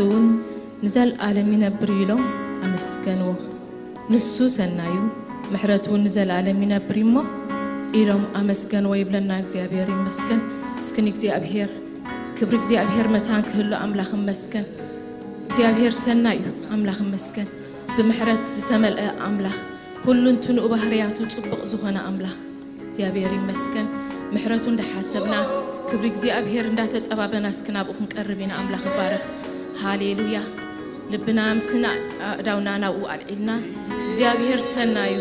እውን ንዘለኣለም ይነብር እዩ ኢሎም ኣመስገንዎ። ንሱ ሰናዩ፣ ምሕረቱ እውን ንዘለኣለም ይነብር እዩ እሞ ኢሎም ኣመስገንዎ ይብለና። እግዚኣብሔር ይመስገን። እስኪ ንእግዚኣብሔር ክብሪ እግዚኣብሔር መታን ክህሉ ኣምላኽ ይመስገን። እግዚኣብሔር ሰናይ እዩ። ኣምላኽ ይመስገን። ብምሕረት ዝተመልአ ኣምላኽ፣ ኩሉ እንትንኡ ባህርያቱ ጽቡቕ ዝኾነ ኣምላኽ እግዚኣብሔር ይመስገን። ምሕረቱ እንዳሓሰብና፣ ክብሪ እግዚኣብሔር እንዳተጸባበና እስኪ ናብኡ ክንቀርብ ኢና። ኣምላኽ ይባረኽ። ሃሌሉያ። ልብና ምስና ኣእዳውና ናብኡ ኣልዒልና፣ እግዚኣብሔር ሰናዩ፣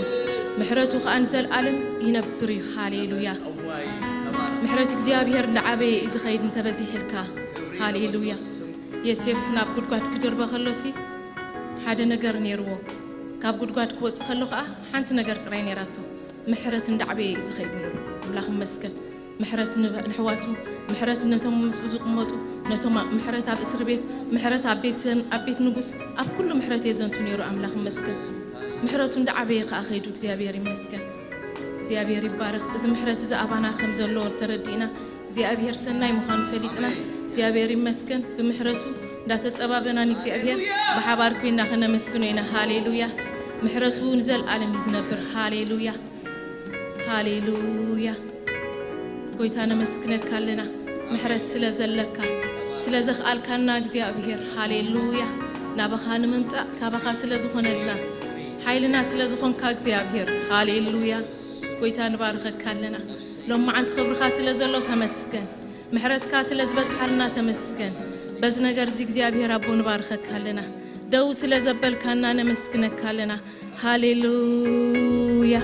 ምሕረቱ ከኣ ንዘለኣለም ይነብር እዩ። ሃሌሉያ። ምሕረት እግዚኣብሔር እንዳዓበየ እዩ ዝኸይድ እንተበዚሕልካ። ሃሌሉያ። ዮሴፍ ናብ ጉድጓድ ክድርበ ከሎሲ ሓደ ነገር ነይርዎ። ካብ ጉድጓድ ክወጽእ ከሎ ከኣ ሓንቲ ነገር ጥራይ ነይራቶ። ምሕረት እንዳዓበየ እዩ ዝኸይድ ነይሩ። ኣምላኽ ይመስገን። ምሕረት ንብ-፣ ንሕዋቱ፣ ምሕረት ነቶም ምስኡ ዝቕመጡ፣ ነቶም ኣ-፣ ምሕረት ኣብ እስሪ ቤት፣ ምሕረት ኣብ ቤት፣ ኣብ ቤት ንጉስ፣ ኣብ ኩሉ ምሕረት የዘንቱ ነይሩ። ኣምላኽ ይመስገን። ምሕረቱ እንዳዓበየ ከኣ ኸይዱ። እግዚኣብሔር ይመስገን። እግዚኣብሔር ይባረኽ። እዚ ምሕረት እዚ ኣባና ከም ዘሎ ተረዲእና፣ እግዚኣብሔር ሰናይ ምዃኑ ፈሊጥና፣ እግዚኣብሔር ይመስገን። ብምሕረቱ እንዳተጸባበና ንእግዚኣብሔር ብሓባር ኮይና ከነመስግኖ ኢና። ሃሌሉያ። ምሕረቱ ንዘለኣለም እዩ ዝነብር። ሃሌሉያ። ሃሌሉያ። ጎይታ ነመስግነካ ኣለና፣ ምሕረት ስለ ዘለካ፣ ስለ ዘኽኣልካና እግዚኣብሔር። ሃሌሉያ። ናባኻ ንምምጻእ ካባኻ ስለ ዝኾነልና፣ ሓይልና ስለ ዝኾንካ እግዚኣብሔር። ሃሌሉያ። ጎይታ ንባርኸካ ኣለና። ሎማዓንቲ ክብርኻ ስለ ዘሎ ተመስገን። ምሕረትካ ስለ ዝበዝሓልና ተመስገን። በዚ ነገር እዚ እግዚኣብሔር ኣቦ ንባርኸካ ኣለና። ደው ስለ ዘበልካና ነመስግነካ ኣለና። ሃሌሉያ።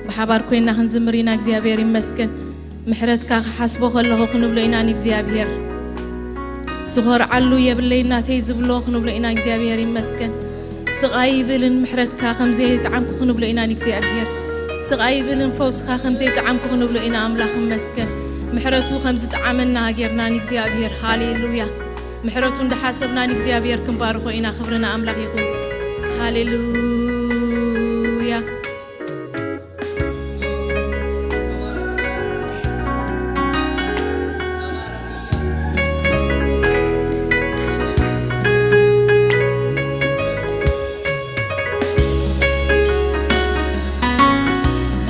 ብሓባር ኮይና ክንዝምር ኢና። እግዚኣብሔር ይመስገን። ምሕረትካ ክሓስቦ ከለኹ ክንብሎ ኢና ንእግዚኣብሔር። ዝኾርዓሉ የብለይ ናተይ ዝብሎ ክንብሎ ኢና። እግዚኣብሔር ይመስገን። ስቕ ኣይብልን ምሕረትካ ከም ዘይጠዓምኩ ክንብሎ ኢና ንእግዚኣብሔር። ስቕ ኣይብልን ፈውስካ ከም ዘይጠዓምኩ ክንብሎ ኢና። ኣምላኽ ይመስገን። ምሕረቱ ከም ዝጠዓመና ጌርና ንእግዚኣብሔር። ሃሌሉያ። ምሕረቱ እንዳሓሰብና ንእግዚኣብሔር ክንባርኾ ኢና። ክብሪ ንኣምላኽ ይኹን። ሃሌሉያ።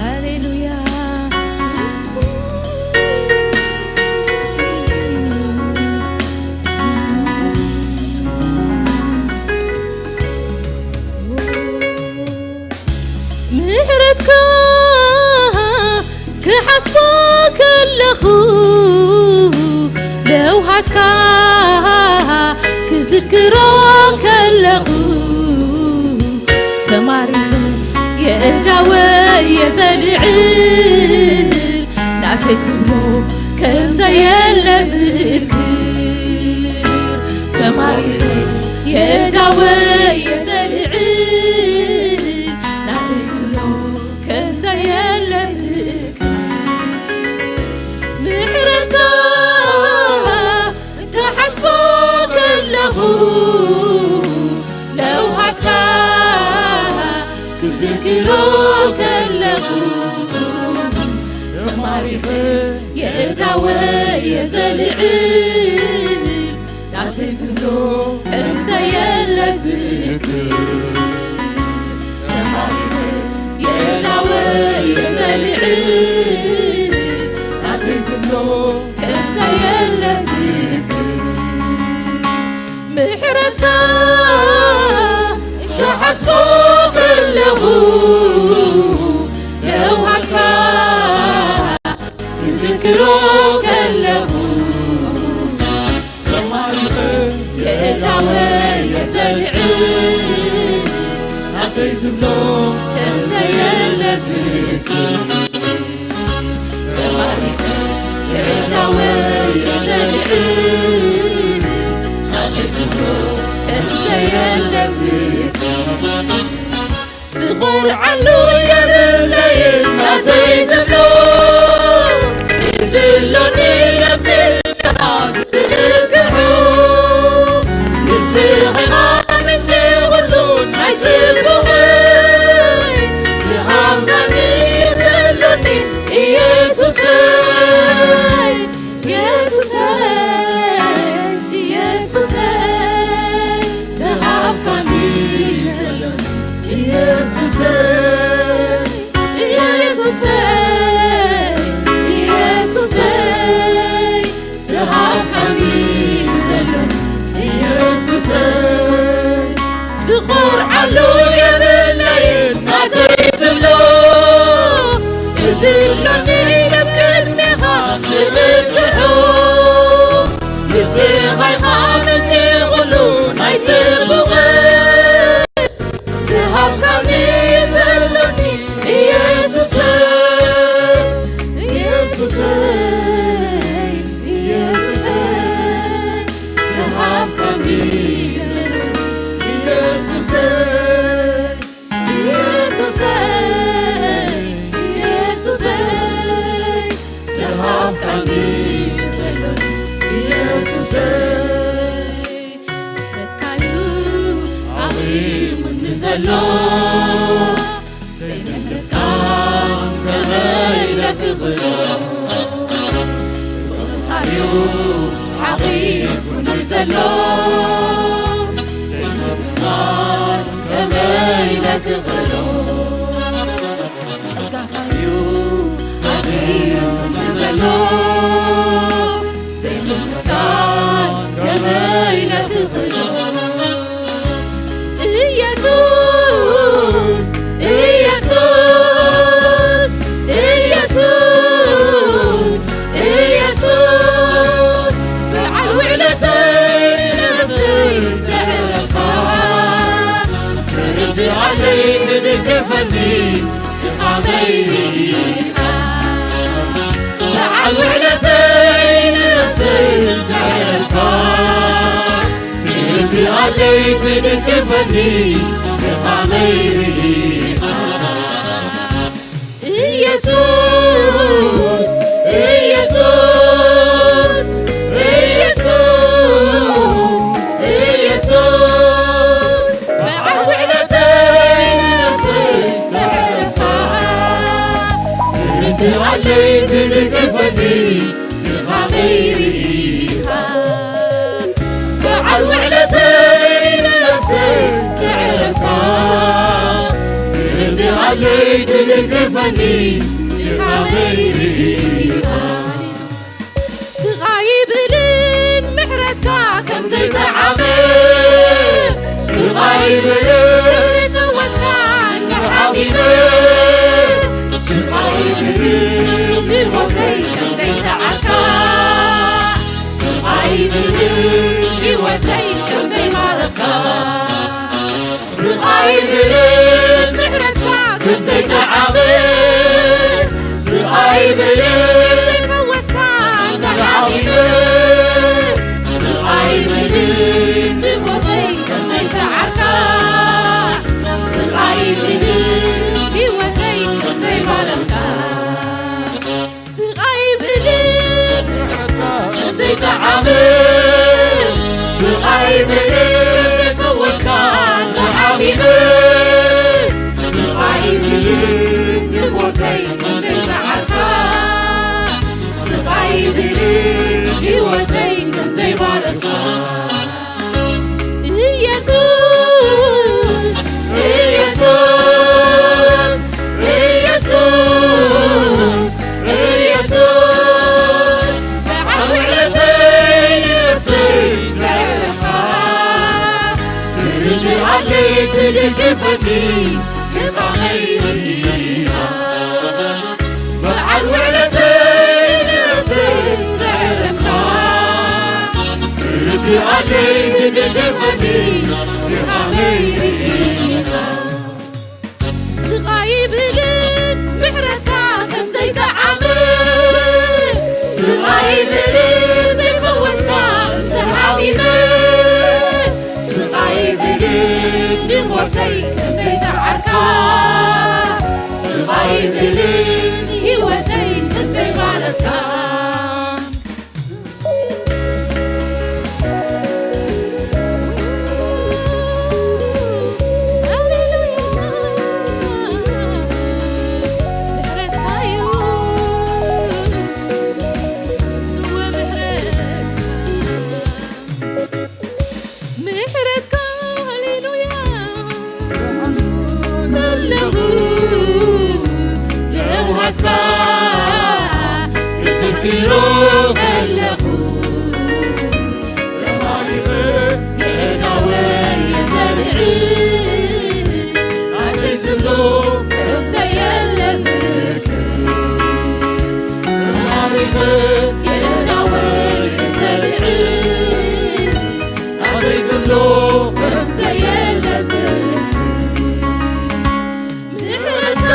ሃሌሉያ። ምሕረትካ ክሓስቦ ከለኹ፣ ለውሃትካ ክዝክሮ ከለኹ፣ ተማሪኸ የእዳወየ ዘልዕል፣ ናተይ ዝብሎ ከም ዘየለ ዝእክር። ተማሪኸ የእዳወየ ዘልዕል፣ ናተይ ዝብሎ ከም ዘየለ ዝእክር። ምሕረትካ ክሓስቦ ከለኹ፣ ለውሃትካ ክዝክሮ ከለኹ፣ ተማሪኸ የእዳወየ ዘልዕል፣ ናተይ ዝብሎ ከም ዘየለ ዝእክብ። ተማሪኸ የእዳወየ ዘልዕል፣ ናተይ ዝብሎ ከም ዘየለ ዝእክብ። ምሕረትካ ክሓስቦ ከለኹ፣ ለውሃትካ ክዝክሮ ከለኹ፣ ተማሪኸ የእዳወየ ዘልዕል፣ ናተይ ዝብሎ ከም ዘየለ ዝእክብ። ተማሪኸ የእዳወየ ዘልዕል፣ ናተይ ዝብሎ ከም ዘየለ ዝእክብ። ዝኾርዓሉ የብለይን ናተይ ዝብሎ፣ ንዝሎኒ ነቢልካ ዝእክሑ። ንስኻ ኢኻ ምንጪ ኩሉ ናይ ጽቡቐይ፣ ዝሃብካኒ ዘሎኒ ኢየሱሰይ፣ ኢየሱሰይ፣ ኢየሱሰይ። ኮርዓሉ የብለይን ናተይ ዝብሎ፣ እዚ ኣሎኒ ናብ ቅድሜኻ ዝብርትዖ፣ ንስኻ ኢኻ ምንጪ ኩሉ ናይ ጽቡቕ፣ ዝሃብካኒ ዘሎኒ ኢየሱሰይ፣ ኢየሱሰይ፣ ኢየሱሰይ። ዝሃብካኒ ኢየሱሰይ፣ ኢየሱሰይ፣ ኢየሱሰይ፣ ዝሃብካኒ ዘሎኒ ኢየሱሰይ። ምሕረትካዩ ኣቕሪቡኒ ዘሎ፣ ዘይመልስካ ከመይ ኢለ ክኽእሎ? ፍቕርኻዩ ሓቒፉኒ ዘሎ፣ ዘይመልስካ ከመይ ኢለ ክኽእሎ? ጸጋኻዩ ኣቕሪቡኒ ዘሎ፣ ዘይምምስጋን ከመይ ኢለ ክኽእሎ? ኢየሱስ፣ ኢየሱስ፣ ኢየሱስ፣ ኢየሱስ፣ በዓል ውዕለተይ ነፍሰይ ዘዕረፍካ፣ ትርድኣለይ ትድግፈኒ ድኻመይ ርኢኻ። በዓል ውዕለተይ ነፍሰይ ዘዕረፍካ፣ ትርድኣለይ ትድግፈኒ ድኻመይ ርኢኻ። ኢየሱስ፣ ኢየሱስ፣ ኢየሱስ፣ ኢየሱስ፣ በዓል ውዕለተይ ነፍሰይ ዘዕረፍካ፣ ትርድኣለይ ትድግፈኒ ድኻመይ ርኢኻ። በዓል ውዕለተይ ነፍሰይ ዘዕረፍካ፣ ትርድኣለይ ትድግፈኒ ድኻመይ ርኢኻ። ስቕ ኣይብልን ምሕረትካ ከም ዘይጠዓመ፣ ስቕ ኣይብልን ከም ዘይፈወስካ እንዳ ሓሚመ፣ ስቕ ኣይብልን ንሞተይ ከም ዘይሰዓርካ፣ ስቕ ኣይብልን ህይወተይ ከም ዘይማረኽካ። ስቕ ኣይብልን ምሕረትካ ከም ዘይጠዓመ፣ ስቕ ኣይብልን ዘይፈወስካ እንዳሓሚመ፣ ስቕ ኣይብልን ንሞተይ ከም ዘይሰዓርካ፣ ስቕ ኣይብልን ህይወተይ ከም ዘይባረኽካ። ስቕ ኣይብልን ዘይጠዓመ፣ ስቕ ኣይብልን ዘይፈወስካ ተሓሚመ፣ ስቕ ኣይብልን ንሞተይ ከም ዘይሰዓርካ፣ ስቕ ኣይብልን ህይወተይ ከም ዘይባረኽካ። ኢየሱስ፣ ኢየሱስ፣ ኢየሱስ፣ ኢየሱስ፣ በዓል ውዕለተይ ነፍሰይ ዘዕረፍካ፣ ትርድኣለይ ትድግፈኒ ድኻመይ ርኢኻ። በዓል ውዕለተይ ነፍሰይ ዘዕረፍካ፣ ትርድኣለይ ትድግፈኒ ድኻመይ ርኢኻ። ስቕ ኣይብልን ምሕረትካ ከም ዘይጠዓመ፣ ስቕ ኣይብልን ዘይፈወስካ እንተ ሓሚመ፣ ስቕ ኣይብልን ንሞተይ ከም ዘይሰዓርካ፣ ስቕ ኣይብልን ህይወተይ ከም ዘይባረኽካ። ሃሌሉያ፣ ምሕረትካ እዩ፣ እወ፣ ምሕረትካ። ምሕረትካ፣ ሃሌሉያ፣ ከለኹ፣ ለውሃትካ ክዝክሮ ከለኹ፣ ተማሪኸ የእዳወይ የዘርዕ ምሕረትካ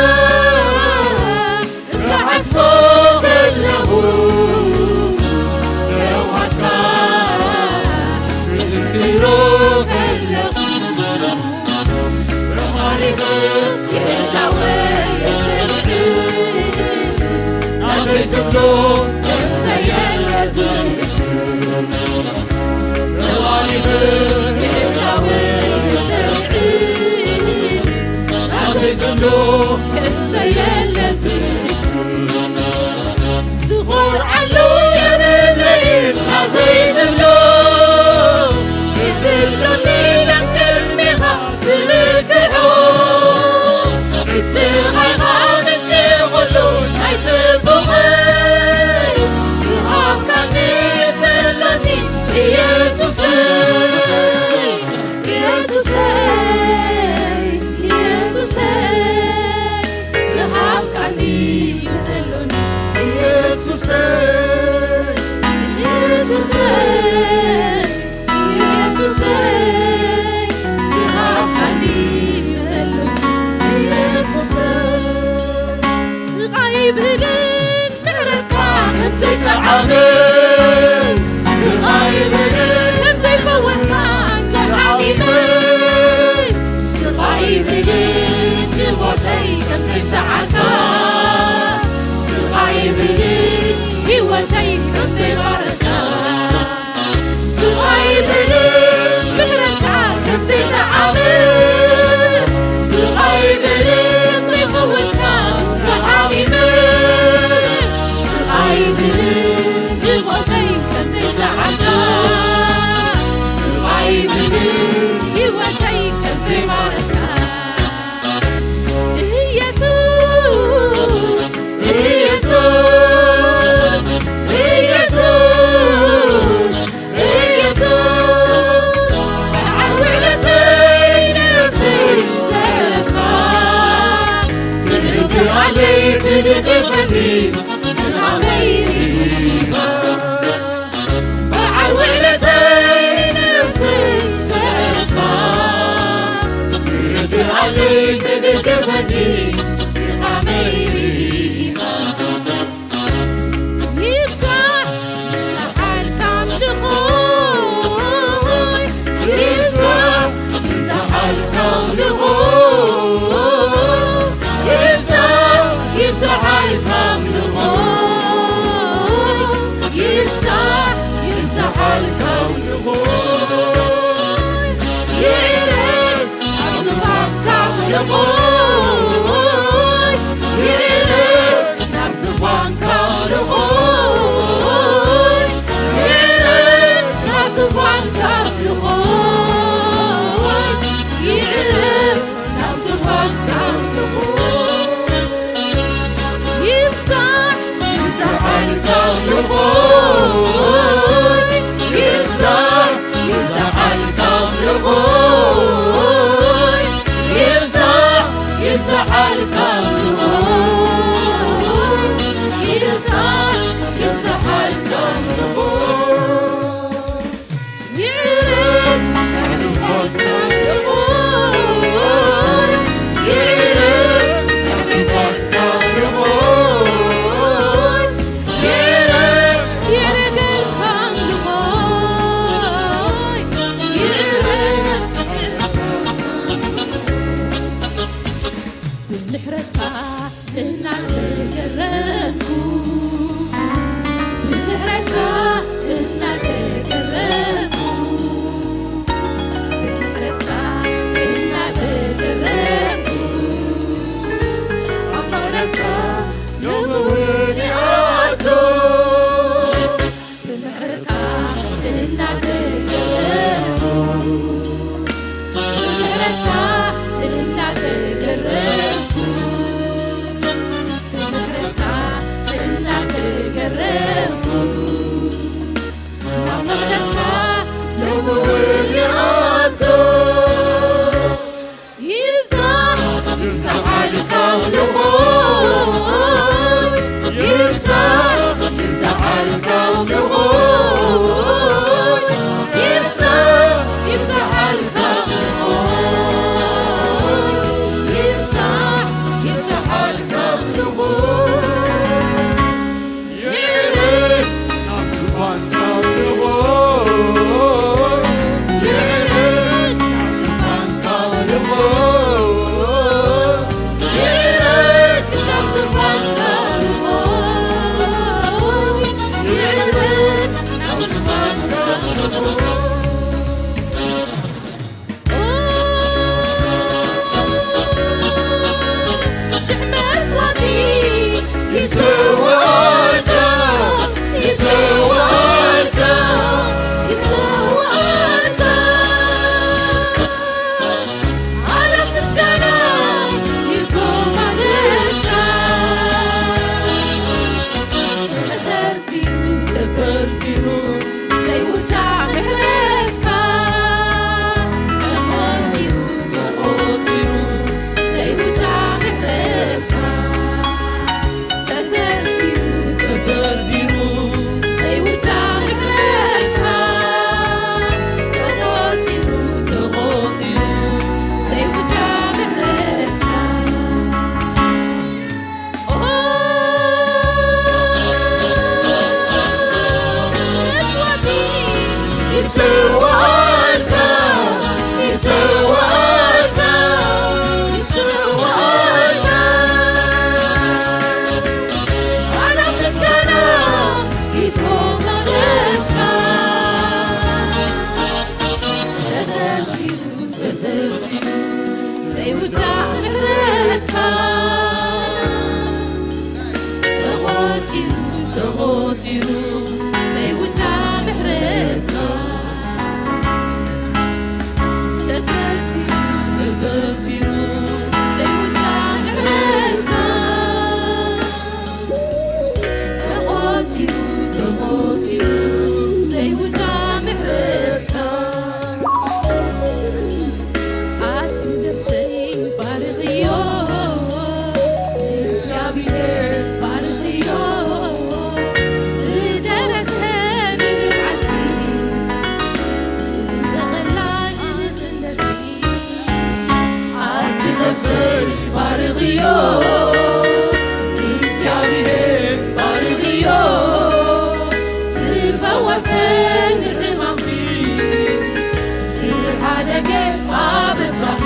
ክሓስቦ ከለኹ፣ የውሃትካ ክዝክሮ ከለኹ፣ ተባሪኹ ጌታወይ የሰብሕ፣ ናተይ ዝብሎ ከምዘየለ ዝህብ። ተባሪኹ ጌታወይ የሰብሕ፣ ናተይ ዝብሎ ከምዘየለ ዝህብ። ዝኾርዓሉ የብለይን ናተይ ዝብሎ፣ ይዝልሉኒ ናብ ቅድሜኻ ዝልክዖ። ንስኻ ኢኻ ምንጪ ኩሉ ናይ ጽቡቐይ፣ ዝሃብካኒ ዘሎኒ ኢየሱሰይ፣ ኢየሱሰይ፣ ኢየሱሰይ። ዝሃብካኒ ዘሎኒ ኢየሱሰይ፣ ኢየሱሰይ፣ ኢየሱሰይ፣ ዝሃብካኒ ዘሎኒ ኢየሱሰይ። ስቓይ ብድን ምሕረትካ ከም ዘይጠዓመ፣ ስቓይ ብድን ከም ዘይፈወስካ እንተ ሓሚመ፣ ስቓይ ብድን ንሞተይ ከም ዘይሰዓርካ፣ ስቓይ ብድን ህይወተይ ከም ዘይባረካ፣ ስቓይ ብድን ምሕረትካ ከም ዘይጠዓመ፣ ስቓይ ብድን ከም ዘይፈወስካ ተሓሚመ፣ ስቓይ ብድን ንሞተይ ከም ዘይሰዓርካ፣ ስቓይ ብድን ህይወተይ ከም ዘይባረካ። ኢየሱስ፣ ኢየሱስ፣ ኢየሱስ፣ ኢየሱስ፣ በዓል ውዕለተይ ነፍሰይ ዘዕረፍካ፣ ትርድኣለይ ትድግፈኒ፣ ድኻመይ ርኢኻ። በዓል ውዕለተይ ነፍሰይ ዘዕረፍካ፣ ትርድኣለይ ትድግፈኒ፣ ድኻመይ ርኢኻ። ይብዛሕ ይብዛሓል ካብ ልኾይ፣ ይብዛሕ ይብዛሓል ካብ ልኾይ፣ ይብዛሕ ይብዛሓል ካብ ልኾይ፣ ይብዛሕ ይብዛሓል ካብ ልኾይ፣ ይዕረግ ኣብ ዝፋንካ ልኾይ፣ ይዕረግ ናብ ዝፋንካ ልኾይ፣ ይዕረግ ናብ ዝፋንካ ልኾይ፣ ይዕረግ ናብ ዝፋንካ ልኾይ። ይብዛሕ ይብዛሓል ካብ ልኾይ፣ ይብዛሕ ይብዛሓል ካብ ልኾይ፣ ይብዛሕ ይብዛሓል ካብ ልኾይ፣ ይብዛሕ ይብዛሓል ካብ ልኾይ። ብምሕረትካ እናተገረምኩ፣ ብምሕረትካ እናተገረምኩ፣ ብምሕረትካ ምሕረትካ ተቖጺሩ፣ ተቖጺሩ ዘይውዳእ ምሕረትካ ተዘርዚሩ፣ ተዘርዚሩ ዘይውዳእ ምሕረትካ ተቖጺሩ፣ ተቖጺሩ ዘይውዳእ ምሕረትካ ኣቲ ነፍሰይ ባርኽዮ፣ እግዚኣብሔር ባርኽዮ። ዝደረሰ ንብዓትኪ ዝድነቐላ ንንእስነትኪ ኣቲ ነፍሰይ ባርኽዮ፣ እግዚኣብሔር ባርኽዮ። ዝፈወሰ ንሕማምኪ ዝሓደገ ኣበሳኺ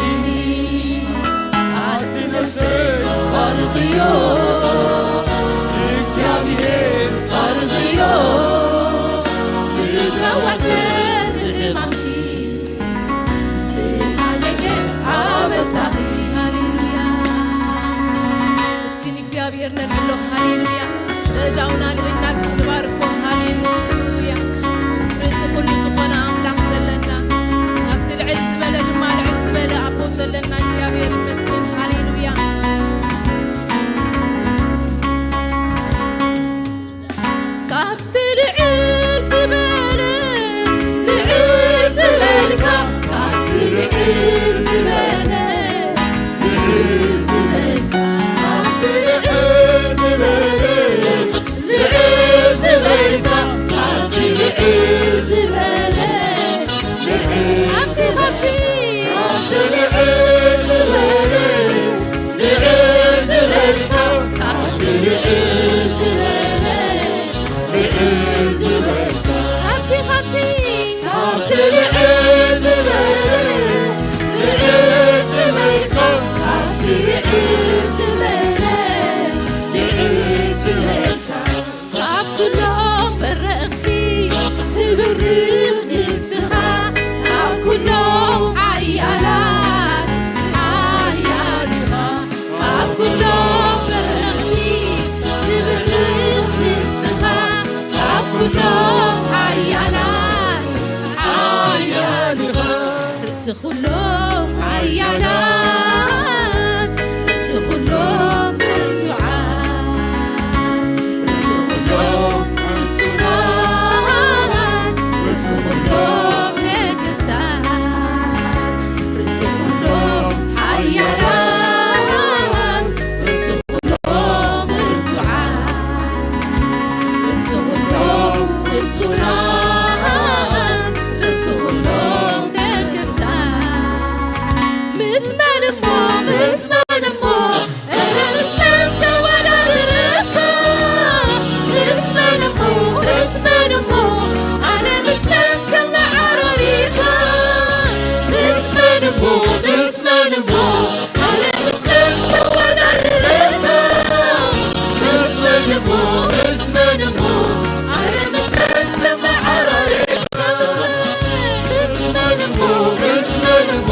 ኣቲ ነፍሰይ ባርኽዮ፣ እግዚኣብሔር ባርኽዮ። ዝፈወሰ ንሕማምኪ ዝሓደገ ኣበሳኺ። ሃሌሉያ። እስኪ ንእግዚኣብሔር ነልዕሎ። ሃሌሉያ። እዳውና ልዕልና እስኪ ንባርኮ። ሃሌሉያ። ርእሲ ኩሉ ዝኾነ ኣምላኽ ዘለና፣ ካብቲ ልዕል ዝበለ ድማ ልዕል ዝበለ ኣቦ ዘለና እግዚኣብሔር ይመስገን። ሃሌሉያ። ካብቲ ልዕል ዝበለ፣ ልዕል ዝበልካ፣ ካብቲ ልዕል ዝበለ፣ ልዕል ዝበልካ፣ ካብቲ ልዕል ዝበለ፣ ልዕል ዝበልካ፣ ካብቲ ልዕል ዝበለ፣ ልዕል ካብቲ፣ ካብቲ፣ ካብቲ ልዕል ዝበለ፣ ልዕል ዝበልካ፣ ካብቲ ልዕል ዝበለ፣ ልዕል ዝበልካ፣ ካብቲ፣ ካብቲ፣ ካብቲ ልዕል ዝበለ፣ ልዕል ዝበልካ፣ ካብቲ ልዕል ዝበለ፣ ልዕል ዝበልካ። ካብ ኩሎም በረኽቲ ትብርኽ ንስኻ፣ ካብ ኩሎም ሓያላት ሓያል ኢኻ። ካብ ኩሎም በረኽቲ ትብርኽ ንስኻ፣ ካብ ኩሎም ሓያላት ሓያል ኢኻ። ርእሲ ኩሎም ሓያላት፣ ርእሲ ኩሎም ብርቱዓት፣ ርእሲ ኩሎም ስልጡናት፣ ርእሲ ኩሎም ነገስታት፣ ርእሲ ኩሎም ሓያላት፣ ርእሲ ኩሎም ብርቱዓት፣ ርእሲ ኩሎም ስልጡናት፣ ርእሲ ኩሎም ነገስታት። ምስ መን እሞ፣ ምስ መን እሞ፣ እረ ምስ መን ከወዳድረካ? ምስ መን እሞ፣ ምስ መን እሞ፣ ኣነ ምስ መን ከመዓራሪካ? ምስ መን እሞ፣ ምስ መን እሞ፣ ኣነ ምስ መን ከወዳድረካ? ምስ መን እሞ፣ ምስ መን እሞ፣ ኣነ ምስ መን ከመዓራሪካ? ምስ መን እሞ፣ ምስ መን እሞ፣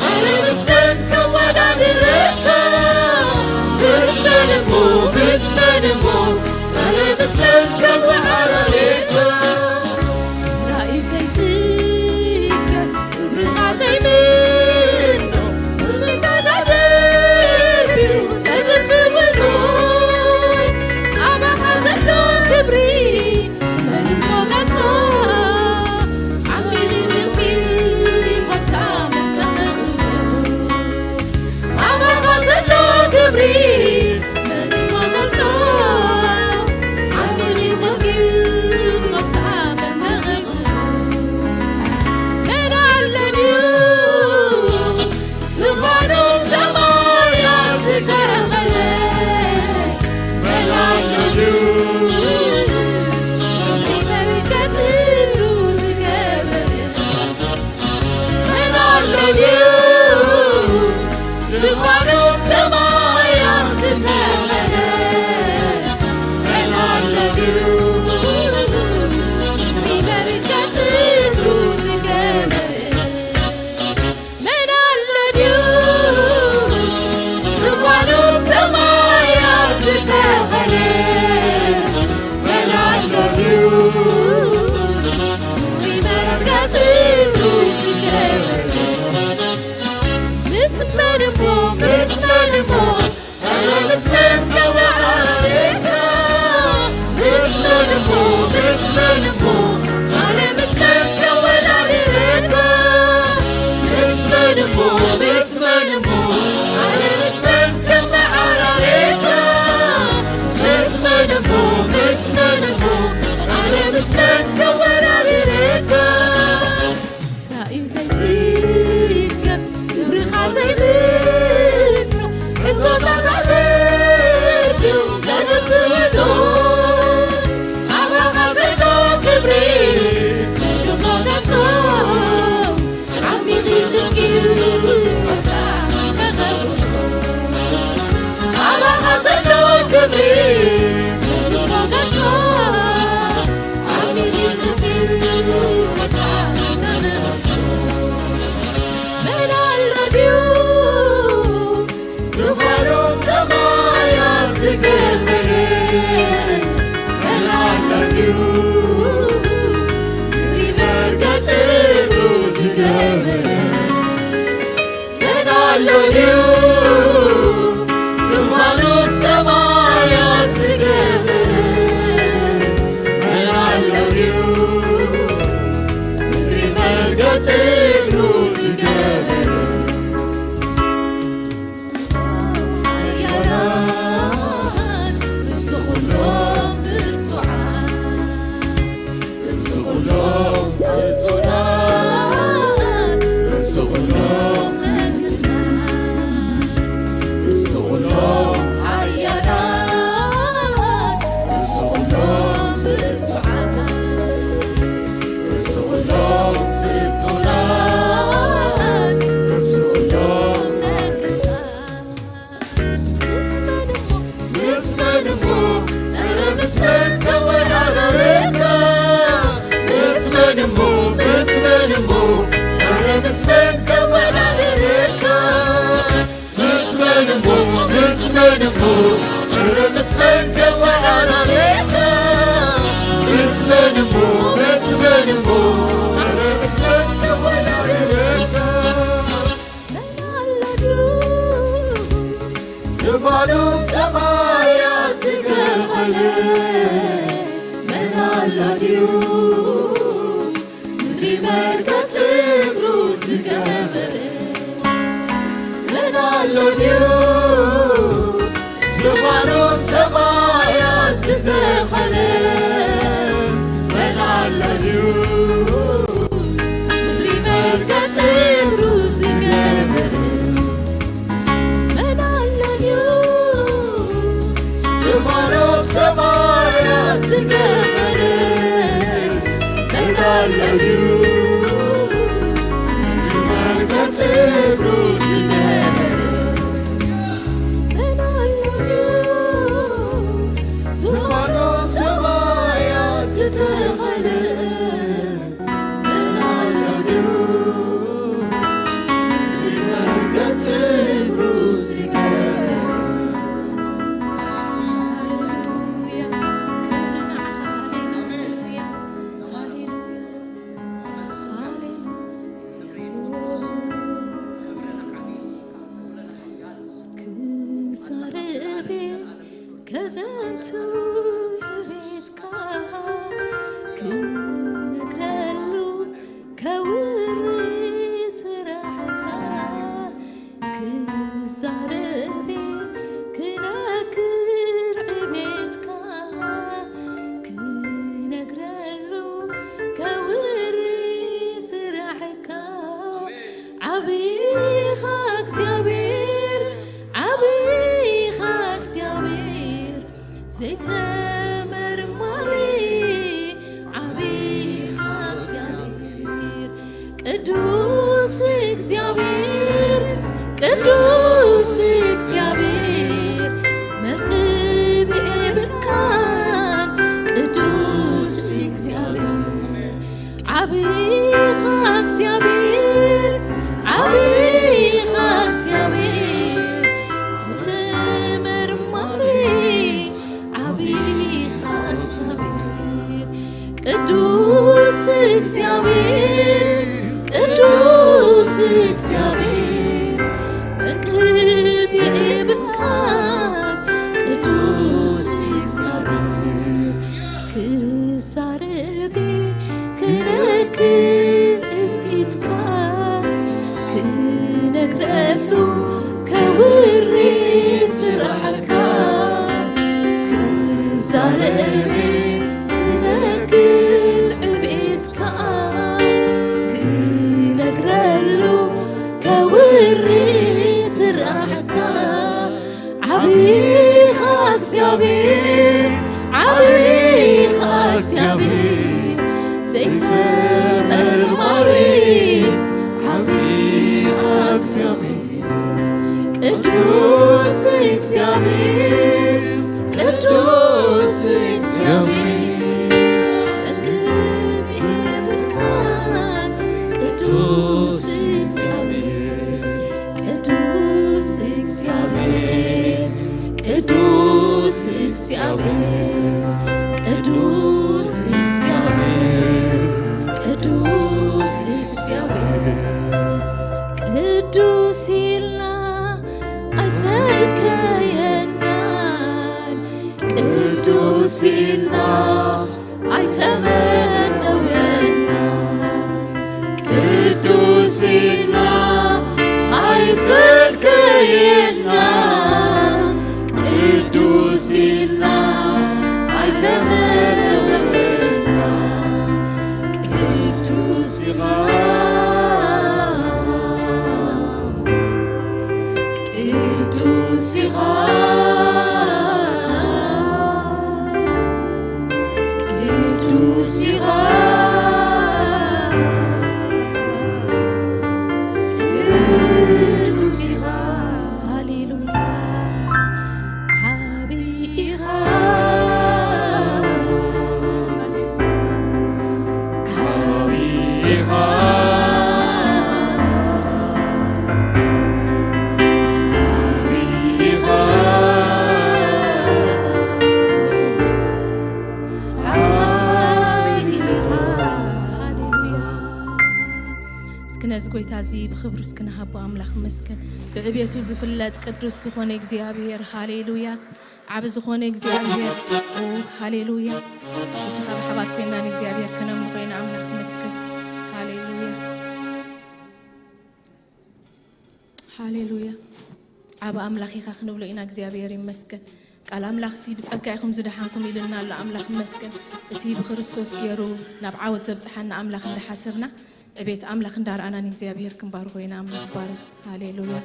ኣነ ምስ መን ከወዳድረካ? ምስ መን እሞ፣ ምስ መን እሞ፣ ኣነ ምስ መን ከመዓራሪካ? ራእዩ ዘይትገር ክብርኻ ዘይምኖ፣ ክብርኻ ደርብዩ ዘትርፍብሉ፣ ኣባኻ ዘሎ ክብሪ መን እሞ ገልጾ? ዓሚቕ ጥልቂ እሞ እዩ ዝፋኑ ሰማያት ዝገበረ መን ኣሎ ድዩ? ምድሪ መርገጺ እግሩ ዝገበረ። ርእሲ ኩሎም ብርቱዓት፣ ርእሲ ኩሎም ስልጡናት፣ ርእሲ ኩሎም መንግስታት፣ ርእሲ ኩሎም ሓያላት፣ ርእሲ ኩሎም ብርቱዓት፣ ርእሲ ኩሎም ስልጡናት፣ ርእሲ ኩሎም መንግስታት። ምስ መን እሞ፣ ምስ መን እሞ፣ ኧረ ምስ መን ከወዳደረካ? ምስ መን እሞ፣ ምስ መን እሞ፣ ኧረ ምስ መን ከወዳደረካ? ምስ መን እሞ፣ ምስ መን እሞ፣ ኧረ ምስ መን ከወዳደረካ? ምስ መን እሞ፣ ምስ መን እሞ፣ ኧረ ምስ መን ከወዳደረካ? መን ኣሎ ድዩ? ዝፋኑ ሰማያት ዝተኸለ መን ኣሎ ድዩ? ምድሪ መርገጺ እግሩ ዝገበረ መን ኣሎ ድዩ? ዝፋኑ ሰማያት ዝተኸለ መን ኣሎ ድዩ? ምድሪ መርገጺ እግሩ ዝገበረ መን ኣሎ ድዩ? ዝፋኑ ሰማያት ዝተኸለ መን ኣሎ ድዩ? ምድሪ መርገጺ እግሩ ዝገበረ መን ኣሎ ድዩ? ዝፋኑ ሰማያት ዝተኸለ መን ኣሎ ድዩ? ምድሪ መርገጺ እግሩ ዝገበረ። ሃሌሉያ፣ ክብሪ ንዓኻ። ሃሌሉያ፣ ሃሌሉያ፣ ሃሌሉያ። ክዛረብ ከዘንቱ ቤትካ ክነግረሉ ከውሪ ስራሕካ ክዛረብ ክነግር ዕቤትካ ክነግረሉ ከውሪ ስራሕካ ዓብኻ እግዚኣብሔር ዓብኻ እግዚኣብሔር ዘይተመርማሪ ዓብኻ እግዚኣብሔር ቅዱስ እግዚኣብሔር ቅዱስ እግዚኣብሔር መቅብኢ ብርካን ቅዱስ እግዚኣብሔር ዓብኻ እግዚኣብሔር ዓብኻ እግዚኣብሔር ተመርማሪ ዓብኻ እግዚኣብሔር ቅዱስ እግዚኣብሔር ቅዱስ እግዚኣብሔር መቅብኢ ብርካን ቅዱስ እግዚኣብሔር ክዛረብ ክነግር እብኢትካ ክነግረሉ ከውሪ ስራሕካ ክዛረብ ክነግር ዕቤትካ ክነግረሉ ከውሪ ስራሕካ ዓብኻ እግዚኣብሔር ዓብኻ እግዚኣብሔር ዘይተመርማሪ ዓብኻ እግዚኣብሔር ቅዱስ እግዚኣብሔር ቅዱስ እግዚኣብሔር እንግዲህ ብርካን ቅዱስ እግዚኣብሔር ቅዱስ እግዚኣብሔር ቅዱስ እግዚኣብሔር ቅዱስ እግዚኣብሔር ቅዱስ እግዚኣብሔር ቅዱስ ኢልና ሲና ኣይተመነወና፣ ቅዱስ ሲና ኣይሰልከየና፣ ቅዱስ ሲና ኣይተመነወና፣ ቅዱስ ኢኻ። ቅዱስ ኢኻ፣ ቅዱስ ኢኻ፣ ቅዱስ ኢኻ። ሃሌሉያ። ዓቢ ኢኻ፣ ዓቢ ኢኻ፣ ዓቢ ኢኻ፣ ዓቢ ኢኻ። ሃሌሉያ። እስኪ ነዚ ጎይታ እዚ ብኽብሪ እስኪ ንሃቦ። ኣምላኽ ይመስገን። ብዕቤቱ ዝፍለጥ ቅዱስ ዝኾነ እግዚኣብሔር፣ ሃሌሉያ። ዓቢ ዝኾነ እግዚኣብሔር፣ ኦ፣ ሃሌሉያ። እጅኻ ብሓባር ኮይና ንእግዚኣብሔር ከነምልኾ ኢና። ኣምላኽ ይመስገን። ሃሌሉያ። ሃሌሉያ። ዓቢ ኣምላኽ ኢኻ ክንብሎ ኢና። እግዚኣብሔር ይመስገን። ቃል ኣምላኽሲ ብጸጋ ኢኹም ዝደሓንኩም ኢሉና ኣሎ። ኣምላኽ ይመስገን። እቲ ብክርስቶስ ገይሩ ናብ ዓወት ዘብጽሓና ኣምላኽ እንዳሓሰብና፣ ዕቤት ኣምላኽ እንዳረኣና ንእግዚኣብሔር ክንባርኾ ኢና። ኣምላኽ ባርኽ። ሃሌሉያ።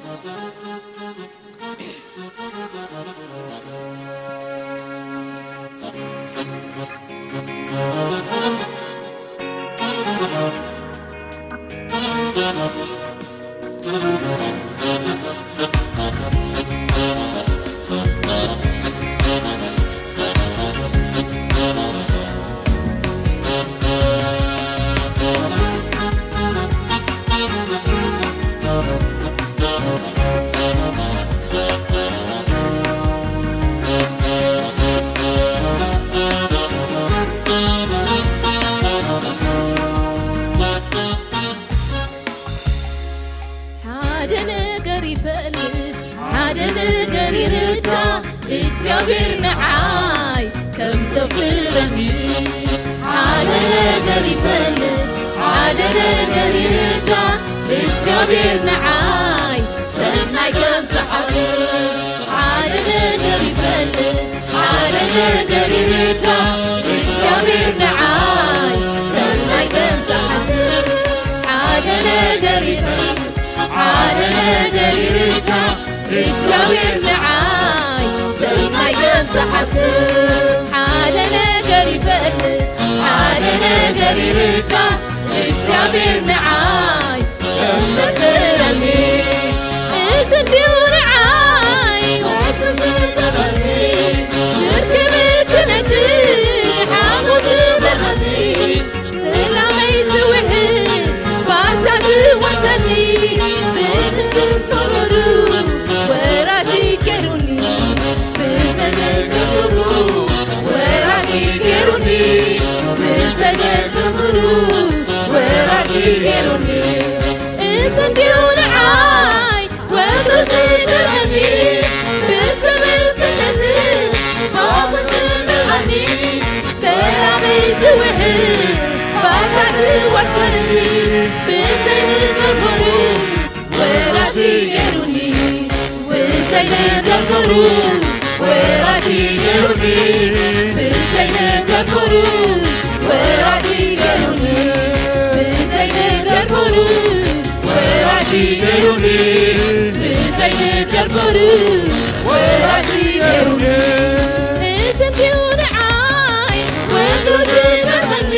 ሓደ ነገር ይፈልጥ፣ ሓደ ነገር ይርዳ፣ እግዚኣብሔር ንዓይ ከም ዘፍቅረኒ። ሓደ ነገር ይፈልጥ፣ ሓደ ነገር ይርዳ፣ እግዚኣብሔር ንዓይ ሰናይ ከም ዝሓስብ። ሓደ ነገር ይፈልጥ፣ ሓደ ነገር ይርዳ፣ እግዚኣብሔር ንዓይ ሰናይ ከም ዝሓስብ። ሓደ ነገር ይፈልጥ፣ ሓደ ነገር ይርዳ፣ እግዚኣብሔር ንዓይ ሰናይ ከም ዝሓስብ። ሓደ ነገር ይፈልጥ፣ ሓደ ነገር ይርዳ፣ እግዚኣብሔር ንዓይ ከም ዘፍቅረኒ። እዚ እንድዩ ንዓይ ወትሩ ዝገብረኒ፣ ክብሪ ክነግር ሓጎስ ዝመልኣኒ። ሰላመይ ዝውሕዝ ባታ ዝወርሰኒ፣ ብክርስቶስ ወራሲ ገይሩኒ። ብሰገድ ገብሩ ወራሲ ገይሩኒ፣ ብሰገድ ገብሩ ወራሲ ገይሩኒ። እዚ እንድዩ ንዓይ ወትሩ ዝገብረኒ፣ ብዝብል ፍጥረት ሞት ዝምርዓኒ፣ ሰላመይ ዝውሕዝ ባታ ዝወርሰኒ፣ ብሰገድ ገብሩ ወራሲ ገይሩኒ። ብሰገድ ገብሩ ወራሲ ገይሩኒ፣ ብሰገድ ገብሩ ወራሲ ገይሩኒ፣ ብሰገድ ገብሩ ወራሲ ገይሩኒ፣ ብሰገድ ገብሩ ወራሲ ገይሩኒ። እዚ እንድዩ ንዓይ ወትሩ ዝገርመኒ፣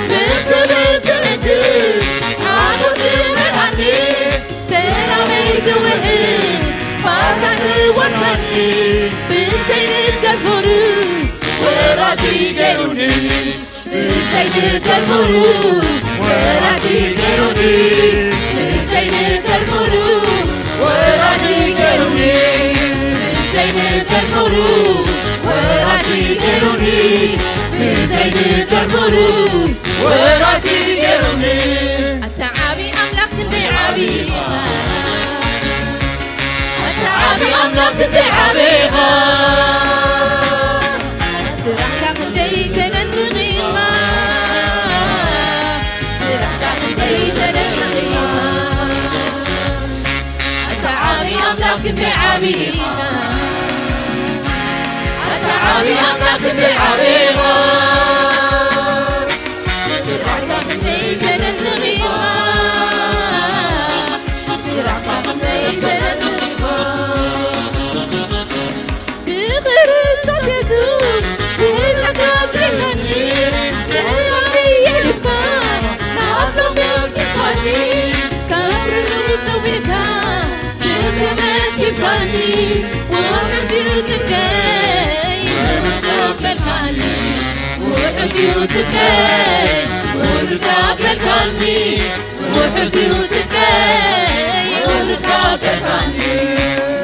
ብክብር ክነግር ሓጎስ ዝመልኣኒ፣ ሰላመይ ዝውሕዝ ባታ ዝወርሰኒ፣ ብሰይነት ገብሩ ወራሲ ገይሩኒ። ብሰይነት ገብሩ ወራሲ ገይሩኒ። ብሰይነት ገብሩ ወራሲ ገይሩኒ። ብሰይነት ገብሩ ወራሲ ገይሩኒ። ብሰይነት ገብሩ ወራሲ ገይሩኒ። ኣታ ዓቢ ኣምላኽ ክንደይ ዓቢ ኢኻ። ኣታ ዓቢ ኣምላኽ ክንደይ ዓቢ ኢኻ። ስራሕ ኢኻ። ኣታ ዓቢ ኣምላኽ ክንደይ ዓቢ ኢኻ። ስራሕካ ክንደይ ተደንቕ ኢኻ። ስራሕካ ክንደይ ተደንቕ ኢኻ። ብክርስቶስ የሱስ ብህንጻ ተጸይመኒ፣ ሰላመይ የልካ፣ ናብ ሎሚ ትፋኒ፣ ካብ ርሑቕ ጸዊዕካ፣ ስምክመት ይባኒ፣ ውሑስ እዩ ጽድቀይ፣ ውሑስ ከፈልካኒ፣ ውሑስ እዩ ጽድቀይ፣ ውሑስ ከፈልካኒ፣ ውሑስ እዩ ጽድቀይ፣ ውሑድ ከፈልካኒ፣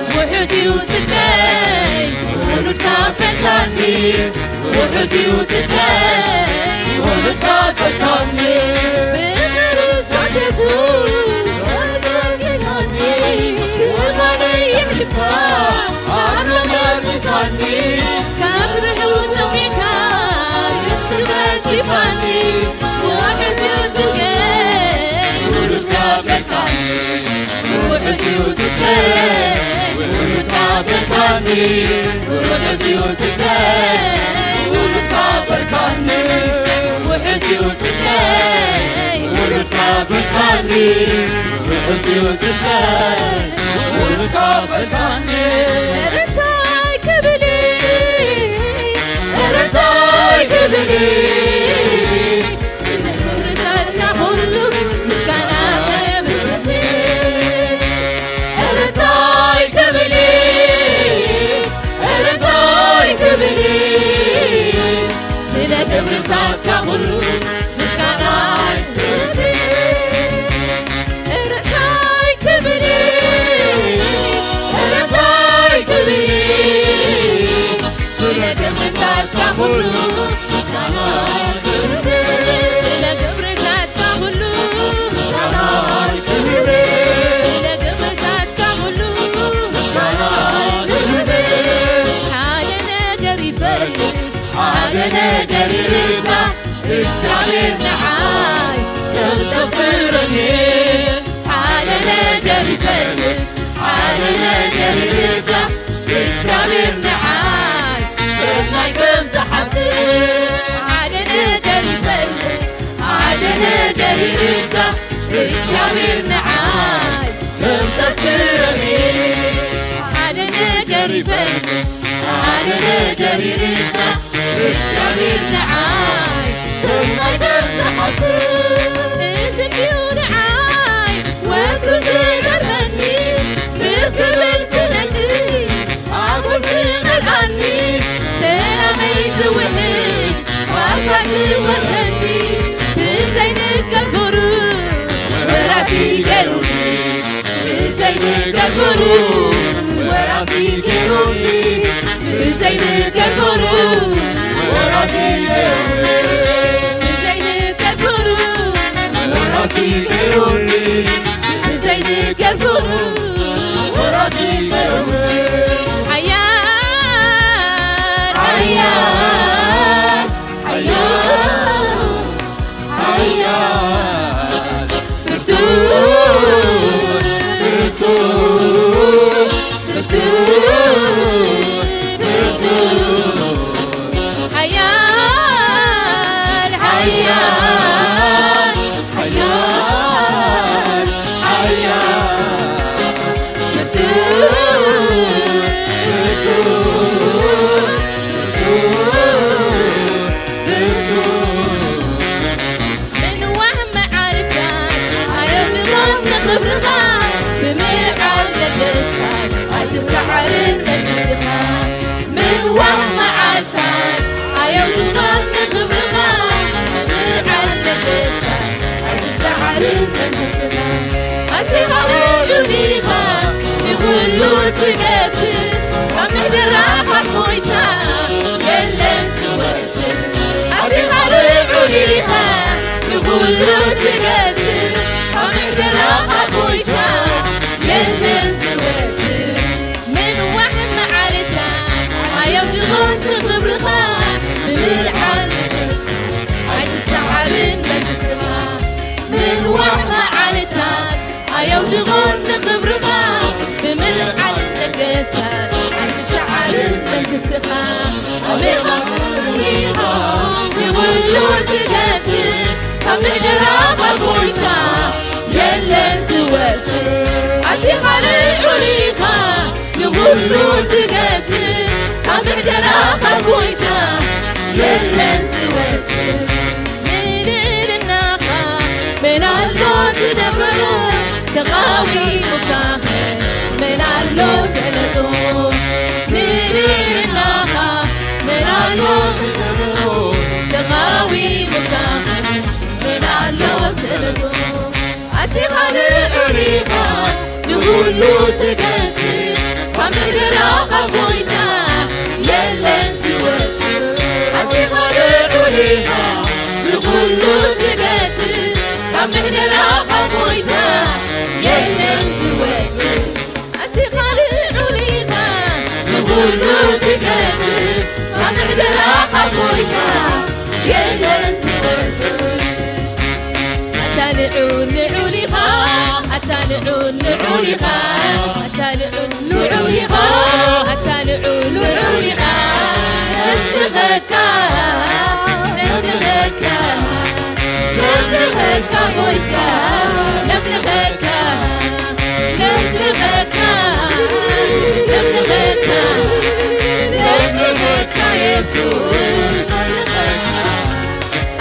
ውሑስ እዩ ጽድቀይ፣ ውሑድ ከፈልካኒ፣ ውሑስ እዩ ጽድቀይ፣ ውሑድ ከፈልካኒ። ብክርስቶስ የሱስ ተጠቂማኒ፣ ትማሊ የሕልፋ፣ ኣብ ሎሚ ኣርቲፋኒ፣ ካብ ርሑቕ ጸዊዕካ፣ ትምክሕቲ ባኒ፣ ውሑስ እዩ ጽድቀይ፣ ውሉድ ካበልካኒ፣ ውሑስ እዩ ጽድቀይ፣ ውሉድ ካበልካኒ፣ ውሑስ እዩ ጽድቀይ፣ ውሉድ ካበልካኒ፣ ውሑስ እዩ ጽድቀይ፣ ውሉድ ካበልካኒ፣ ውሑስ እዩ ጽድቀይ፣ ውሉድ ካበልካኒ። እንታይ ክብል፣ እንታይ ክብል፣ ስለ ክብርታትካ ኩሉ ምስጋና ከብስህ። እንታይ ክብል፣ እንታይ ክብል፣ ስለ ክብርታትካ ኩሉ ምስጋና ክብር። እንታይ ክብል፣ እንታይ ክብል፣ ስለ ክብርታትካ ኩሉ ምስጋና ክብር። ስለ ክብርታትካ ኩሉ ምስጋና ክብር። ስለ ክብርታትካ ኩሉ ምስጋና ክብር። ሓደ ነገር ይፈልጥ፣ ሓደ ነገር ይርዳእ፣ እግዚኣብሔር ንዓይ ከም ዘፍቅረኒ ሓደ ነገር ይፈልጥ፣ ሓደ ነገር ይርዳእ፣ እግዚኣብሔር ንዓይ ሰናይ ከም ዝሓስብ። ሓደ ነገር ይፈልጥ፣ ሓደ ነገር ይርዳእ፣ እግዚኣብሔር ንዓይ ከም ዘፍቅረኒ ሓደ ነገር ይፈልጥ፣ ሓደ ነገር ይርዳእ፣ እግዚኣብሔር ንዓይ ሰናይ ከም ዝሓስብ። እዚ ድዩ ንዓይ ወትሩ ዝገርመኒ፣ ብር ክብል ክነግር ሓጎስ ዝመልኣኒ፣ ሰላመይ ዝውሕድ ዋርካ ዝወርሰኒ፣ ብዘይንገር ክብሩ ወራሲ ገይሩኒ። ብዘይንገር ክብሩ ወራሲ ገይሩኒ፣ ብዘይንገር ክብሩ ወራሲ ገይሩኒ፣ ብዘይንገር ክብሩ ወራሲ ገይሩኒ፣ ብዘይንገር ክብሩ ወራሲ ገይሩኒ። ሓያል፣ ሓያል፣ ሓያል፣ ሓያል፣ ብርቱዕ፣ ብርቱዕ፣ ብርቱዕ፣ ብርቱዕ፣ ሓያል፣ ሓያል፣ ሓያል፣ ሓያል፣ ብርቱዕ፣ ብርቱዕ፣ ብርቱዕ፣ ብርቱዕ። ምንዋሕ መዓልታት ኣየውድቖን ንኽብርኻ፣ ብምልዓል ነገስታት ኣይትሰዓርን መንግስትኻ። ምንዋሕ መዓልታት ኣየውድቖን ንኽብርኻ፣ ብምልዓል ነገስታት ኣይትሰዓርን መንግስትኻ። ኣዚኻ ልዑል ኢኻ፣ ንኹሉ ትገዝእ፣ ካብ ምሕደራኻ ጎይታ የለን ዝወ ኣዚኻ ልዑል ኢኻ፣ ንኹሉ ትገዝእ፣ ካብ ምሕደራኻ ጎይታ የለን ዝወጽእ። ምንዋሕ መዓልታት ኣየውድቖን ንኽብርኻ፣ ብምልዓል ነገስታት ኣይትሰዓርን መንግስትኻ። ምንዋሕ መዓልታት ኣየውድቖን ንኽብርኻ፣ ብምልዓል ነገስታት ዝወጽእ ኣዚኻ ልዑል ኢኻ ንኹሉ ትገዝእ ካብ ምሕደራኻ ጎይታ የለን ዝወጽእ ንልዕልናኻ መን ኣሎ ዝደፈሮ ተቓዊሙካኸ መን ኣሎ ስዕረቶ ንልዕልናኻ መን ኣሎ ዝደፈሮ ተቓዊሙካኸ መን ኣሎ ስዕረቶ ኣዚኻ ልዑል ኢኻ ንኹሉ ትገዝእ ካብ ምሕደራኻ ጎይታ የለን ዝወጽእ ኣዚኻ ልዑል ኢኻ ንኹሉ ትገዝእ ካብ ምሕደራኻ ጎይታ የለን ዝወጽእ ኣዚኻ ልዑል ኢኻ ንኹሉ ትገዝእ ካብ ምሕደራኻ ጎይታ የለን ዝወጽእ ኣታ ልዑል ልዑል ኢኻ ኣታ ልዑል ልዑል ኢኻ ኣታ ልዑል ልዑል ኢኻ ኣታ ልዑል ልዑል ኢኻ ነምልኸካ ነምልኸካ ነምልኸካ ጎይታ ነምልኸካ ነምልኸካ ነምልኸካ ነምልኸካ የሱስ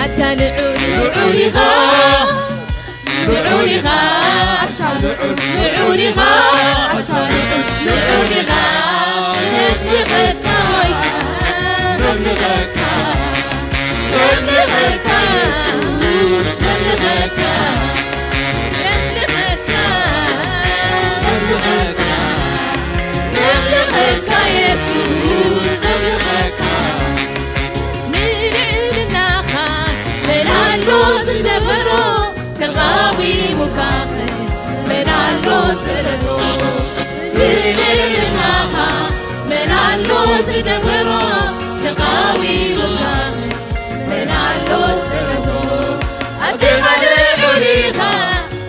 ኣታ ልዑል ልዑል ኢኻ ልዑል ኢኻ ኣታ ልዑል ልዑል ኢኻ ኣታ ልዑል ልዑል ኢኻ ነምልኸካ ጎይታ ነምልኸካ ነምልኸካ የሱስ ነምልኸካ ነምልኸካ ነምልኸካ ነምልኸካ የሱስ ነምልኸካ ንልዕልናኻ መን ኣሎ ዝደፈሮ ተቓዊሙካኸ መን ኣሎ ዝረቶ ንልዕልናኻ መን ኣሎ ዝደፈሮ ተቓዊሙካኸ መን ኣሎ ዝረቶ ኣዚኻ ልዑል ኢኻ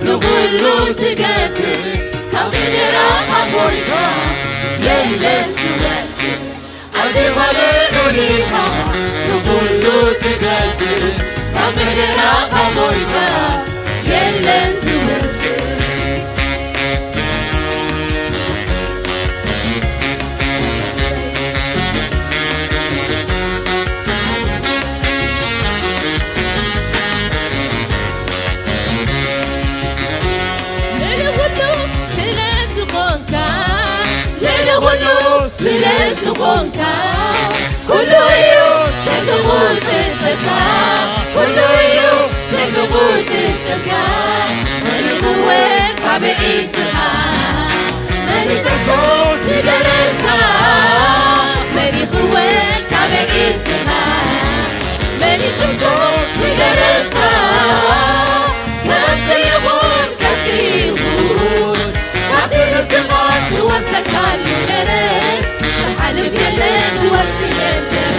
ንኹሉ ትገዝእ ካብ ምሕደራኻ ጎይታ የለን ዝወጽእ ኣዚኻ ልዑል ኢኻ ንኹሉ ትገዝእ ካብ ምሕደራኻ ጎይታ የለን ዝወጽእ ልዕሊ ኩሉ ስለ ዝኾንካ ልዕሊ ኩሉ ስለ ዝኾንካ ኩሉ እዩ ትሕቲ ቁጽጽርካ ኩሉ እዩ ትሕቲ ቁጽጽርካ መን ይኽወል ካብ ዒንትኻ መን ይጥሕሶ ንደረትካ መን ይኽወል ካብ ዒንትኻ መን ይጥሕሶ ንደረትካ ከምዚ ይኹን ከምዚ ይኹን ካብቲ ንስኻ ዝወሰድካሉ ደረት ዝሓልፍ የለን ዝወጽእ የለን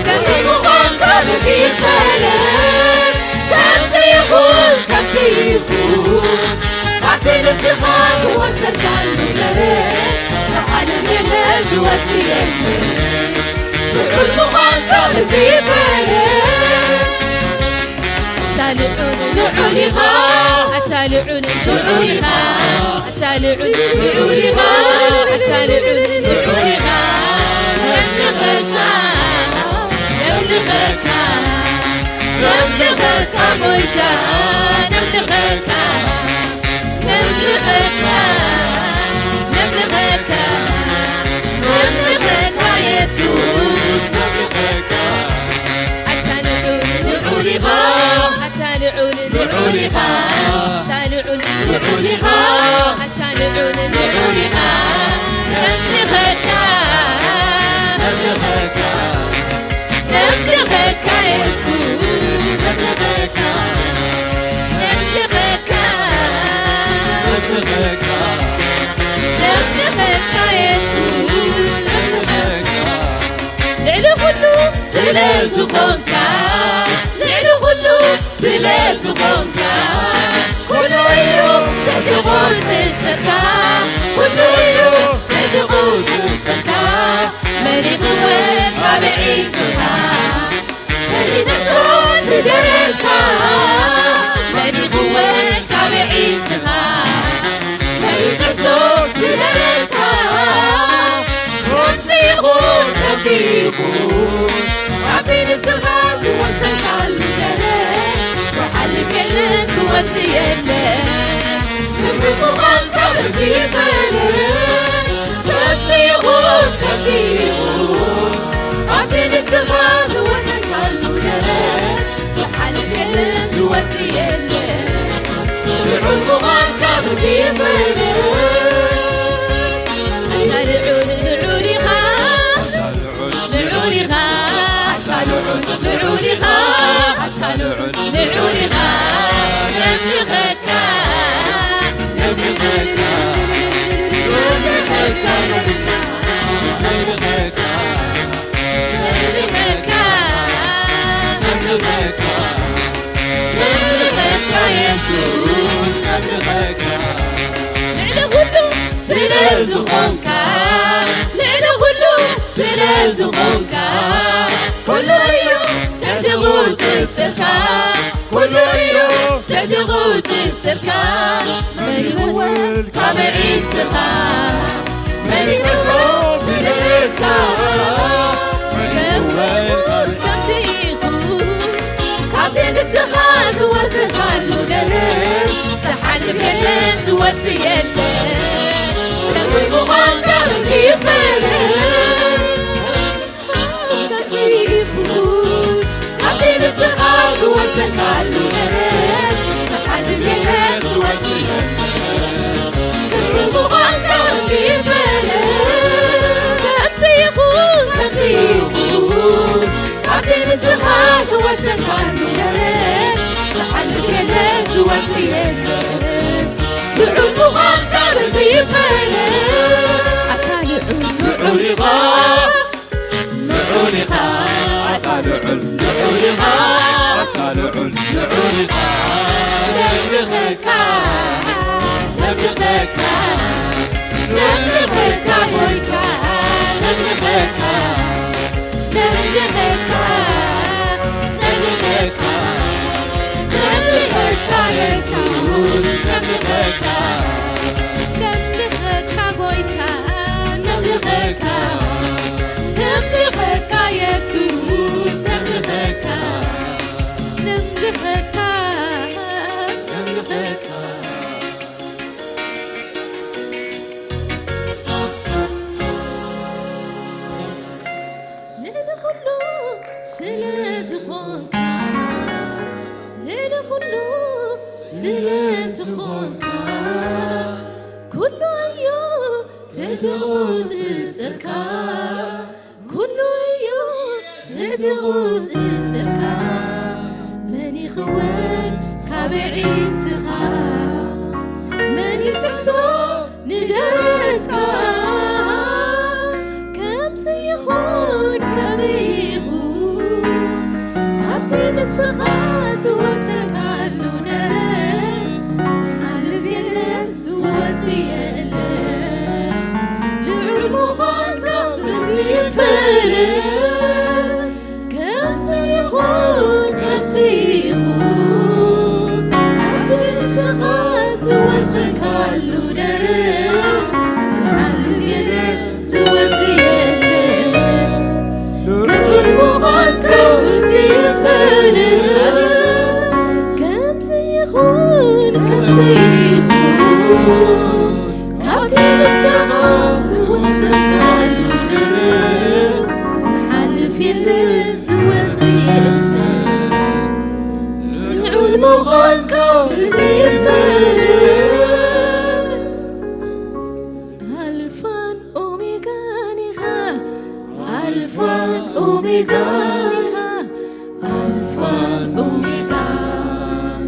ከምዚ ምዃንካ ብዝይፈለጥ ከምዚ ይኹን ከምዚ ይኹን ካብቲ ንስኻ ዝወሰድካሉ ደረት ዝሓልፍ የለን ዝወጽእ የለን ልዑል ምዃንካ ብዝይፈለጥ ኣታ ልዑል ልዑል ኢኻ ኣታ ልዑል ልዑል ኢኻ ኣታ ልዑል ልዑል ኢኻ ኣታ ልዑል ልዑል ኢኻ ነምልኸካ ነምልኸካ ነምልኸካ ጎይታ ነምልኸካ ነምልኸካ ነምልኸካ ነምልኸካ የሱስ ነምልኸካ ኣታ ልዑል ልዑል ኢኻ ኣታ ልዑል ልዑል ኢኻ ኣታ ልዑል ልዑል ኢኻ ኣታ ልዑል ልዑል ኢኻ ነምልኸካ ነምልኸካ ነምልኸካ የሱስ ነምልኸካ ነምልኸካ ነምልኸካ ነምልኸካ የሱስ ነምልኸካ ልዕሊ ኩሉ ስለ ዝኾንካ ልዕሊ ኩሉ ስለ ዝኾንካ ኩሉ እዩ ትሕቲ ቁጽጽርካ ኩሉ እዩ ትሕቲ ቁጽጽርካ መን ይኽወል ካብ ዒንትኻ መን ይጥሕሶ ንደረትካ መን ይኽወል ካብ ዒንትኻ ኣብቲ ንስኻ ዝወሰንካሉ ደረጃ ዝሓልፍ የለን፣ ዝወጽእ የለን። ከምቲ ምዃንካ በቲ ይፈለ፣ ከምቲ ይኹን ከምቲ ይኹን፣ ኣብቲ ንስኻ ዝወሰንካሉ ደረጃ ዝሓልፍ የለን፣ ዝወጽእ የለን። ልዑል ምዃንካ በቲ ይፈለ፣ ኣታ ልዑል ልዑል ኢኻ። ልዑል ኢኻ፣ ኣታ ልዑል ልዑል ኢኻ፣ ኣታ ልዑል ልዑል ኢኻ። ነምልኸካ፣ ነምልኸካ፣ ነምልኸካ፣ ነምልኸካ፣ ነምልኸካ፣ ነምልኸካ የሱስ፣ ነምልኸካ። ልዕሊ ኩሉ ስለ ዝኾንካ፣ ልዕሊ ኩሉ ስለ ዝኾንካ፣ ኩሉ እዩ ትሕቲ ቁጽጽርካ፣ ኩሉ እዩ ትሕቲ ቁጽጽርካ። መን ይኸውን ካብ ኣዒንትኻ? መን ይጠፍኦ ንድሕርካ? መን ይኸውን ከምቲ ኢኹ? ካብቲ ንስኻ ዝወሰንካሉ ደረጃ ዝሓልፍ የለን፣ ዝወጽእ የለን። ልዑል ምዃንካ በቲ ይፈለ፣ ከምቲ ይኹን፣ ካብቲ ንስኻ ዝወሰንካሉ ደረጃ ዝሓልፍ የለን፣ ዝወጽእ የለን። ከምቲ ምዃንካ በቲ ይፈለ፣ ከምቲ ይኹን፣ ከምቲ ይኹን፣ ኣብቲ ንስኻ ዝወሰንካሉ ደረጃ ዝሓልፍ የለን፣ ዝወጽእ የለን። ልዑል ምዃንካ በዚ ይፈለ። ኣታ ልዑል፣ ልዑል ኢኻ፣ ልዑል ኢኻ። ኣታ ልዑል፣ ልዑል ኢኻ፣ ኣታ ልዑል፣ ልዑል ኢኻ። ነምልኸካ፣ ነምልኸካ፣ ነምልኸካ ጎይታ፣ ነምልኸካ። ነምልኸካ፣ ነምልኸካ፣ ነምልኸካ የሱስ፣ ነምልኸካ። ነምልኸካ ጎይታ፣ ነምልኸካ፣ ነምልኸካ የሱስ፣ ነምልኸካ፣ ነምልኸካ፣ ነምልኸካ። ልዕሊ ኩሉ ስለ ዝኾንካ፣ ልዕሊ ኩሉ ስለ ዝኾንካ፣ ኩሉ እዩ ትሕቲ ቁጽጽርካ፣ ኩሉ እዩ ትሕቲ ቁጽጽርካ። መን ይኽወል ካብ ኣዒንትኻ? መን ይጥሕሶ ንደረትካ? ከምዚ ይኹን፣ ከምዚ ይኹን፣ ካብቲ ንስኻ ዝወሰንካሉ ደረት ዝሓልፍ የለን፣ ዝወጽእ የለን። ልዑል ምዃንካ በዚ ይፈልጥ፣ ከምዚ ይኹን፣ ከምቲ ይኹን፣ ኣብቲ ንስኻ ዝወሰንካሉ ደረት ዝሓልፍ የለን፣ ዝወጽእ የለን። ከምቲ ምዃንካ በዚ ይፈልጥ፣ ከምዚ ይኹን፣ ከምቲ ይኹን፣ ካብቲ ንስኻ ዝወሰንካሉ ደረት ዝሓልፍ የለን፣ ዝወጽእ የለን። ልዑል ምዃንካ በዚ ይፈልጥ፣ ኣልፋን ኦሜጋን ኢኻ፣ ኣልፋን ኦሜጋን ኢኻ፣ ኣልፋን ኦሜጋን፣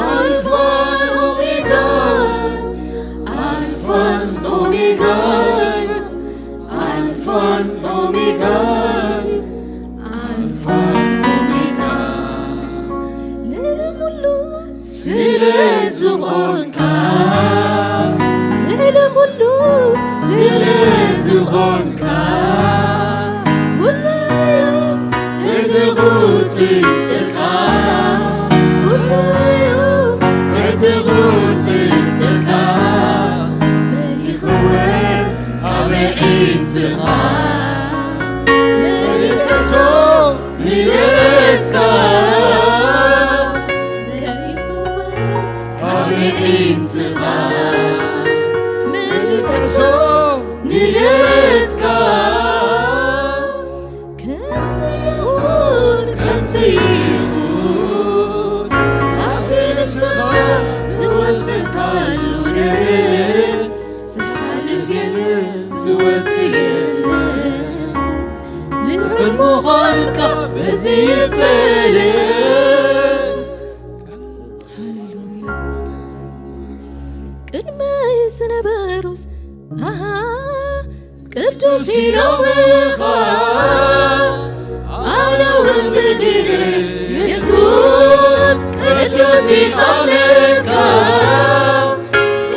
ኣልፋን ኦሜጋን፣ ኣልፋን ኦሜጋን፣ ኣልፋን ኦሜጋን፣ ኣልፋን ኦሜጋን። ልዕሊ ኩሉ ስለ ዝኾንካ፣ ልዕሊ ኩሉ ስለ ዝኾንካ፣ ኩሉ እዩ ትሕቲ ቁጽጽርካ፣ ኩሉ እዩ ትሕቲ ቁጽጽርካ። መን ይኽወል ኣብ ኣዒንትኻ? መን ምንጠቅሶ ንደረትካ ከምዚ ይኹን ከምቲ ይኹን ካብቲ ንስኻ ዝወሰንካሉ ደረት ዝሓልፍ የለን ዝወጽእ የለን። ልዑል ምዃንካ በዚ ይፈለጥ። ሃሌሉያ። ቅድመይ ዝነበሩስ ኣሃ ቅዱስ ኢሎምኻ ኣነ እውን ብግደ የሱስ ቅዱስ ኢኻ እብለካ።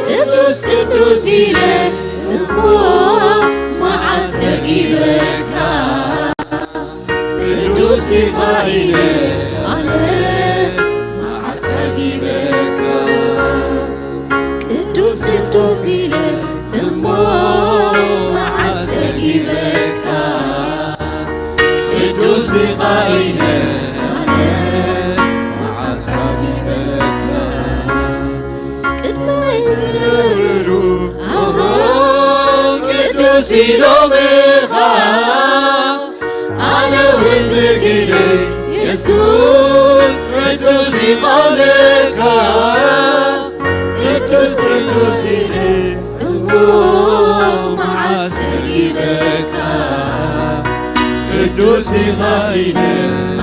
ቅዱስ ቅዱስ ኢለ እሞ መዓስ ጸጊበካ። ቅዱስ ኢኻ ኢለ ኣነስ መዓስ ጸጊበካ። ቅዱስ ቅዱስ ኢለ እሞ መዓስ ጸጊበካ። ቅዱስ ኢኻ ኢለ ኣነስ መዓስ ጸጊበካ። ቅድመይ ዝነበሩ ኣሃ ቅዱስ ኢሎምኻ ኣነ እውን ብግደ የሱስ ቅዱስ ይኾነካ። ቅዱስ ቅዱስ ኢለ እሞ መዓስ ጸጊበካ። ቅዱስ ኢኻ ኢለ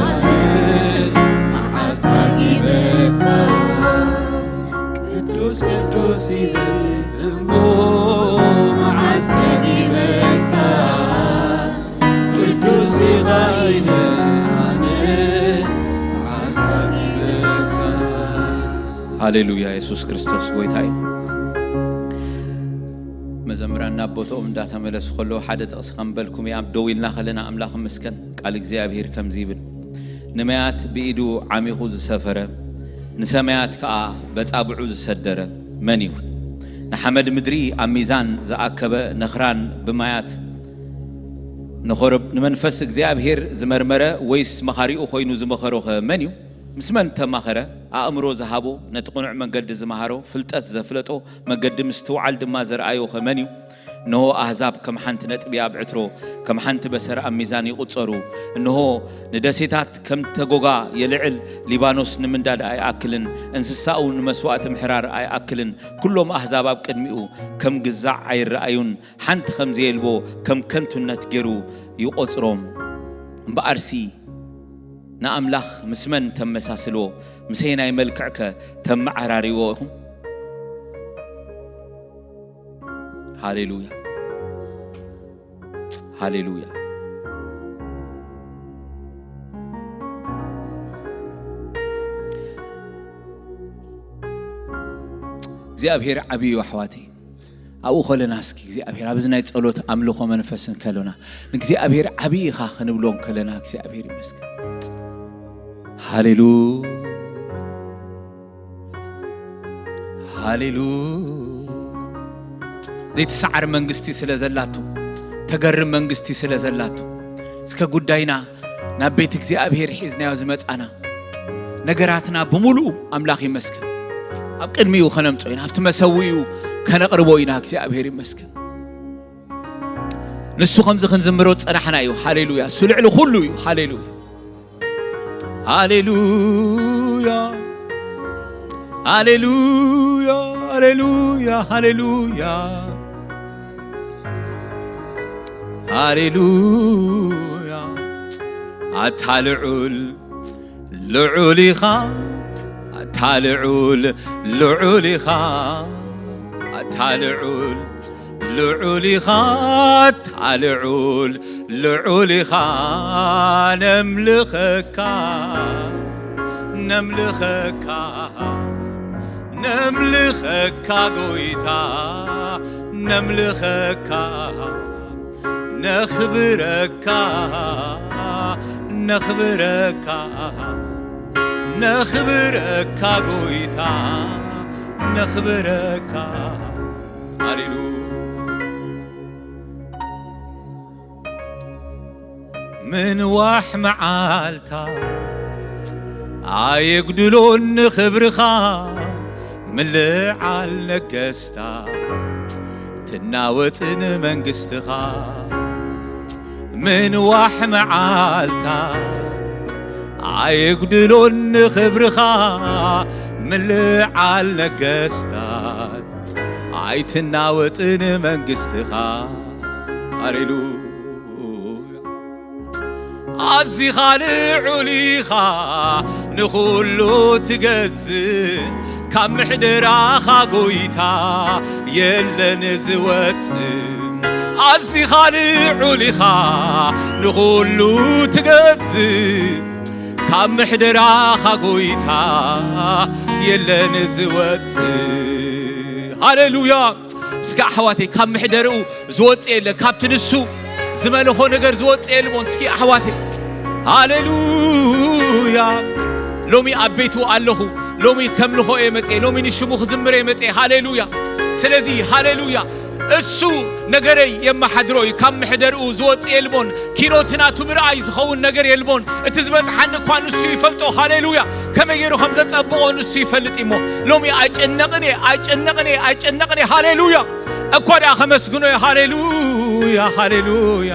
ኣነስ መዓስ ጸጊበካ። ቅዱስ ቅዱስ ኢለ እሞ መዓስ ጸጊበካ። ቅዱስ ኢኻ ኢለ ኣነስ መዓስ ጸጊበካ። ሃሌሉያ፣ የሱስ ክርስቶስ ጎይታ እዩ። መዘምራን ናብ ቦታኦም እንዳተመለሱ ከለዉ ሓደ ጥቕሲ ከንበልኩም እየ። ኣብ ደው ኢልና ከለና ኣምላኽ ይመስገን። ቃል እግዚኣብሔር ከምዚ ይብል፣ ንማያት ብኢዱ ዓሚኹ ዝሰፈረ፣ ንሰማያት ከኣ በጻብዑ ዝሰደረ መን እዩ? ንሓመድ ምድሪ ኣብ ሚዛን ዝኣከበ፣ ነኽራን ብማያት ንኾረብ-፣ ንመንፈስ እግዚኣብሔር ዝመርመረ፣ ወይስ መኻሪኡ ኮይኑ ዝመኸሮኸ መን እዩ? ምስ መን ተማኸረ? ኣእምሮ ዝሃቦ፣ ነቲ ቅኑዕ መንገዲ ዝመሃሮ፣ ፍልጠት ዘፍለጦ፣ መገዲ ምስትውዓል ድማ ዘርኣዮኸ መን እዩ? እንሆ ኣህዛብ ከም ሓንቲ ነጥቢ ኣብ ዕትሮ፣ ከም ሓንቲ በሰር ኣብ ሚዛን ይቑጸሩ። እንሆ ንደሴታት ከም ተጎጋ የልዕል፣ ሊባኖስ ንምንዳድ ኣይኣክልን፣ እንስሳኡ ንመስዋእቲ ምሕራር ኣይኣክልን። ኩሎም ኣህዛብ ኣብ ቅድሚኡ ከም ግዛዕ ኣይረኣዩን፣ ሓንቲ ከም ዘየልቦ ከም ከንቱነት ገይሩ ይቖጽሮም። እምበኣርሲ ንኣምላኽ ምስ መን ተመሳስልዎ? ምሰየናይ መልክዕከ ተመዓራርይዎ ኢኹም? ሃሌሉያ፣ ሃሌሉያ። እግዚኣብሔር ዓብዪ እዩ ኣሕዋተይ። ኣብኡ ከለና እስኪ እግዚኣብሔር ኣብዚ ናይ ጸሎት ኣምልኾ መንፈስ እንከሎና ንእግዚኣብሔር ዓብዪ ኢኻ ክንብሎ እንከለና እግዚኣብሔር ይመስገን። ሃሌሉ ሃሌሉ ዘይትሰዓር መንግስቲ ስለ ዘላቱ፣ ተገርም መንግስቲ ስለ ዘላቱ፣ እስከ ጉዳይና ናብ ቤት እግዚኣብሔር ሒዝናዮ ዝመጻና ነገራትና ብምሉኡ ኣምላኽ ይመስገን ኣብ ቅድሚኡ ከነምጾ ኢና፣ ኣብቲ መሰዊኡ ከነቕርቦ ኢና። እግዚኣብሔር ይመስገን። ንሱ ከምዚ ክንዝምሮ ዝጸናሕና እዩ። ሃሌሉያ። እሱ ልዕሊ ኩሉ እዩ። ሃሌሉያ። ሃሌሉያ። ሃሌሉያ፣ ሃሌሉያ፣ ሃሌሉያ። ሃሌሉያ። ኣታ ልዑል፣ ልዑል ኢኻ። ኣታ ልዑል፣ ልዑል ኢኻ። ኣታ ልዑል፣ ልዑል ኢኻ። ኣታ ልዑል፣ ልዑል ኢኻ። ነምልኸካ፣ ነምልኸካ፣ ነምልኸካ ጎይታ፣ ነምልኸካ፣ ነኽብረካ፣ ነኽብረካ፣ ነኽብረካ ጎይታ፣ ነኽብረካ። ሃሌሉያ። ምንዋሕ መዓልታ ኣየጉድሎን ንኽብርኻ፣ ምልዓል ነገስታት ትናወጽን መንግስትኻ ምንዋሕ መዓልታት ኣይጉድሎን ክብርኻ። ምልዓል ነገስታት ኣይትናወጽን መንግስትኻ። ሃሌሉያ። ኣዚኻ ልዑል ኢኻ ንኹሉ ትገዝእ፣ ካብ ምሕደራኻ ጎይታ የለን ዝወጽእ። ኣዚኻ ልዑል ኢኻ ንኹሉ ትገዝእ፣ ካብ ምሕደራኻ ጎይታ የለን ዝወጽእ። ሃሌሉያ። እስከ ኣሕዋተይ ካብ ምሕደርኡ ዝወጽእ የለን፣ ካብቲ ንሱ ዝመለኾ ነገር ዝወጽእ የልቦን። እስኪ ኣሕዋተይ ሃሌሉያ። ሎሚ ኣብ ቤቱ ኣለኹ፣ ሎሚ ከምልኾ እየ መጽየ፣ ሎሚ ንሽሙ ክዝምር እየ መጽየ። ሃሌሉያ። ስለዚ ሃሌሉያ እሱ ነገረይ የመሓድሮ እዩ። ካብ ምሕደርኡ ዝወጽእ የልቦን። ኪኖት ናቱ ምርኣይ ዝኸውን ነገር የልቦን። እቲ ዝበጽሓኒ እኳ ንሱ ይፈልጦ። ሃሌሉያ። ከመይ ገይሩ ከም ዘጸብቖ ንሱ ይፈልጥ እሞ ሎሚ ኣይጨነቕን እየ፣ ኣይጨነቕን እየ፣ ኣይጨነቕን እየ። ሃሌሉያ። እኳ ደኣ ከመስግኖ እየ። ሃሌሉያ፣ ሃሌሉያ፣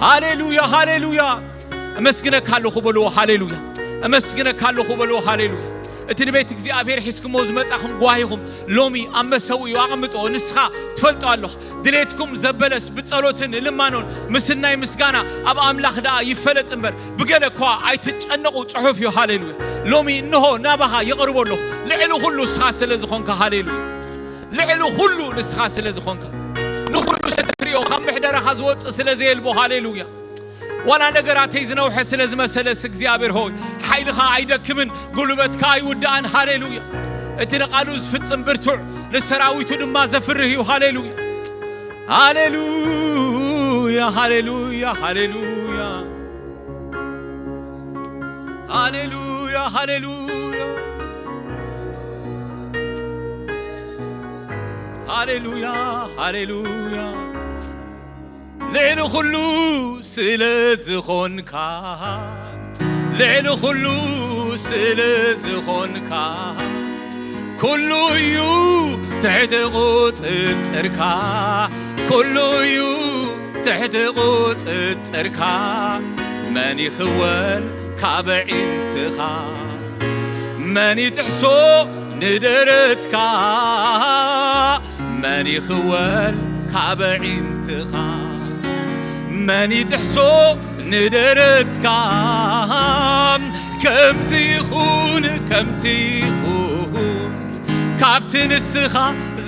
ሃሌሉያ፣ ሃሌሉያ። እመስግነካ ኣለኹ በልዎ። ሃሌሉያ። እመስግነካ ኣለኹ በልዎ። ሃሌሉያ። እቲ ንቤት እግዚኣብሔር ሒዝኩሞ ዝመጻኹም ጓሂኹም ሎሚ ኣብ መሰውኡ ኣቐምጥዎ። ንስኻ ትፈልጦ ኣለኻ። ድሌትኩም ዘበለስ ብጸሎትን ልማኖን ምስናይ ምስጋና ኣብ ኣምላኽ ደኣ ይፈለጥ እምበር፣ ብገለ እኳ ኣይትጨነቑ ጽሑፍ እዩ። ሃሌሉያ። ሎሚ እንሆ ናባኻ ይቐርቦ ኣለኹ። ልዕሊ ኩሉ ንስኻ ስለ ዝኾንካ። ሃሌሉያ። ልዕሊ ኩሉ ንስኻ ስለ ዝኾንካ። ንኹሉ ሰብ ትሪኦ ካብ ምሕደራኻ ዝወጽእ ስለ ዘየልቦ። ሃሌሉያ። ዋላ ነገራተይ ዝነውሐ ስለ ዝመሰለስ እግዚኣብሔር ሆይ፣ ሓይልኻ ኣይደክምን፣ ጉልበትካ ኣይውዳእን። ሃሌሉያ። እቲ ንቓሉ ዝፍጽም ብርቱዕ፣ ንሰራዊቱ ድማ ዘፍርህ እዩ። ሃሌሉያ። ሃሌሉያ፣ ሃሌሉያ፣ ሃሌሉያ። ሃሌሉያ፣ ሃሌሉያ። ሃሌሉያ፣ ሃሌሉያ። ልዕሊ ኩሉ ስለ ዝኾንካ፣ ልዕሊ ኩሉ ስለ ዝኾንካ፣ ኩሉ እዩ ትሕቲ ቁጽጽርካ፣ ኩሉ እዩ ትሕቲ ቁጽጽርካ። መን ይኽወል ካብ ዒንትኻ? መን ይጥሕሶ ንደረትካ? መን ይኽወል ካብ ዒንትኻ? መን ይጥሕሶ ንደረትካ? ከምዚ ይኹን ከምቲ ይኹን፣ ካብቲ ንስኻ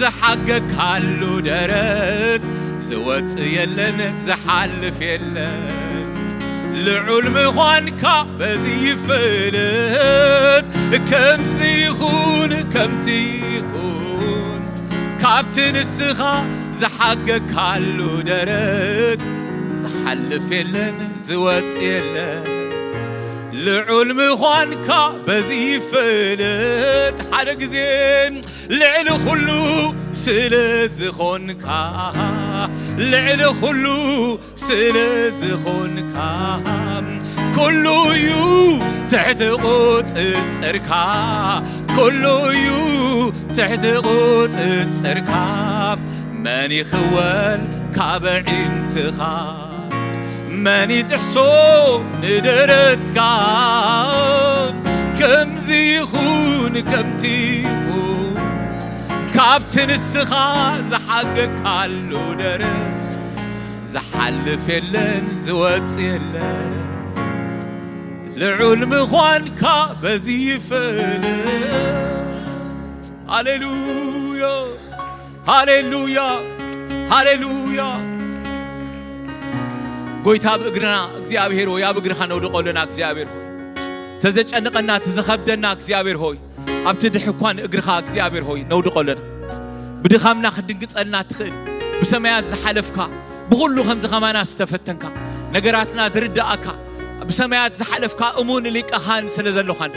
ዝሓገካሉ ደረት ዝወጽእ የለን፣ ዝሓልፍ የለን። ልዑል ምዃንካ በዚ ይፍለጥ። ከምዚ ይኹን ከምቲ ይኹን፣ ካብቲ ንስኻ ዝሓገካሉ ደረት ዝሓልፍ የለን፣ ዝወጽእ የለን። ልዑል ምዃንካ በዚ ይፍለጥ። ሓደ ግዜ ልዕሊ ኩሉ ስለ ዝኾንካ፣ ልዕሊ ኩሉ ስለ ዝኾንካ፣ ኩሉ እዩ ትሕቲ ቁጽጽርካ፣ ኩሉ እዩ ትሕቲ ቁጽጽርካ። መን ይኽወል ካብ ዒንትኻ? መን ይጥሕሶ ንደረትካ? ከምዚ ይኹን ከምቲ ይኹን፣ ካብቲ ንስኻ ዝሓገካሉ ደረት ዝሓልፍ የለን፣ ዝወጽእ የለን። ልዑል ምዃንካ በዚ ይፍለጥ። ሃሌሉያ፣ ሃሌሉያ፣ ሃሌሉያ። ጎይታ ኣብ እግርና እግዚኣብሔር ሆይ፣ ኣብ እግርኻ ነውድቆ ኣለና እግዚኣብሔር ሆይ። ተዘጨንቀና፣ ተዘኸብደና እግዚኣብሔር ሆይ፣ ኣብቲ ድሕኳን እግርኻ እግዚኣብሔር ሆይ ነውድቆ ኣለና። ብድኻምና ክትድንግጸልና ትኽእል፣ ብሰማያት ዝሓለፍካ፣ ብኹሉ ከምዚ ከማና ዝተፈተንካ፣ ነገራትና ዝርድኣካ፣ ብሰማያት ዝሓለፍካ እሙን ሊቀ ካህን ስለ ዘሎኻን፣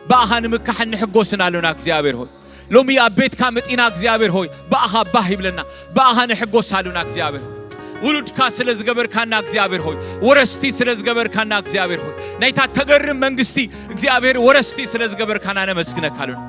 ብኣኻ ንምካሕን ንሕጎስን ኣሎና እግዚኣብሔር ሆይ። ሎሚ ኣብ ቤትካ መጺና እግዚኣብሔር ሆይ፣ ብኣኻ ባህ ይብለና፣ ብኣኻ ንሕጎስ ኣሎና እግዚኣብሔር ሆይ። ውሉድካ ስለ ዝገበርካና እግዚኣብሔር ሆይ፣ ወረስቲ ስለ ዝገበርካና እግዚኣብሔር ሆይ፣ ናይታ ተገርም መንግስቲ እግዚኣብሔር ወረስቲ ስለ ዝገበርካና ነመስግነካ ኣሎና።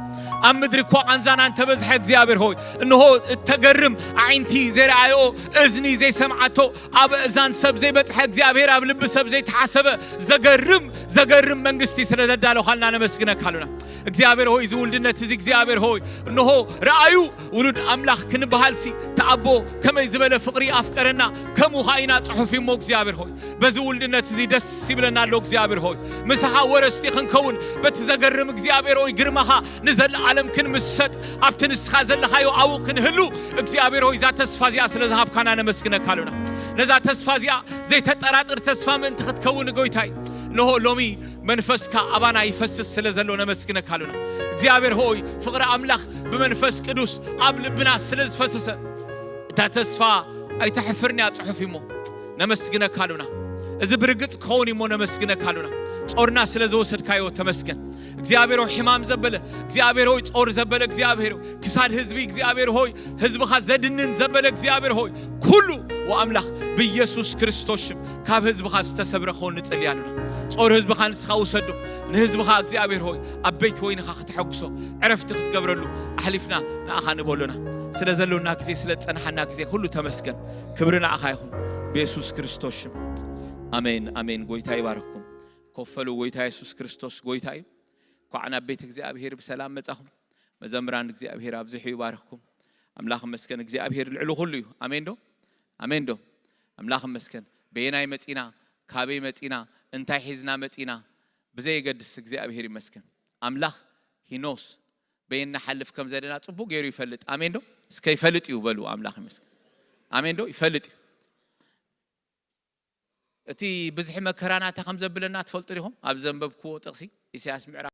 ኣብ ምድሪ እኳ ቃንዛና እንተበዝሐ እግዚኣብሔር ሆይ፣ እንሆ እተገርም ኣዒንቲ ዘይረኣዮ፣ እዝኒ ዘይሰምዓቶ፣ ኣብ እዛን ሰብ ዘይበጽሐ እግዚኣብሔር፣ ኣብ ልቢ ሰብ ዘይተሓሰበ ዘገርም፣ ዘገርም መንግስቲ ስለ ዘዳለኻልና ነመስግነካ ኣሉና። እግዚኣብሔር ሆይ፣ እዚ ውልድነት እዚ እግዚኣብሔር ሆይ፣ እንሆ ረኣዩ ውሉድ ኣምላኽ ክንበሃልሲ፣ ተኣቦ ከመይ ዝበለ ፍቕሪ ኣፍቀረና፣ ከምኡ ኸዓ ኢና ጽሑፍ እሞ እግዚኣብሔር ሆይ፣ በዚ ውልድነት እዚ ደስ ይብለና ኣሎ እግዚኣብሔር ሆይ። ምሳኻ ወረስቲ ክንከውን በቲ ዘገርም እግዚኣብሔር ሆይ ግርማኻ ንዘለዓለም ክንምሰጥ ኣብቲ ንስኻ ዘለኻዮ ኣብኡ ክንህሉ እግዚኣብሔር ሆይ እዛ ተስፋ እዚኣ ስለ ዝሃብካና ነመስግነካ ኣሉና። ነዛ ተስፋ እዚኣ ዘይተጠራጥር ተስፋ ምእንቲ ክትከውን ጎይታይ እንሆ ሎሚ መንፈስካ ኣባና ይፈስስ ስለ ዘሎ ነመስግነካ ኣሉና። እግዚኣብሔር ሆይ ፍቕሪ ኣምላኽ ብመንፈስ ቅዱስ ኣብ ልብና ስለ ዝፈሰሰ እታ ተስፋ ኣይተሕፍርን እያ ጽሑፍ እሞ ነመስግነካ ኣሉና። እዚ ብርግጽ ክኸውን እሞ ነመስግነካ ኣሉና። ጾርና ስለ ዝወሰድካዮ ተመስገን። እግዚኣብሔር ሆይ ሕማም ዘበለ፣ እግዚኣብሔር ሆይ ጾር ዘበለ፣ እግዚኣብሔር ሆይ ክሳድ ህዝቢ እግዚኣብሔር ሆይ ህዝብኻ ዘድንን ዘበለ እግዚኣብሔር ሆይ ኩሉ ወኣምላኽ ብኢየሱስ ክርስቶስ ሽም ካብ ህዝብኻ ዝተሰብረ ክኸውን ንጽሊ ኣሉና። ጾር ህዝብኻ ንስኻ ውሰዶ። ንህዝብኻ እግዚኣብሔር ሆይ ኣብ ቤት ወይንኻ ክተሐጉሶ ዕረፍቲ ክትገብረሉ ኣሕሊፍና ንኣኻ ንበሉና። ስለ ዘሎና ግዜ ስለ ዝጸንሓና ግዜ ኩሉ ተመስገን። ክብሪ ንኣኻ ይኹን ብየሱስ ክርስቶስ ሽም። ኣሜን ኣሜን። ጎይታ ይባርኽኩም። ኮፈሉ። ጎይታ የሱስ ክርስቶስ ጎይታ እዩ። እንኳዕ ናብ ቤት እግዚኣብሔር ብሰላም መጻኹም። መዘምራን እግዚኣብሔር ኣብዚሑ ይባርኽኩም። ኣምላኽ መስገን። እግዚኣብሔር ልዕሊ ኩሉ እዩ። ኣሜን ዶ? ኣሜን ዶ? ኣምላኽ መስገን። በየናይ መጺና፣ ካበይ መጺና፣ እንታይ ሒዝና መጺና ብዘየገድስ እግዚኣብሔር ይመስገን። ኣምላኽ ሂኖስ በየን ንሓልፍ ከም ዘለና ጽቡቅ ገይሩ ይፈልጥ። ኣሜን ዶ? እስከ ይፈልጥ እዩ በሉ። ኣምላኽ ይመስገን። ኣሜን ዶ? ይፈልጥ እዩ። እቲ ብዝሒ መከራና እንታይ ከም ዘብለና ትፈልጡ ዲኹም? ኣብ ዘንበብክዎ ጥቕሲ ኢሳያስ ምዕራፍ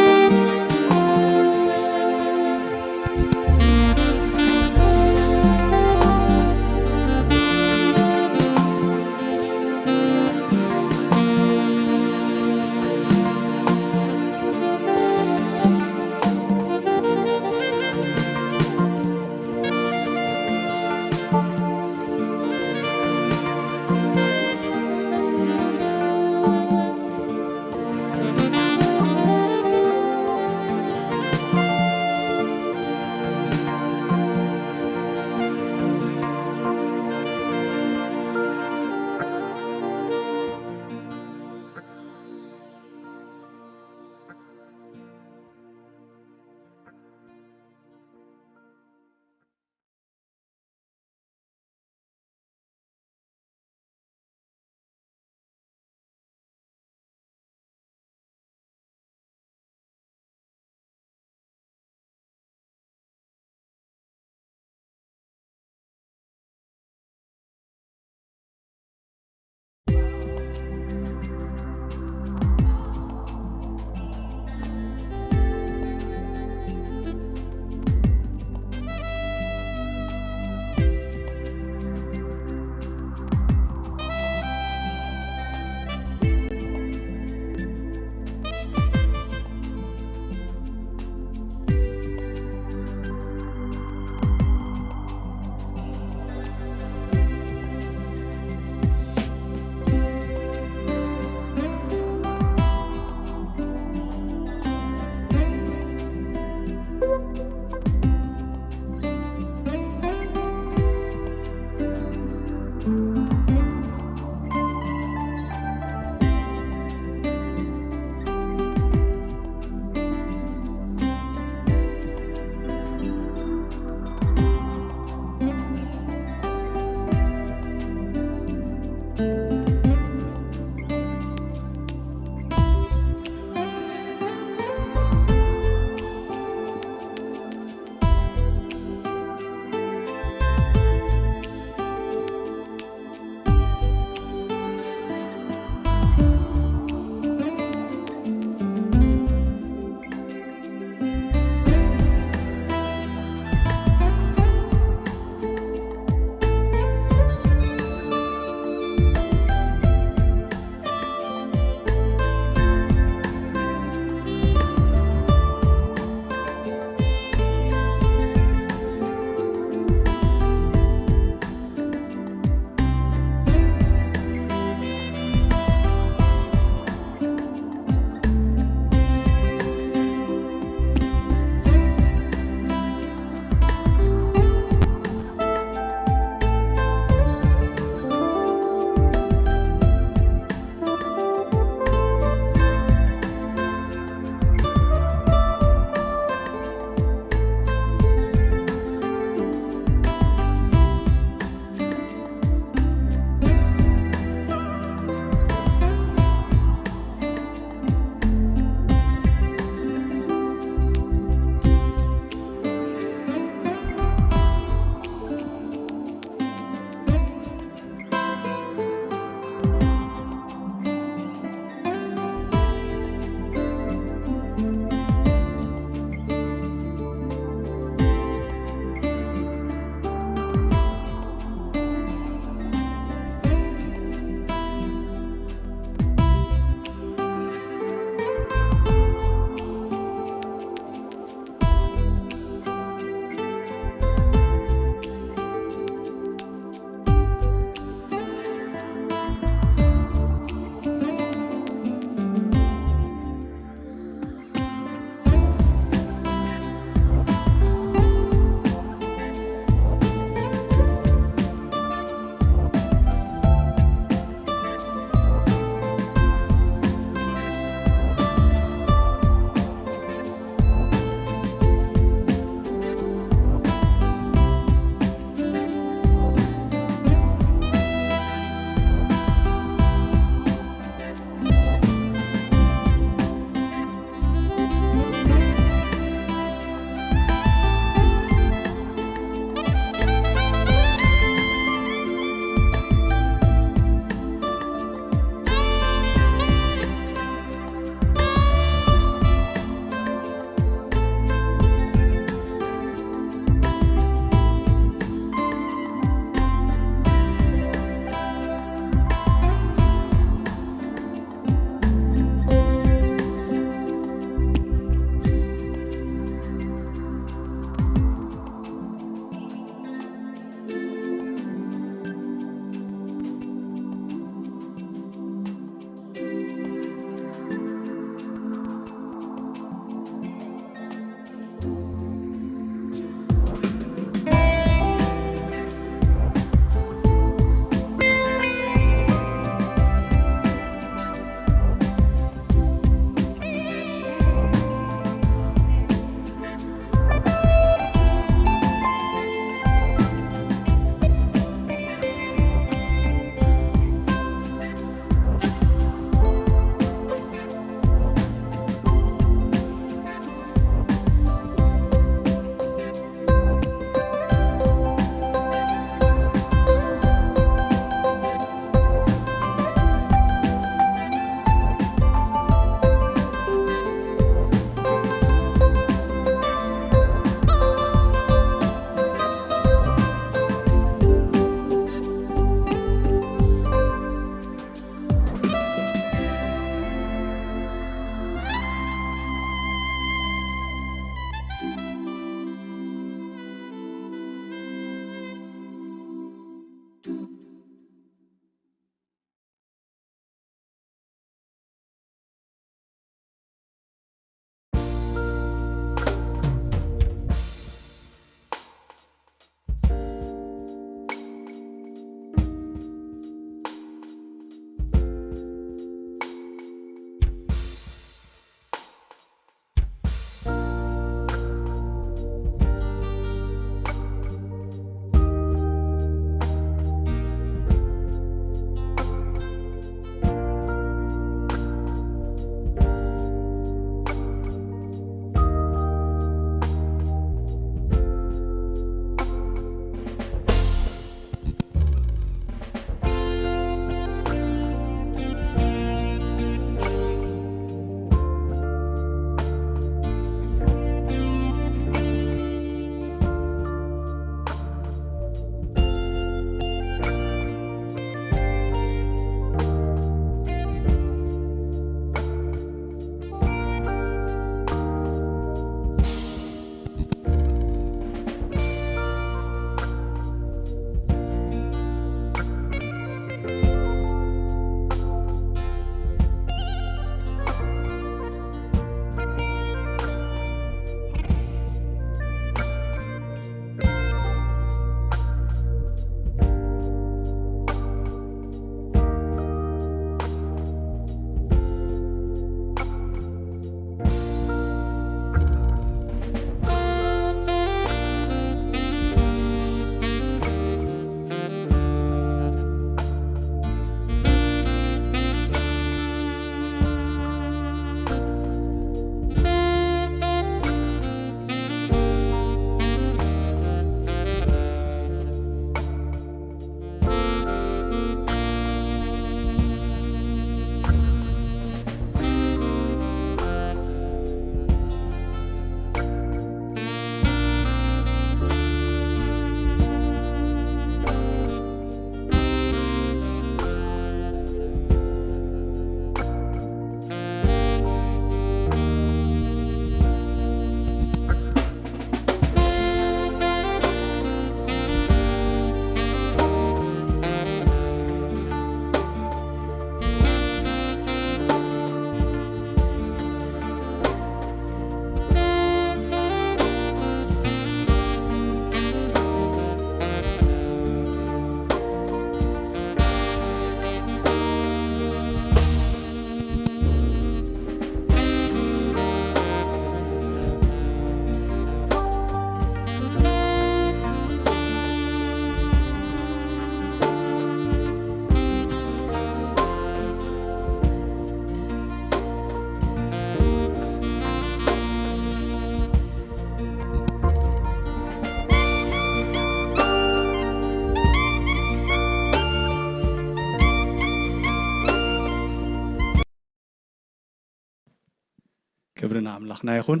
ክብሪ ንኣምላኽና ይኹን።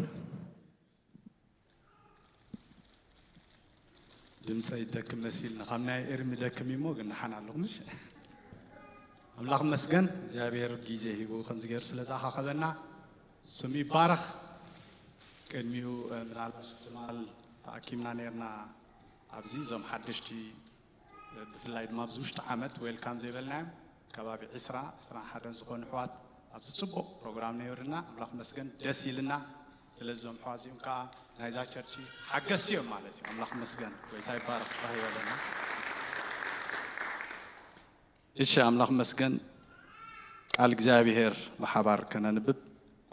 ድምፀይ ይደክም መሲል ንኻብ ናይ ኤርሚ ደክም እሞ ግን ደሓን ኣለኹ ምሽ። ኣምላኽ መስገን እግዚኣብሔር ግዜ ሂቡ ከምዚ ገይሩ ስለ ዝኣኻኸበና ስም ይባረኽ። ቅድሚኡ ምናልባት ትማል ተኣኪብና ነርና ኣብዚ እዞም ሓደሽቲ ብፍላይ ድማ ኣብዚ ውሽጢ ዓመት ዌልካም ዘይበልናዮም ከባቢ ዕስራ ዕስራ ሓደን ዝኾኑ ኣሕዋት ኣብዚ ጽቡቕ ፕሮግራም ነይሩና። ኣምላኽ መስገን ደስ ኢልና። ስለዚ እዞም ኣሕዋት እዚኦም ከዓ ናይዛ ቸርች ሓገዝቲ እዮም ማለት እዩ። ኣምላኽ መስገን ጎይታ ይባረኽ ባህ ይበለና። እሺ ኣምላኽ መስገን ቃል እግዚኣብሔር ብሓባር ከነንብብ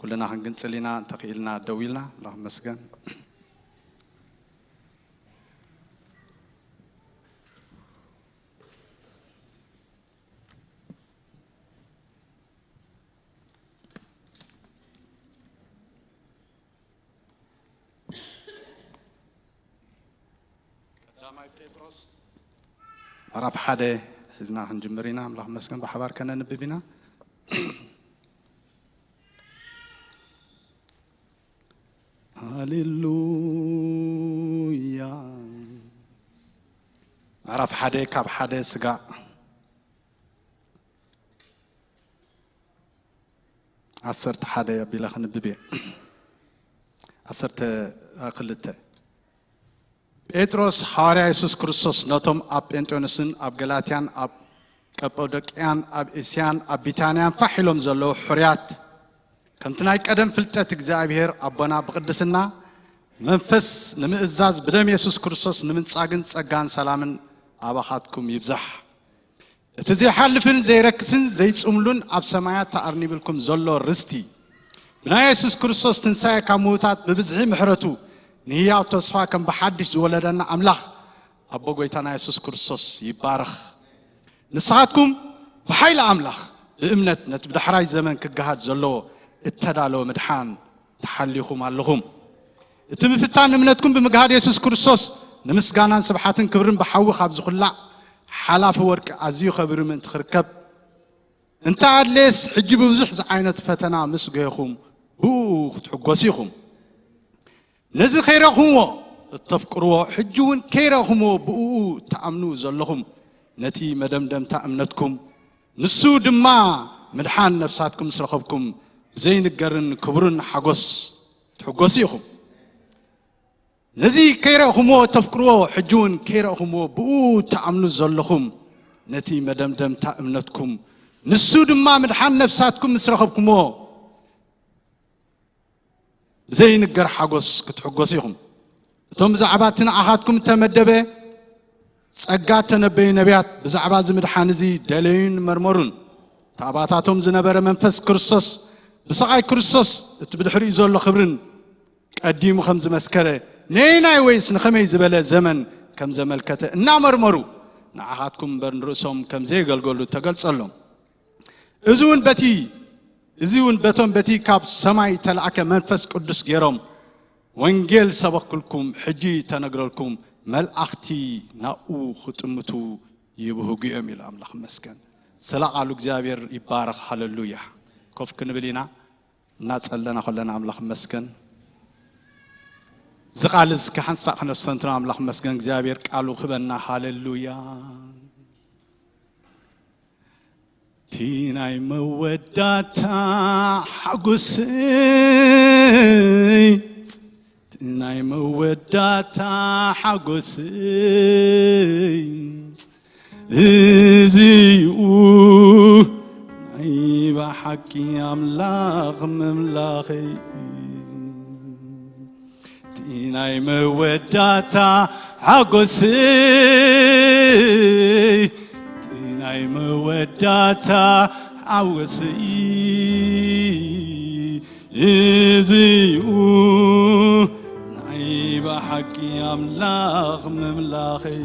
ኩልና ክንግንጽል ኢና እንተኽኢልና ደው ኢልና ኣምላኽ መስገን። ቀዳማይ ጴጥሮስ ምዕራፍ ሓደ ሒዝና ክንጅምር ኢና። ኣምላኽ መስገን ብሓባር ከነንብብ ኢና። ሃሌሉያ። ምዕራፍ ሓደ ካብ ሓደ ስጋዕ ዓሰርተ ሓደ ኣቢለ ክንብብ እየ። ዓሰርተ ክልተ። ጴጥሮስ ሓዋርያ የሱስ ክርስቶስ ነቶም ኣብ ጴንጤኖስን ኣብ ገላትያን ኣብ ቀጶዶቅያን ኣብ እስያን ኣብ ቢታንያን ፋሕ ኢሎም ዘለዉ ሕሩያት፣ ከምቲ ናይ ቀደም ፍልጠት እግዚኣብሔር ኣቦና ብቕድስና መንፈስ ንምእዛዝ ብደም የሱስ ክርስቶስ ንምንጻግን ጸጋን ሰላምን ኣባኻትኩም ይብዛሕ። እቲ ዘይሓልፍን ዘይረክስን ዘይጽምሉን ኣብ ሰማያት ተኣርኒብልኩም ዘሎ ርስቲ፣ ብናይ የሱስ ክርስቶስ ትንሳኤ ካብ ምዉታት ብብዝሒ ምሕረቱ ንህያው ተስፋ ከም ብሓድሽ ዝወለደና ኣምላኽ ኣቦ ጐይታና የሱስ ክርስቶስ ይባረኽ። ንስኻትኩም ብሓይሊ ኣምላኽ ብእምነት ነቲ ብዳሕራይ ዘመን ክገሃድ ዘለዎ እተዳለወ ምድሓን ተሓሊኹም ኣለኹም። እቲ ምፍታን እምነትኩም ብምግሃድ የሱስ ክርስቶስ ንምስጋናን ስብሓትን ክብርን ብሓዊ ካብ ዝኹላዕ ሓላፊ ወርቂ ኣዝዩ ኸቢሩ ምእንቲ ክርከብ፣ እንተ ኣድለየስ ሕጂ ብብዙሕ ዝዓይነቱ ፈተና ምስ ገየኹም ብእኡ ክትሕጎሱ ኢኹም። ነዚ ከይረእኹምዎ እተፍቅርዎ፣ ሕጂ እውን ከይረእኹምዎ ብእኡ ትኣምኑ ዘለኹም፣ ነቲ መደምደምታ እምነትኩም፣ ንሱ ድማ ምድሓን ነፍሳትኩም ምስ ረኸብኩም፣ ብዘይንገርን ክቡርን ሓጎስ ትሕጎሱ ኢኹም። ነዚ ከይረእኹምዎ እተፍቅርዎ፣ ሕጂ እውን ከይረእኹምዎ ብእኡ ትኣምኑ ዘለኹም፣ ነቲ መደምደምታ እምነትኩም፣ ንሱ ድማ ምድሓን ነፍሳትኩም ምስ ረኸብኩምዎ፣ ብዘይንገር ሓጎስ ክትሕጎሱ ኢኹም። እቶም ብዛዕባ እቲ ንዓኻትኩም እተመደበ ጸጋ እተነበዩ ነቢያት ብዛዕባ እዚ ምድሓን እዚ ደለዩን መርመሩን። እቲ ኣባታቶም ዝነበረ መንፈስ ክርስቶስ ብሰቓይ ክርስቶስ እቲ ብድሕሪኡ ዘሎ ክብርን ቀዲሙ ከም ዝመስከረ፣ ነየናይ ወይስ ንኸመይ ዝበለ ዘመን ከም ዘመልከተ እናመርመሩ፣ ንዓኻትኩም እምበር ንርእሶም ከም ዘየገልገሉ ተገልጸሎም። እዚ እውን በቲ፣ እዚ እውን በቶም በቲ ካብ ሰማይ እተላእከ መንፈስ ቅዱስ ገይሮም ወንጌል ሰበኽኩልኩም፣ ሕጂ ተነግረልኩም፣ መላእኽቲ ናብኡ ክጥምቱ ይብህጉ እዮም ኢሉ ኣምላኽ ይመስገን። ስለ ቃሉ እግዚኣብሔር ይባረኽ። ሃሌሉያ። ኮፍ ክንብል ኢና። እናጸለና ከለና ኣምላኽ ይመስገን። እዚ ቃል እዚ እስኪ ሓንሳእ ክነስተንትኖ። ኣምላኽ ይመስገን እግዚኣብሔር ቃሉ ክበና። ሃሌሉያ። እቲ ናይ መወዳእታ ሓጎሰይ፣ እቲ ናይ መወዳእታ ሓጎሰይ፣ እዚ'ዩ ናይ ብሓቂ ኣምላኽ ምምላኸይ። እቲ ናይ መወዳእታ ሓጎሰይ፣ እቲ ናይ መወዳእታ ሓጎሰይ፣ እዚ'ዩ ናይ ብሓቂ ኣምላኽ ምምላኸይ።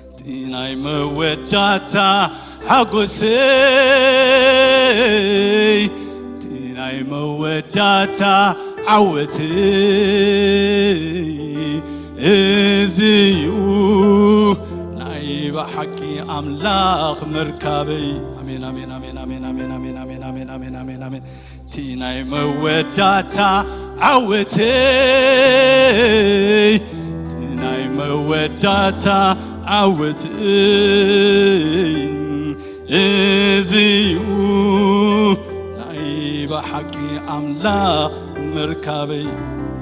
እቲ ናይ መወዳእታ ሓጎሰይ፣ እቲ ናይ መወዳእታ ዓወተይ፣ እዚ'ዩ ናይ ብሓቂ ኣምላኽ ምርካበይ። ኣሜን፣ ኣሜን፣ ኣሜን፣ ኣሜን፣ ኣሜን፣ ኣሜን፣ ኣሜን፣ ኣሜን፣ ኣሜን፣ ኣሜን፣ ኣሜን። እቲ ናይ መወዳእታ ዓወተይ፣ እቲ ናይ መወዳእታ ዓወተይ፣ እዚ እዩ ናይ ብሓቂ ኣምላኽ ምርካበይ።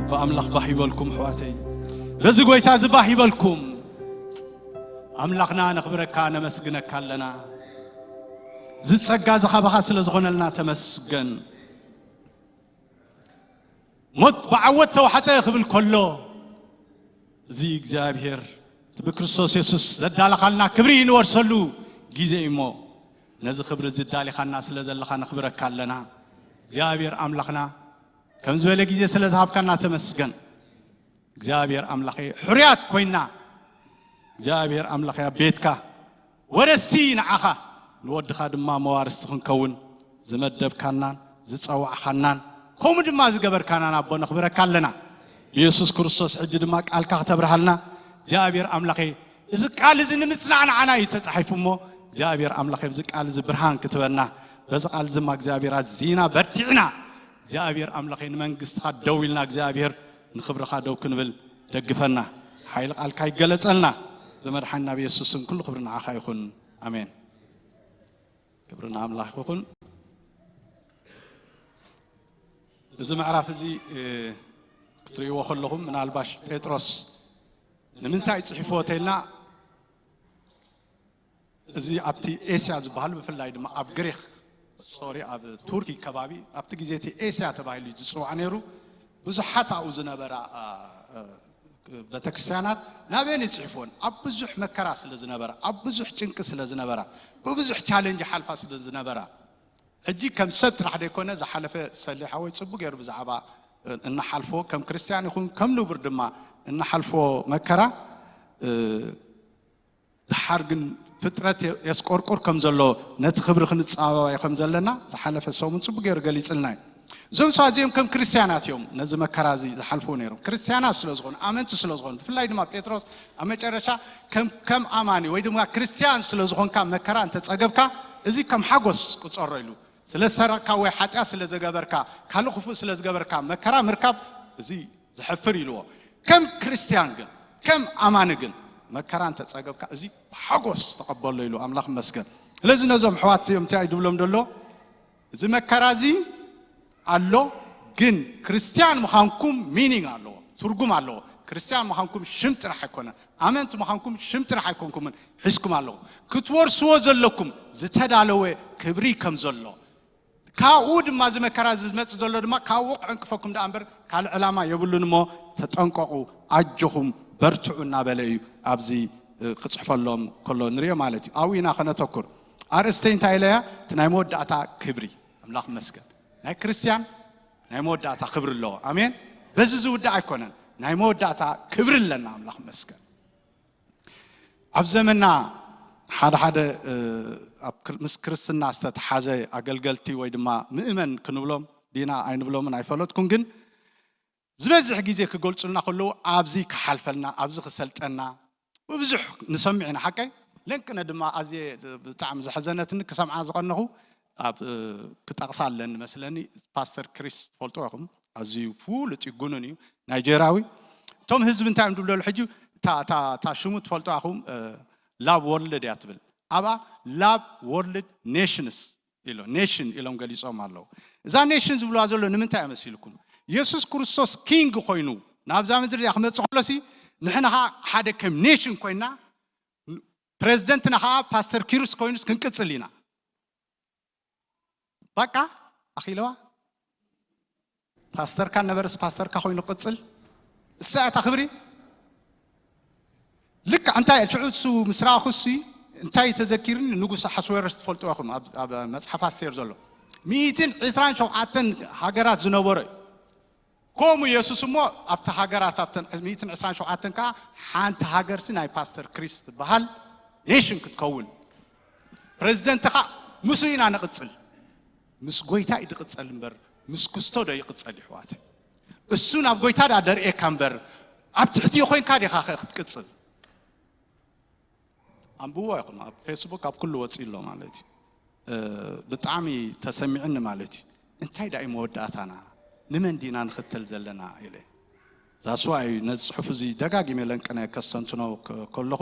ብኣምላኽ ባህ ይበልኩም ኣሕዋተይ፣ በዚ ጎይታ እዚ ባህ ይበልኩም። ኣምላኽና ነኽብረካ ነመስግነካ ኣለና። ዝጸጋ ዝኻባኻ ስለ ዝኾነልና ተመስገን። ሞት ብዓወት ተዋሕጠ ክብል ከሎ፣ እዚ እግዚኣብሔር እቲ ብክርስቶስ የሱስ ዘዳለኻልና ክብሪ ንወርሰሉ ግዜ እዩ እሞ፣ ነዚ ክብሪ ዝዳሊኻና ስለ ዘለኻ ነኽብረካ ኣለና። እግዚኣብሔር ኣምላኽና ከም ዝበለ ግዜ ስለ ዝሃብካና ተመስገን። እግዚኣብሔር ኣምላኸ፣ ሕርያት ኮይና እግዚኣብሔር ኣምላኸ ኣብ ቤትካ ወረስቲ ንዓኻ ንወድኻ ድማ መዋርስቲ ክንከውን ዝመደብካናን ዝጸዋዕኻናን ከምኡ ድማ ዝገበርካናን ኣቦ ነኽብረካ ኣለና። ብየሱስ ክርስቶስ ሕጂ ድማ ቃልካ ክተብርሃልና እግዚኣብሔር ኣምላኸ፣ እዚ ቃል እዚ ንምጽናዕ ንዓና እዩ ተጻሒፉ እሞ እግዚኣብሔር ኣምላኸ፣ እዚ ቃል እዚ ብርሃን ክትበና፣ በዚ ቃል እዚ ድማ እግዚኣብሔር ኣዚና በርቲዕና እግዚኣብሔር ኣምላኸ፣ ንመንግስትኻ ደው ኢልና እግዚኣብሔር ንኽብርኻ ደው ክንብል ደግፈና። ሓይሊ ቃልካ ይገለጸልና። ብመድሓንና ብየሱስ ስም ኩሉ ክብሪ ንዓኻ ይኹን። ኣሜን። ክብሪ ንኣምላኽ ይኹን። እዚ ምዕራፍ እዚ፣ እ፣ ክትርእይዎ ከለኹም ምናልባሽ ጴጥሮስ ንምንታይ ጽሒፍዎ ተኢልና፣ እዚ ኣብቲ ኤስያ ዝበሃል ብፍላይ ድማ ኣብ ግሪክ፣ ሶሪ፣ ኣብ ቱርኪ ከባቢ ኣብቲ ግዜ እቲ ኤስያ ተባሂሉ እዩ ዝጽዋዕ ነይሩ። ብዙሓት ኣብኡ ዝነበራ፣ አ፣ አ፣ ቤተክርስትያናት ናበየን ይጽሕፍዎን? ኣብ ብዙሕ መከራ ስለ ዝነበራ፣ ኣብ ብዙሕ ጭንቂ ስለ ዝነበራ፣ ብብዙሕ ቻለንጅ ሓልፋ ስለ ዝነበራ፣ ሕጂ ከም ሰብ ጥራሕ ደይኮነ ዝሓለፈ ሰሊሕ ሓወይ ጽቡቅ ገይሩ ብዛዕባ፣ እ፣ እናሓልፎ ከም ክርስትያን ይኹን ከም ንቡር ድማ እናሓልፎ መከራ፣ እ፣ ድሓር ግን ፍጥረት የ-፣ የስቆርቁር ከም ዘሎ ነቲ ክብሪ ክንጸባባዮ ከም ዘለና ዝሓለፈ ሰሙን ጽቡቅ ገይሩ ገሊጽልና እዩ። እዞም ሰባት እዚኦም ከም ክርስትያናት እዮም ነዚ መከራ እዚ ዝሓልፉ ነይሮም። ክርስትያናት ስለ ዝኾኑ፣ ኣመንቲ ስለ ዝኾኑ፣ ብፍላይ ድማ ጴጥሮስ ኣብ መጨረሻ ከም፣ ከም ኣማኒ ወይ ድማ ክርስትያን ስለ ዝኾንካ መከራ እንተጸገብካ፣ እዚ ከም ሓጎስ ቁጸሮ ኢሉ። ስለ ዝሰረቕካ ወይ ሓጢኣት ስለ ዘገበርካ፣ ካልእ ክፉእ ስለ ዝገበርካ መከራ ምርካብ እዚ ዘሕፍር ኢልዎ። ከም ክርስትያን ግን፣ ከም ኣማኒ ግን መከራ እንተጸገብካ እዚ ብሓጎስ ተቐበሎ ኢሉ። ኣምላኽ ይመስገን። ስለዚ ነዞም ኣሕዋት እዚኦም እንታይ እዩ ዝብሎም ዘሎ? እዚ መከራ እዚ ኣሎ፣ ግን ክርስትያን ምዃንኩም ሚኒንግ ኣለዎ፣ ትርጉም ኣለዎ። ክርስትያን ምዃንኩም ሽም ጥራሕ ኣይኮነን። ኣመንቲ ምዃንኩም ሽም ጥራሕ ኣይኮንኩምን ሒዝኩም ኣለኹም። ክትወርስዎ ዘለኩም ዝተዳለወ ክብሪ ከም ዘሎ፣ ካብኡ ድማ እዚ መከራ እዚ ዝመጽእ ዘሎ ድማ ካብኡ ክዕንቅፈኩም ደኣ እምበር ካልእ ዕላማ የብሉን እሞ ተጠንቀቑ፣ ኣጆኹም በርትዑ እናበለ እዩ ኣብዚ፣ እ፣ ክጽሕፈሎም ከሎ ንሪኦ ማለት እዩ። ኣብኡ ኢና ከነተኩር። ኣርእስተይ እንታይ ኢለያ? እቲ ናይ መወዳእታ ክብሪ። ኣምላኽ ይመስገን። ናይ ክርስትያን ናይ መወዳእታ ክብሪ ኣለዎ። ኣሜን። በዚ ዝውዳእ ኣይኮነን። ናይ መወዳእታ ክብሪ ኣለና። ኣምላኽ ይመስገን። ኣብ ዘመና ሓደ ሓደ፣ እ፣ ኣብ ክር-፣ ምስ ክርስትና ዝተተሓዘ ኣገልገልቲ ወይ ድማ ምእመን ክንብሎም ዲና ኣይንብሎምን ኣይፈለጥኩን፣ ግን ዝበዝሕ ግዜ ክገልጹልና ከለዉ ኣብዚ ክሓልፈልና፣ ኣብዚ ክሰልጠና ብብዙሕ ንሰምዕ ኢና። ሓቀይ ለንቅነ ድማ ኣዝየ ብጣዕሚ ዘሐዘነትኒ ክሰምዓ ዝቐነኹ ኣብ፣ እ፣ ክጠቕሳ ኣለኒ መስለኒ። ፓስተር ክሪስ ትፈልጥዎ ኢኹም፣ ኣዝዩ ፍሉጥ እዩ፣ ጉኑን እዩ፣ ናይጀርያዊ። እቶም ህዝቢ እንታይ እዮም ዝብለሉ ሕጂ? እታ፣ እታ፣ እታ ሽሙ ትፈልጥዋ ኢኹም፣ እ፣ ላቭ ወርልድ እያ ትብል። ኣብኣ ላቭ ወርልድ ኔሽንስ ኢሎ፣ ኔሽን ኢሎም ገሊጾም ኣለዉ። እዛ ኔሽን ዝብልዋ ዘሎ ንምንታይ እያ መሲልኩም? የሱስ ክርስቶስ ኪንግ ኮይኑ ናብዛ ምድሪ እዚኣ ክመጽእ ከሎሲ፣ ንሕና ኸኣ ሓደ ከም ኔሽን ኮይና፣ ፕሬዚደንትና ኸኣ ፓስተር ኪሩስ ኮይኑስ ክንቅጽል ኢና። በቃ ኣኺለዋ። ፓስተርካ ነበረስ ፓስተርካ ኮይኑ ቅጽል። እሳ እታ ክብሪ። ልክዕ እንታይ ሽዑ እሱ ምስ ረኣኹሲ እንታይ ተዘኪርኒ? ንጉስ ኣሕሽወሮስ ትፈልጥዎ ኢኹም፣ ኣብ፣ ኣብ መጽሓፍ ኣስቴር ዘሎ። ሚእትን ዕስራን ሸውዓተን ሃገራት ዝነበሮ እዩ። ከምኡ የሱስ እሞ ኣብቲ ሃገራት፣ ኣብተን ሚእትን ዕስራን ሸውዓተን ከኣ ሓንቲ ሃገርሲ ናይ ፓስተር ክሪስ ትበሃል ኔሽን ክትከውን፣ ፕሬዚደንት ከኣ ምስኡ ኢና ንቕጽል። ምስ ጎይታ እዩ ዝቕጸል እምበር ምስ ክስቶ ዶ ይቕጸል? ይሕዋት፣ እሱ ናብ ጎይታ ዳ ደርእየካ እምበር ኣብ ትሕቲ ኮይንካ ዲኻ ኸ ክትቅጽል? ኣንብብዋ ኢኹም፣ ኣብ ፌስቡክ ኣብ ኩሉ ወፂኡ ኣሎ ማለት እዩ። ብጣዕሚ ተሰሚዕኒ ማለት እዩ። እንታይ ዳዩ መወዳእታና? ንመን ዲና ንኽተል ዘለና ኢለ። ዛስዋ እዩ ነዚ ፅሑፍ እዚ ደጋጊመ ለንቅነ ከስተንትኖ ከለኹ፣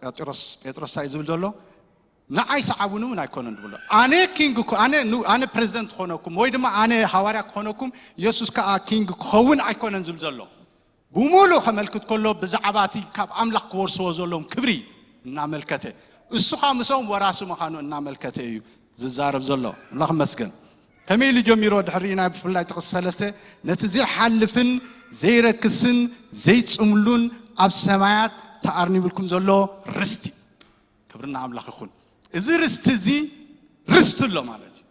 ጴጥሮስ ጴጥሮስ እንታይ ዝብል ዘሎ? ንዓይ ሰዓቡኒ እውን ኣይኮነን ዝብሎ። ኣነ ኪንግ ኣነ ፕሬዚደንት ክኾነኩም ወይ ድማ ኣነ ሃዋርያ ክኾነኩም፣ የሱስ ከዓ ኪንግ ክኸውን ኣይኮነን ዝብል ዘሎ። ብሙሉእ ከመልክት ከሎ ብዛዕባ እቲ ካብ ኣምላኽ ክወርስዎ ዘለዎም ክብሪ እናመልከተ፣ እሱ ከዓ ምስኦም ወራሲ ምዃኑ እናመልከተ እዩ ዝዛረብ ዘሎ። ኣምላኽ ይመስገን። ከመይ ኢሉ ጀሚሮ ድሕሪ ናይ ብፍላይ ጥቕሲ ሰለስተ፣ ነቲ ዘይሓልፍን ዘይረክስን ዘይጽምሉን ኣብ ሰማያት ተኣርኒብልኩም ዘሎ ርስቲ። ክብርና ኣምላኽ ይኹን። እዚ ርስቲ እዚ ርስቲ ኣሎ ማለት እዩ።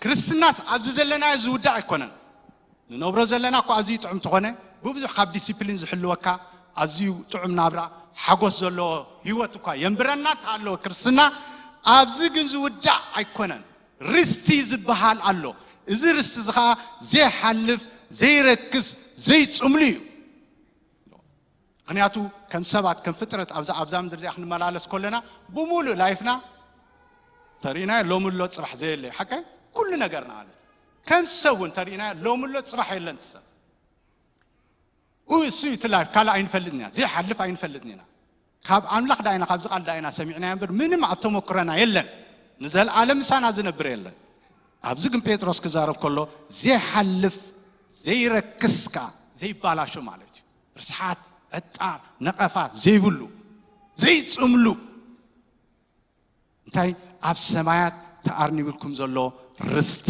ክርስትናስ ኣብዚ ዘለናዮ ዝውዳእ ኣይኮነን። ንነብሮ ዘለና እኮ ኣዝዩ ጥዑም ተኾነ፣ ብብዙሕ ካብ ዲሲፕሊን ዝሕልወካ ኣዝዩ ጥዑም ናብራ፣ ሓጎስ ዘለዎ ህይወት እኳ የንብረና እንተሃለወ ክርስትና፣ ኣብዚ ግን ዝውዳእ ኣይኮነን። ርስቲ ዝበሃል ኣሎ። እዚ ርስቲ እዚ ኸዓ ዘይሓልፍ፣ ዘይረክስ፣ ዘይጽምሉ እዩ። ምኽንያቱ ከም ሰባት ከም ፍጥረት ኣብዛ ኣብዛ ምድሪ እዚኣ ክንመላለስ ከለና ብምሉእ ላይፍና ተሪእናዮ ሎሚ ኣሎ ጽባሕ ዘየለ ሓቀ ኩሉ ነገርና ማለት እዩ። ከም ሰብ እውን ተሪእናዮ ሎሚ ኣሎ ጽባሕ የለን ሰብ ኡ እሱ እዩ እቲ ላይፍ ካልእ ኣይንፈልጥን ኢና ዘይሓልፍ ኣይንፈልጥን ኢና። ካብ ኣምላኽ ዳይና ካብዚ ቃል ዳይና ሰሚዕናዮ እምበር ምንም ኣብ ተመክረና የለን። ንዘለኣለም ምሳና ዝነብር የለን። ኣብዚ ግን ጴጥሮስ ክዛረብ ከሎ ዘይሓልፍ ዘይረክስ ከዓ ዘይባላሾ ማለት እዩ። ርስሓት፣ ዕጣር፣ ነቐፋ ዘይብሉ ዘይጽምሉ እንታይ ኣብ ሰማያት ተኣርኒብልኩም ዘሎ ርስቲ።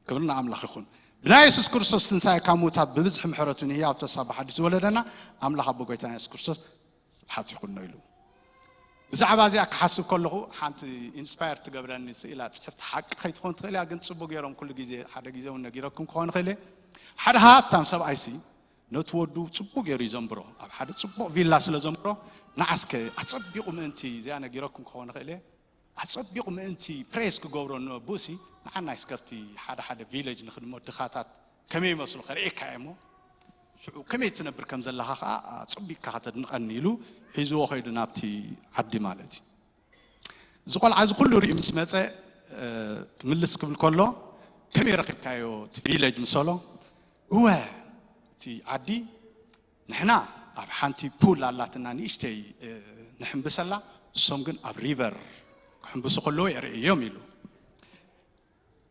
ክብሪ ንኣምላኽ ይኹን። ብናይ የሱስ ክርስቶስ ትንሳኤ ካብ ምውታት ብብዝሒ ምሕረቱ ንህያው ተስፋ ብሓድሽ ዝወለደና ኣምላኽ ኣቦ ጎይታና የሱስ ክርስቶስ ስብሓት ይኹኖ ኢሉ። ብዛዕባ እዚኣ ክሓስብ ከለኹ ሓንቲ ኢንስፓየር ትገብረኒ ስኢላ ጽሕፍቲ ሓቂ ከይትኾን ትኽእል እያ፣ ግን ጽቡቅ ገይሮም ኩሉ ግዜ ሓደ ግዜ እውን ነጊረኩም ክኾን ይኽእል እየ። ሓደ ሃብታም ሰብኣይሲ ነቲ ወዱ ጽቡቅ ገይሩ ይዘንብሮ። ኣብ ሓደ ጽቡቅ ቪላ ስለ ዘንብሮ ንዓስከ ኣጸቢቑ ምእንቲ እዚኣ ነጊረኩም ክኾን ይኽእል እየ። ኣጸቢቑ ምእንቲ ፕሬስ ክገብሮ ንቡሲ ንዓና ይስከፍቲ ሓደ ሓደ ቪለጅ ንኽድሞ ድኻታት ከመይ ይመስሉ ከርእየካ እየ እሞ ሽዑ ከመይ ትነብር ከም ዘለኻ ከዓ ኣጸቢቕካ ከተድንቐኒ ኢሉ ሒዝዎ ከይዱ ናብቲ ዓዲ ማለት እዩ። እዚ ቆልዓ እዚ ኩሉ ሪኡ ምስ መፀ ምልስ ክብል ከሎ ከመይ ረኺብካዮ እቲ ቪለጅ ምሰሎ እወ እቲ ዓዲ ንሕና ኣብ ሓንቲ ፑል ኣላትና ንእሽተይ ንሕምብሰላ እሶም ግን ኣብ ሪቨር ክሕምብሱ ከለዉ የርእዮም ኢሉ።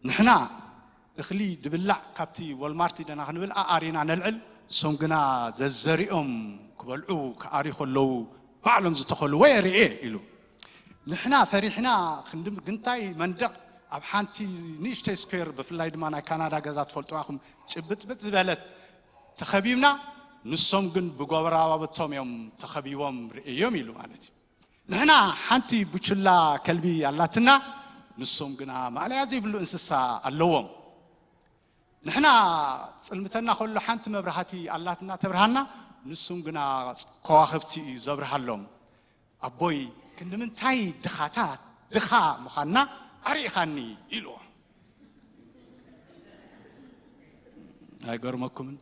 ንሕና እኽሊ ድብላዕ ካብቲ ወልማርት ኢደና ክንብል ኣኣሪና ነልዕል እሶም ግና ዘዘሪኦም ክበልዑ ክኣርዩ ከለዉ ባዕሎም ዝተኸልዎ የርእየ ኢሉ። ንሕና ፈሪሕና ክንዲ ግንታይ መንደቕ ኣብ ሓንቲ ንእሽተይ ስኩዌር ብፍላይ ድማ ናይ ካናዳ ገዛ ትፈልጥዋ ኹም ጭብጥብጥ ዝበለት ተኸቢብና ንሶም ግን ብጎረባብቶም እዮም ተኸቢቦም ርእዮም ኢሉ ማለት እዩ። ንሕና ሓንቲ ቡችላ ከልቢ ኣላትና ንሶም ግና ማእለያ ዘይብሉ እንስሳ ኣለዎም። ንሕና ጽልምተና ከሎ ሓንቲ መብራህቲ ኣላትና ተብርሃና ንሶም ግና ከዋኽብቲ እዩ ዘብርሃሎም። ኣቦይ ክንዲ ምንታይ ድኻታት ድኻ ምዃንና ኣርኢኻኒ ኢልዎ። ኣይገርመኩምን?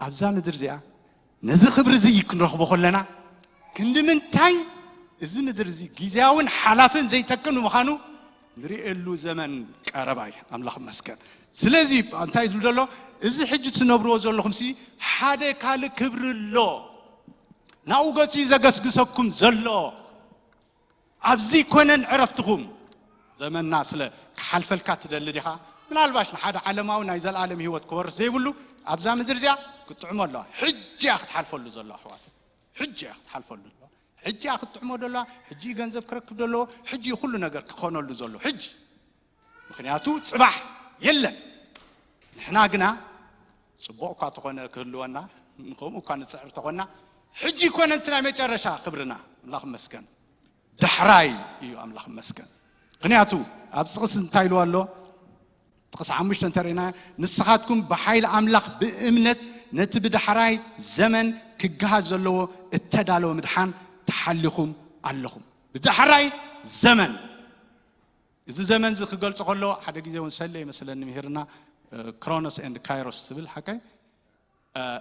ኣብዛ ምድር እዚኣ ነዚ ክብሪ እዚ ክንረኽቦ ከለና ክንዲ ምንታይ እዚ ምድር እዚ ግዜያውን ሓላፍን ዘይጠቅም ምዃኑ ንርእየሉ ዘመን ቀረባ እዩ። ኣምላኽ መስገን። ስለዚ እንታይ ዝብል ዘሎ እዚ ሕጂ ትነብርዎ ዘለኹም ሲ ሓደ ካልእ ክብሪ ኣሎ ናብኡ ገጺ ዘገስግሰኩም ዘሎ ኣብዚ ኮነን ዕረፍትኹም ዘመንና ስለ ክሓልፈልካ ትደሊ ዲኻ? ምናልባሽ ንሓደ ዓለማዊ ናይ ዘለኣለም ህይወት ክወርስ ዘይብሉ ኣብዛ ምድር እዚኣ ክትጥዕሞ ኣለዋ። ሕጂ እያ ክትሓልፈሉ ዘለዋ ኣሕዋት፣ ሕጂ እያ ክትሓልፈሉ ዘለዋ። ሕጂ እያ ክትጥዕሞ ደለዋ። ሕጂ እዩ ገንዘብ ክረክብ ደለዎ። ሕጂ እዩ ኩሉ ነገር ክኾነሉ ዘሎ። ሕጂ ምኽንያቱ ጽባሕ የለን። ንሕና ግና ጽቡቕ እኳ ተኾነ ክህልወና ንከምኡ እኳ ንጽዕር ተኾና ሕጂ ይኮነ እቲ ናይ መጨረሻ ክብርና ኣምላኽ መስገን። ዳሕራይ እዩ ኣምላኽ መስገን። ምኽንያቱ ኣብ ጥቕስ እንታይ ኢልዋ ኣሎ? ጥቕስ ሓሙሽተ እንተርእና ንስኻትኩም ብሓይሊ ኣምላኽ ብእምነት ነቲ ብዳሕራይ ዘመን ክገሃዝ ዘለዎ እተዳለወ ምድሓን ተሓሊኹም ኣለኹም። ብዳሕራይ ዘመን እዚ ዘመን እዚ ክገልጾ ከሎ ሓደ ግዜ እውን ሰለ ይመስለኒ ምሂርና ክሮኖስ ኤንድ ካይሮስ ትብል ሓቀይ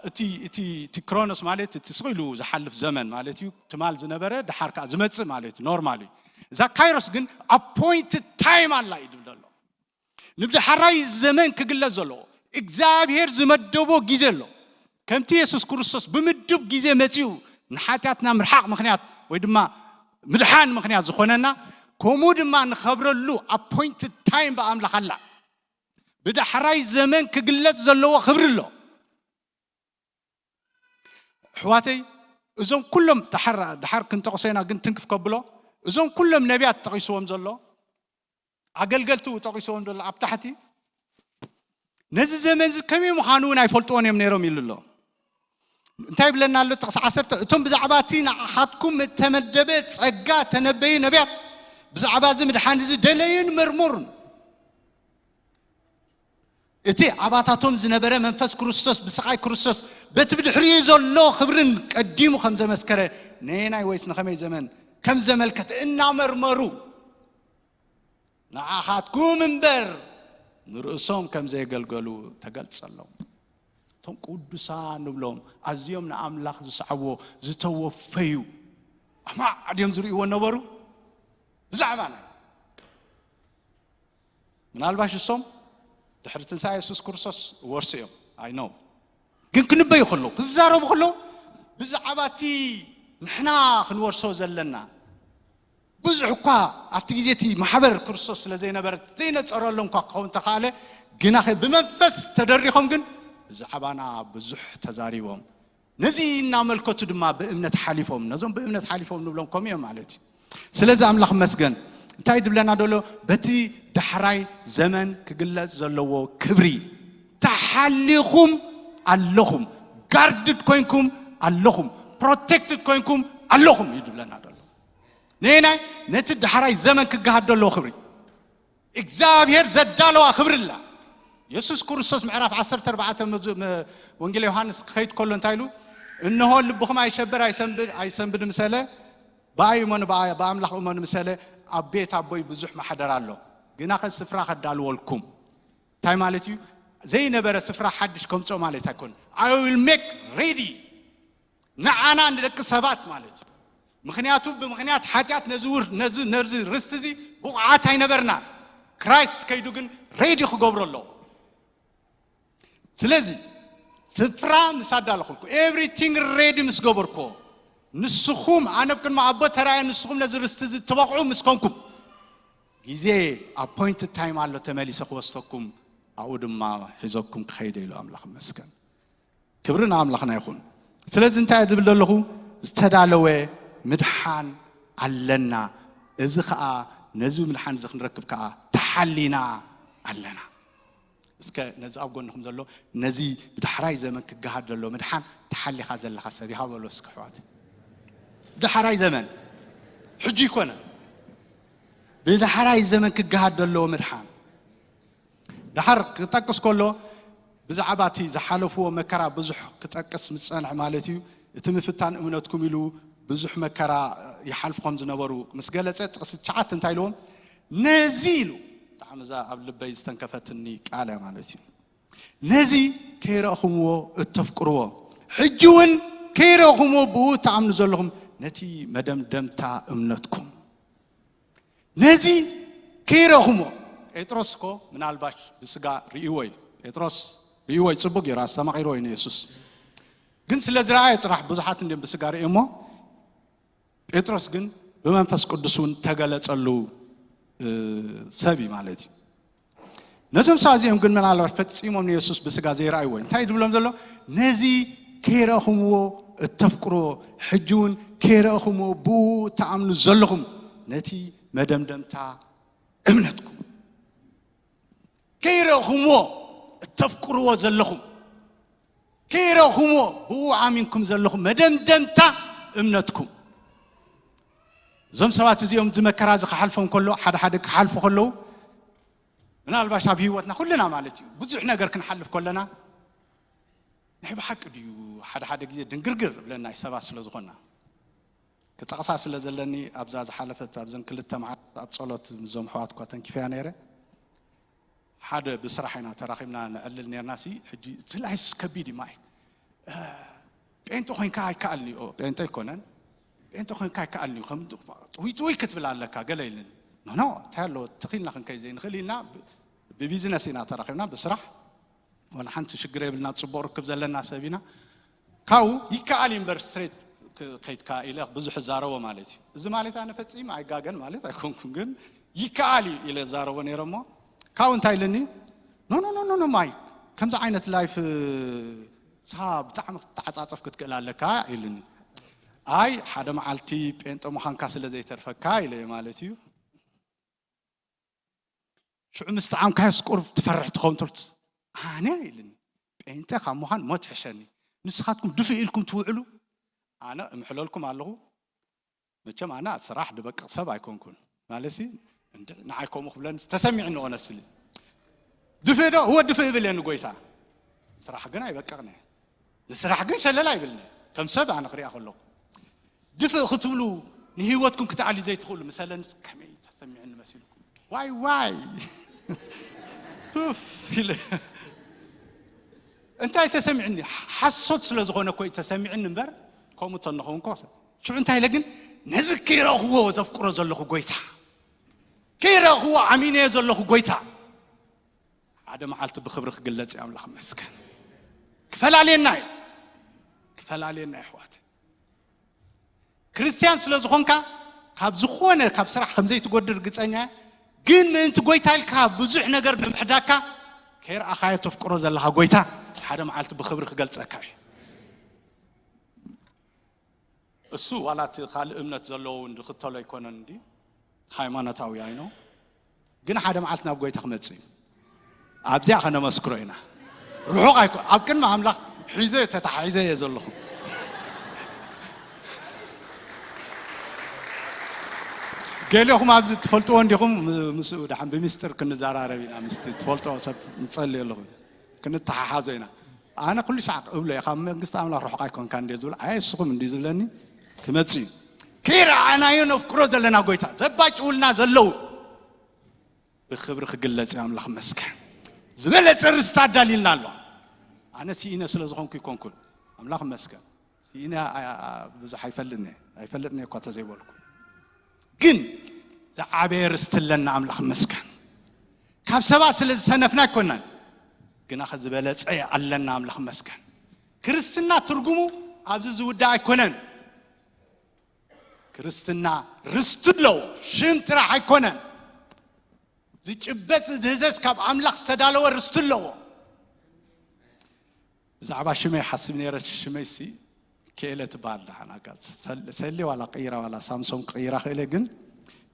እቲ እቲ እቲ ክሮኖስ ማለት እቲ ስቕ ኢሉ ዝሓልፍ ዘመን ማለት እዩ። ትማል ዝነበረ ደሓር ከዓ ዝመጽእ ማለት እዩ። ኖርማል እዩ። እዛ ካይሮስ ግን ኣፖይንትድ ታይም ኣላ እዩ ድብል ዘሎ። ንብድሓራይ ዘመን ክግለጽ ዘለዎ እግዚኣብሔር ዝመደቦ ግዜ ኣሎ። ከምቲ የሱስ ክርስቶስ ብምድብ ግዜ መጺኡ ንሓጢኣትና ምርሓቕ ምኽንያት ወይ ድማ ምድሓን ምኽንያት ዝኾነና፣ ከምኡ ድማ ንኸብረሉ ኣፖይንትድ ታይም ብኣምላኽ ኣላ። ብዳሕራይ ዘመን ክግለጽ ዘለዎ ክብሪ ኣሎ። ኣሕዋተይ፣ እዞም ኩሎም ዳሓር ዳሓር ክንጠቕሶ ኢና፣ ግን ትንክፍ ከብሎ፣ እዞም ኩሎም ነቢያት ጠቒስዎም ዘሎ፣ ኣገልገልቲ ጠቒስዎም ዘሎ ኣብ ታሕቲ፣ ነዚ ዘመን እዚ ከመይ ምዃኑ እውን ኣይፈልጥዎን እዮም ነይሮም ኢሉ ኣሎ። እንታይ ይብለና ኣሎ ጥቕሲ ዓሰርተ? እቶም ብዛዕባ እቲ ንዓኻትኩም እተመደበ ጸጋ ተነበዩ ነቢያት ብዛዕባ እዚ ምድሓን እዚ ደለዩን መርምሩን። እቲ ኣባታቶም ዝነበረ መንፈስ ክርስቶስ ብስቓይ ክርስቶስ በቲ ብድሕሪኡ ዘሎ ክብርን ቀዲሙ ከም ዘመስከረ ነየናይ ወይስ ንኸመይ ዘመን ከም ዘመልከተ እናመርመሩ ንዓኻትኩም እምበር ንርእሶም ከም ዘየገልገሉ ተገልጸሎም። እቶም ቅዱሳን ንብሎም ኣዝዮም ንኣምላኽ ዝሰዓዎ ዝተወፈዩ ኣማዕ ድዮም ዝርእይዎ ነበሩ። ብዛዕባ ናይ ምናልባሽ እሶም ድሕሪ ትንሳኤ የሱስ ክርስቶስ ወርሱ እዮም። ኣይ ኖ ግን ክንበዩ ከለዉ ክዛረቡ ከለዉ ብዛዕባ እቲ ንሕና ክንወርሶ ዘለና ብዙሕ እኳ ኣብቲ ግዜ እቲ ማሕበር ክርስቶስ ስለ ዘይነበረ ዘይነጸረሎም እኳ ክኸውን ተኻእለ፣ ግናኸ ብመንፈስ ተደሪኾም ግን ብዛዕባና ብዙሕ ተዛሪቦም። ነዚ እናመልከቱ ድማ ብእምነት ሓሊፎም። ነዞም ብእምነት ሓሊፎም ንብሎም ከምኡ እዮም ማለት እዩ። ስለዚ ኣምላኽ መስገን እንታይ ድብለና ደሎ? በቲ ዳሕራይ ዘመን ክግለጽ ዘለዎ ክብሪ ተሓሊኹም ኣለኹም፣ ጋርድድ ኮይንኩም ኣለኹም፣ ፕሮቴክትድ ኮይንኩም ኣለኹም እዩ ድብለና ደሎ። ነየናይ? ነቲ ዳሕራይ ዘመን ክገሃድ ደሎ ክብሪ እግዚኣብሔር ዘዳለዋ ክብሪ ኣላ። የሱስ ክርስቶስ ምዕራፍ ዓሰርተ ኣርባዕተ መዝ- መ- ወንጌል ዮሃንስ ክኸይድ ከሎ እንታይ ኢሉ? እንሆ ልብኹም ኣይሸበር ኣይሰንብድ ኣይሰንብድ ምሰለ ብኣይ እመኑ ብኣ- ብኣምላኽ እመኑ ምሰለ ኣብ ቤት ኣቦይ ብዙሕ ማሕደር ኣሎ፣ ግናኸ ስፍራ ከዳልወልኩም። እንታይ ማለት እዩ? ዘይነበረ ስፍራ ሓድሽ ከምፅኦ ማለት ኣይኮን። I will make ready ንዓና ንደቂ ሰባት ማለት እዩ። ምክንያቱ ብምክንያት ሓጢኣት ነዚ ውር ነዚ ነዚ ርስቲ እዚ ብቑዓት ኣይነበርናን። ክራይስት ከይዱ ግን ሬዲ ክገብሮ ኣለዎ። ስለዚ ስፍራ ምስ ኣዳለኹልኩ፣ ኤቭሪቲንግ ሬዲ ምስ ገበርኮ፣ ንስኹም ኣነ ኣብ ቅድሚ ኣቦ ተራየ ንስኹም ነዚ ርስቲ እዚ ትበቕዑ ምስ ኮንኩም፣ ግዜ ኣፖይንትድ ታይም ኣሎ ተመሊሰ ክወስደኩም፣ ኣብኡ ድማ ሒዘኩም ክኸይደ ኢሉ ኣምላኽ ይመስገን። ክብሪ ንኣምላኽና ይኹን። ስለዚ እንታይ እየ ዝብል ዘለኹ? ዝተዳለወ ምድሓን ኣለና። እዚ ኸኣ ነዚ ምድሓን እዚ ክንረክብ ከኣ ተሓሊና ኣለና። እስከ ነዚ ኣብ ጎንኹም ዘሎ ነዚ ብዳሕራይ ዘመን ክገሃድ ዘሎ ምድሓን ተሓሊኻ ዘለኻ ሰብ ኢኻ በሎ እስከ ኣሕዋት። ብዳሕራይ ዘመን ሕጂ ይኮነ ብዳሕራይ ዘመን ክገሃድ ዘለዎ ምድሓን ደሓር ክጠቅስ ከሎ ብዛዕባ እቲ ዝሓለፍዎ መከራ ብዙሕ ክጠቅስ ምስ ጸንሐ ማለት እዩ። እቲ ምፍታን እምነትኩም ኢሉ ብዙሕ መከራ ይሓልፉ ከም ዝነበሩ ምስ ገለጸ ጥቕሲ ትሽዓተ እንታይ ኢልዎም? ነዚ ኢሉ ብጣዕሚ እዛ ኣብ ልበይ ዝተንከፈትኒ ቃል እያ ማለት እዩ። ነዚ ከይረእኹምዎ እተፍቅርዎ ሕጂ እውን ከይረእኹምዎ ብኡ እትኣምኑ ዘለኹም ነቲ መደምደምታ እምነትኩም ነዚ ከይረእኹሞ ጴጥሮስ እኮ ምናልባሽ ብስጋ ርእይዎ እዩ። ጴጥሮስ ርእይዎ እዩ፣ ጽቡቅ ገይሩ ኣስተማቒርዎ እዩ ንየሱስ። ግን ስለ ዝረኣየ ጥራሕ ብዙሓት እንድዮም ብስጋ ርእዮሞ። ጴጥሮስ ግን ብመንፈስ ቅዱስ እውን ተገለጸሉ ሰብ እዩ ማለት እዩ። ነዞም ሰባት እዚኦም ግን ምናልባት ፈጺሞም ንየሱስ ብስጋ ዘይረኣይዎ እዩ። እንታይ ድብሎም ዘሎ? ነዚ ከይረእኹምዎ እተፍቅርዎ ሕጂ እውን ከይረእኹምዎ ብኡ እትኣምኑ ዘለኹም ነቲ መደምደምታ እምነትኩም ከይረእኹምዎ እተፍቅርዎ ዘለኹም ከይረእኹምዎ ብኡ ኣሚንኩም ዘለኹም መደምደምታ እምነትኩም እዞም ሰባት እዚኦም እዚ መከራ እዚ ክሓልፎም ከሎ ሓደ ሓደ ክሓልፉ ከለዉ ምናልባሽ ኣብ ህይወትና ኩልና ማለት እዩ ብዙሕ ነገር ክንሓልፍ ከለና ናይ ብሓቂ ድዩ ሓደ ሓደ ግዜ ድንግርግር ብለና ሰባት ስለ ዝኾንና ክጠቕሳ ስለ ዘለኒ ኣብዛ ዝሓለፈት ኣብዘን ክልተ መዓልቲ ኣብ ጸሎት ምስዞም ኣሕዋት እኳ ተንኪፈያ ነይረ ሓደ ብስራሕ ኢና ተራኺብና ንዕልል ነርና ሲ ሕጂ እቲ ላይስ ከቢድ እዩ ማይ ጴንጤ ኮይንካ ኣይከኣልንዮ። ጴንጤ ኣይኮነን። ጴንጤ ኮይንካ ኣይከኣልንዩ ከም ጥውይ ጥውይ ክትብል ኣለካ ገለ ኢልን። ኖኖ እንታይ ኣለዎ? ትኽኢልና ክንከይ ዘይንኽእል ኢልና ብቢዝነስ ኢና ተራኺብና ብስራሕ። ዋላ ሓንቲ ሽግር የብልና፣ ፅቡቕ ርክብ ዘለና ሰብ ኢና። ካብኡ ይከኣል እዩ እምበር ስትሬት ከይድካ ኢለ ብዙሕ እዛረቦ ማለት እዩ። እዚ ማለት ኣነ ፈፂም ኣይጋገን ማለት ኣይኮንኩን፣ ግን ይከኣል እዩ ኢለ እዛረቦ ነይረ። እሞ ካብኡ እንታይ ኢልኒ? ኖ ኖ ኖ ኖ ማይ ከምዚ ዓይነት ላይፍ ሳ ብጣዕሚ ክትተዓፃፀፍ ክትክእል ኣለካ ኢልኒ። ኣይ ሓደ መዓልቲ ጴንጠ ምዃንካ ስለ ዘይተርፈካ ኢለ ማለት እዩ። ሽዑ ምስ ጠዓምካዮስ ቁሩብ ትፈርሕ ትኸውን ትብል። ኣነ ኢልኒ ጴንጠ ካብ ምዃን ሞት ሕሸኒ። ንስኻትኩም ድፍእ ኢልኩም ትውዕሉ፣ ኣነ እምሕለልኩም ኣለኹ። መቸም ኣነ ስራሕ ድበቅቕ ሰብ ኣይኮንኩን ማለት ሲ እንዲ ንዓይ ከምኡ ክብለኒ ተሰሚዕኒ ኦነስትሊ። ድፍእ ዶ እወ ድፍእ እብል እየ ንጎይታ። ስራሕ ግን ኣይበቅቕን እየ። ንስራሕ ግን ሸለል ኣይብልን እየ። ከም ሰብ ኣነ ክሪኣ ከለኹ ድፍእ ክትብሉ ንህይወትኩም ክትኣልዩ ዘይትኽእሉ ምሰለንስ ከመይ ተሰሚዕኒ መሲልኩም? ዋይ ዋይ ኡፍ ኢለ እንታይ ተሰሚዕኒ? ሓሶት ስለ ዝኾነ እኮ እዩ ተሰሚዕኒ እምበር ከምኡ ተንኸውን ኮ ሽዑ እንታይ ኢለ ግን ነዚ ከይረኽዎ ዘፍቅሮ ዘለኹ ጎይታ፣ ከይረኽዎ ኣሚነዮ ዘለኹ ጎይታ ሓደ መዓልቲ ብኽብሪ ክግለጽ እዩ። ኣምላኽ መስከን ክፈላለየና እዩ። ክፈላለየና እዩ ኣሕዋት። ክርስትያን ስለ ዝኾንካ ካብ ዝኾነ ካብ ስራሕ ከም ዘይትጎድል ርግጸኛ እየ። ግን ምእንቲ ጎይታ ኢልካ ብዙሕ ነገር ንምሕዳካ ከይረኣኻዮ ተፍቅሮ ዘለኻ ጎይታ ሓደ መዓልቲ ብኽብሪ ክገልጸካ እዩ። እሱ ዋላ እቲ ካልእ እምነት ዘለዎ እውን ዝኽተሎ ኣይኮነን እንዲ ሃይማኖታዊ ኣይኖ ግን ሓደ መዓልቲ ናብ ጎይታ ክመጽእ እዩ። ኣብዚኣ ከነመስክሮ ኢና። ርሑቕ ኣይኮ ኣብ ቅድሚ ኣምላኽ ሒዘ ተታሒዘ እየ ዘለኹ። ገሊኹም ኣብዚ ትፈልጥዎ እንዲኹም ምስኡ ደሓን ብሚስጥር ክንዘራረብ ኢና ምስቲ ትፈልጥዎ ሰብ ንጸልይ ኣለኹ። ክንተሓሓዞ ኢና። ኣነ ኩሉ ሻዕ እብሎ እየ ካብ መንግስቲ ኣምላኽ ርሑቕ ኣይኮንካ እንዲ ዝብል ኣየ እስኹም እንዲ ዝብለኒ ክመጽእ እዩ። ከይረኣናዮ ነፍቅሮ ዘለና ጎይታ ዘባጭውልና ዘለዉ ብክብሪ ክግለጽ እዩ። ኣምላኽ መስከን ዝበለጸ ርስቲ ኣዳልዩልና ኣሎ። ኣነ ስኢነ ስለ ዝኾንኩ ይኮንኩን ኣምላኽ መስከን ስኢነ ብዙሕ ኣይፈልጥን እየ ኣይፈልጥን እየ እኳ ተዘይበልኩ ግን ዝዓበየ ርስቲ ኣለና። ኣምላኽ መስከን ካብ ሰባት ስለ ዝሰነፍና ኣይኮናን ግና ዝበለጸ ኣለና። ኣምላኽ መስከን ክርስትና ትርጉሙ ኣብዚ ዝውዳእ ኣይኮነን። ክርስትና ርስቲ ኣለዎ። ሽም ጥራሕ ኣይኮነን። ዝጭበጥ ዝድህዘዝ ካብ ኣምላኽ ዝተዳለወ ርስቲ ኣለዎ። ብዛዕባ ሽመይ ሓስብ ነይረ። ሽመይ ሲ ሚካኤለ ትበሃል። ደሓን ኣጋ ሰሌ ዋላ ቀይራ ዋላ ሳምሶም ክቕይራ ክእለ ግን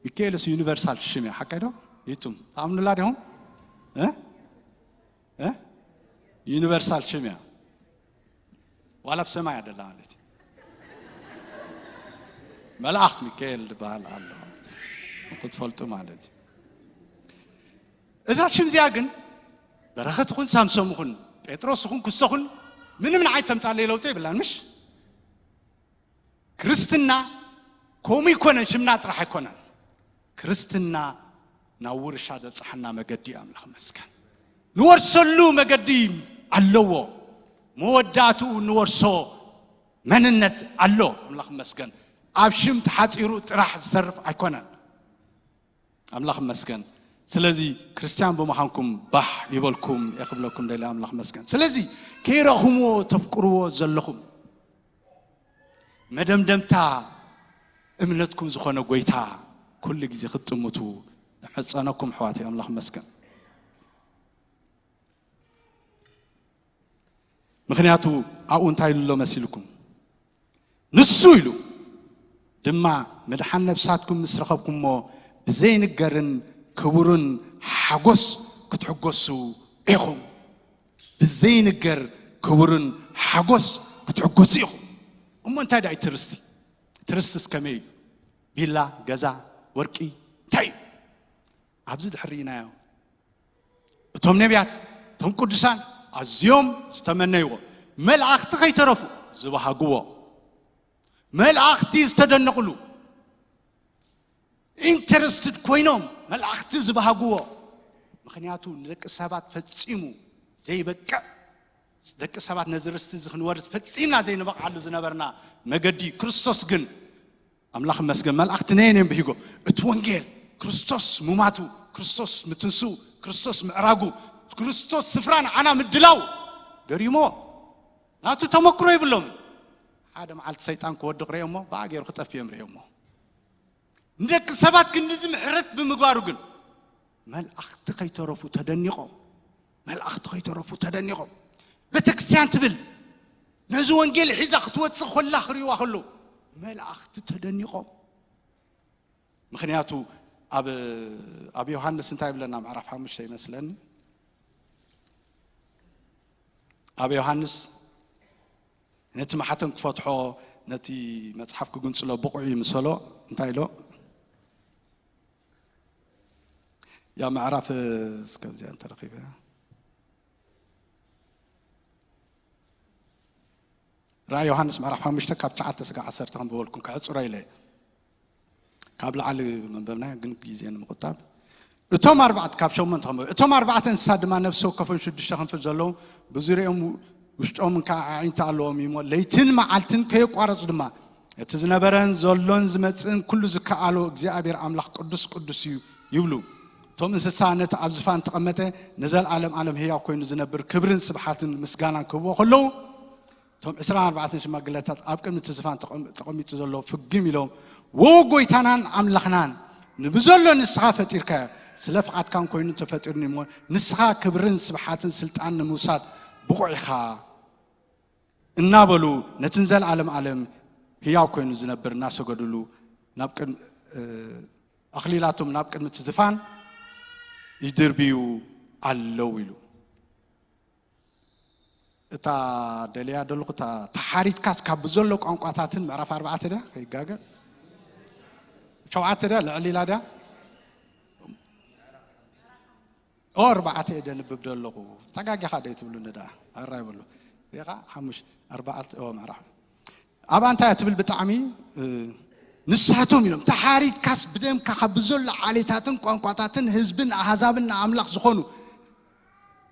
ሚካኤልስ ዩኒቨርሳል ሽም እያ። ሓቀይ ዶ? ይቱም ተኣምኑላ ዲኹም? እ? እ? ዩኒቨርሳል ሽም እያ። ዋላ ኣብ ሰማይ ኣደላ ማለት እዩ። መልኣኽ ሚካኤል ዝበሃል ኣሎ ክትፈልጡ ማለት እዩ። እዛ ሽም እዚኣ ግን በረኸት ኹን ሳምሶም ኹን ጴጥሮስ ኹን ክስቶ ኹን ምንም ንዓይ ተምጻለይ ለውጢ የብላን። ምሽ ክርስትና ከምኡ ይኮነን። ሽምና ጥራሕ ኣይኮነን። ክርስትና ናብ ውርሻ ዘብጽሓና መገዲ እዩ። ኣምላኽ መስገን ንወርሰሉ መገዲ ኣለዎ። መወዳእትኡ ንወርሶ መንነት ኣሎ። ኣምላኽ መስገን ኣብ ሽም ተሓፂሩ ጥራሕ ዝተርፍ ኣይኮነን። ኣምላኽ መስገን ስለዚ ክርስትያን ብምዃንኩም ባሕ ይበልኩም የኽብለኩም ደለ ኣምላኽ መስገን ስለዚ ከይረኹምዎ ተፍቅርዎ ዘለኹም መደምደምታ እምነትኩም ዝኾነ ጎይታ ኩሉ ግዜ ክትጥምቱ እምሕፀነኩም ኣሕዋተይ። ኣምላኽ መስገን ምኽንያቱ ኣብኡ እንታይ ኢሉ ኣሎ መሲልኩም ንሱ ኢሉ ድማ ምድሓን ነብሳትኩም ምስ ረኸብኩሞ ብዘይንገርን ክቡርን ሓጎስ ክትሕጎሱ ኢኹም። ብዘይንገር ክቡርን ሓጎስ ክትሕጎሱ ኢኹም። እሞ እንታይ ዳይ ትርስቲ ትርስትስ ከመይ እዩ? ቢላ ገዛ ወርቂ እንታይ እዩ? ኣብዚ ድሕር ኢናዮ እቶም ነቢያት እቶም ቅዱሳን ኣዝዮም ዝተመነይዎ መልኣኽቲ ከይተረፉ ዝበሃግዎ መልኣኽቲ ዝተደነቕሉ ኢንተረስትድ ኮይኖም መልኣኽቲ ዝበሃግዎ ምክንያቱ ንደቂ ሰባት ፈጺሙ ዘይበቅዕ ደቂ ሰባት ነዚ ርስቲ እዚ ክንወርስ ፈጺምና ዘይንበቕዓሉ ዝነበርና መገዲ፣ ክርስቶስ ግን ኣምላኽ መስገን፣ መላእኽቲ ነየን እዮም ብሂጎ። እቲ ወንጌል፣ ክርስቶስ ሙማቱ፣ ክርስቶስ ምትንሱ፣ ክርስቶስ ምዕራጉ፣ ክርስቶስ ስፍራ ንዓና ምድላው ገሪሞ። ናቱ ተመክሮ ይብሎም። ሓደ መዓልቲ ሰይጣን ክወድቕ ርእዮ እሞ ብኣ ገይሩ ክጠፍዮም ርእዮ እሞ፣ ንደቂ ሰባት ክንድዚ ምሕረት ብምግባሩ ግን መላእኽቲ ከይተረፉ ተደኒቖም። መላእኽቲ ከይተረፉ ተደኒቖም። ቤተ ክርስቲያን ትብል ነዚ ወንጌል ሒዛ ክትወፅእ ኮላ ክርእዋ ከለዉ መላእኽቲ ተደኒቖም። ምክንያቱ ኣብ ኣብ ዮሃንስ እንታይ ይብለና? ምዕራፍ ሓሙሽተ ይመስለኒ። ኣብ ዮሃንስ ነቲ ማሕተም ክፈትሖ፣ ነቲ መጽሓፍ ክግንጽሎ ብቑዕ ይምሰሎ። እንታይ ኢሎ? ያ ምዕራፍ እስከ ኣብዚኣ እንተረኺበ። ራእይ ዮሃንስ ምዕራፍ ሓሙሽተ ካብ ትሽዓተ ስጋዕ ዓሰርተ ከም ዝበልኩም ክዕጽሮ ኢለ። ካብ ላዕሊ መንበብና ግን ግዜ ንምቑጣብ። እቶም ኣርባዕተ፣ ካብ ሸሞንተ ከም፣ እቶም ኣርባዕተ እንስሳ ድማ ነፍሲ ወከፎም ሽዱሽተ ክንፊ ዘለዎም፣ ብዙሪኦም ውሽጦምን ከዓ ኣዒንቲ ኣለዎም እሞ፣ ለይትን መዓልትን ከየቋረጹ ድማ እቲ ዝነበረን ዘሎን ዝመጽእን ኩሉ ዝከኣሎ እግዚኣብሔር ኣምላኽ ቅዱስ ቅዱስ እዩ ይብሉ። እቶም እንስሳ ነቲ ኣብ ዝፋን ተቐመጠ ንዘለዓለም ዓለም ህያው ኮይኑ ዝነብር ክብርን ስብሓትን ምስጋናን ክህብዎ ከለዉ፣ እቶም ዕስራን ኣርባዕተን ሽማግለታት ኣብ ቅድሚ እቲ ዝፋን ተቐም-፣ ተቐሚጡ ዘሎ ፍግም ኢሎም፣ "ዎ ጎይታናን ኣምላኽናን፣ ንብዘሎ ንስኻ ፈጢርካዮ፣ ስለ ፍቓድካን ኮይኑ ተፈጢሩኒ እሞ፣ ንስኻ ክብርን ስብሓትን ስልጣን ንምውሳድ ብቑዕ ኢኻ" እናበሉ፣ ነቲ ንዘለዓለም ዓለም ህያው ኮይኑ ዝነብር እናሰገዱሉ፣ ናብ ቅድሚ፣ እ፣ ኣኽሊላቶም ናብ ቅድሚ እቲ ዝፋን ይድርብዩ ኣለዉ ኢሉ። እታ ደልያ ደለኹ፣ እታ ተሓሪድካስ ካብ ብዘሎ ቋንቋታትን፣ ምዕራፍ ኣርባዕተ ድያ? ከይጋገ። ሸውዓተ ድያ? ልዕል ኢላ ድያ? ኦ፣ ኣርባዕተ እየ ደንብብ ደለኹ። ተጋጊኻ ዶ ትብሉኒ ደኣ? ኣራ ይብሉ። ሪኻ? ሓሙሽ-፣ ኣርባዕተ፣ ኦ፣ ምዕራፍ። ኣብኣ እንታይ እያ ትብል ብጣዕሚ፣ እ፣ ንሳቶም ኢሎም፣ ተሓሪድካስ ብደምካ ካብ ብዘሎ ዓሌታትን ቋንቋታትን ህዝብን ኣህዛብን ንኣምላኽ ዝኾኑ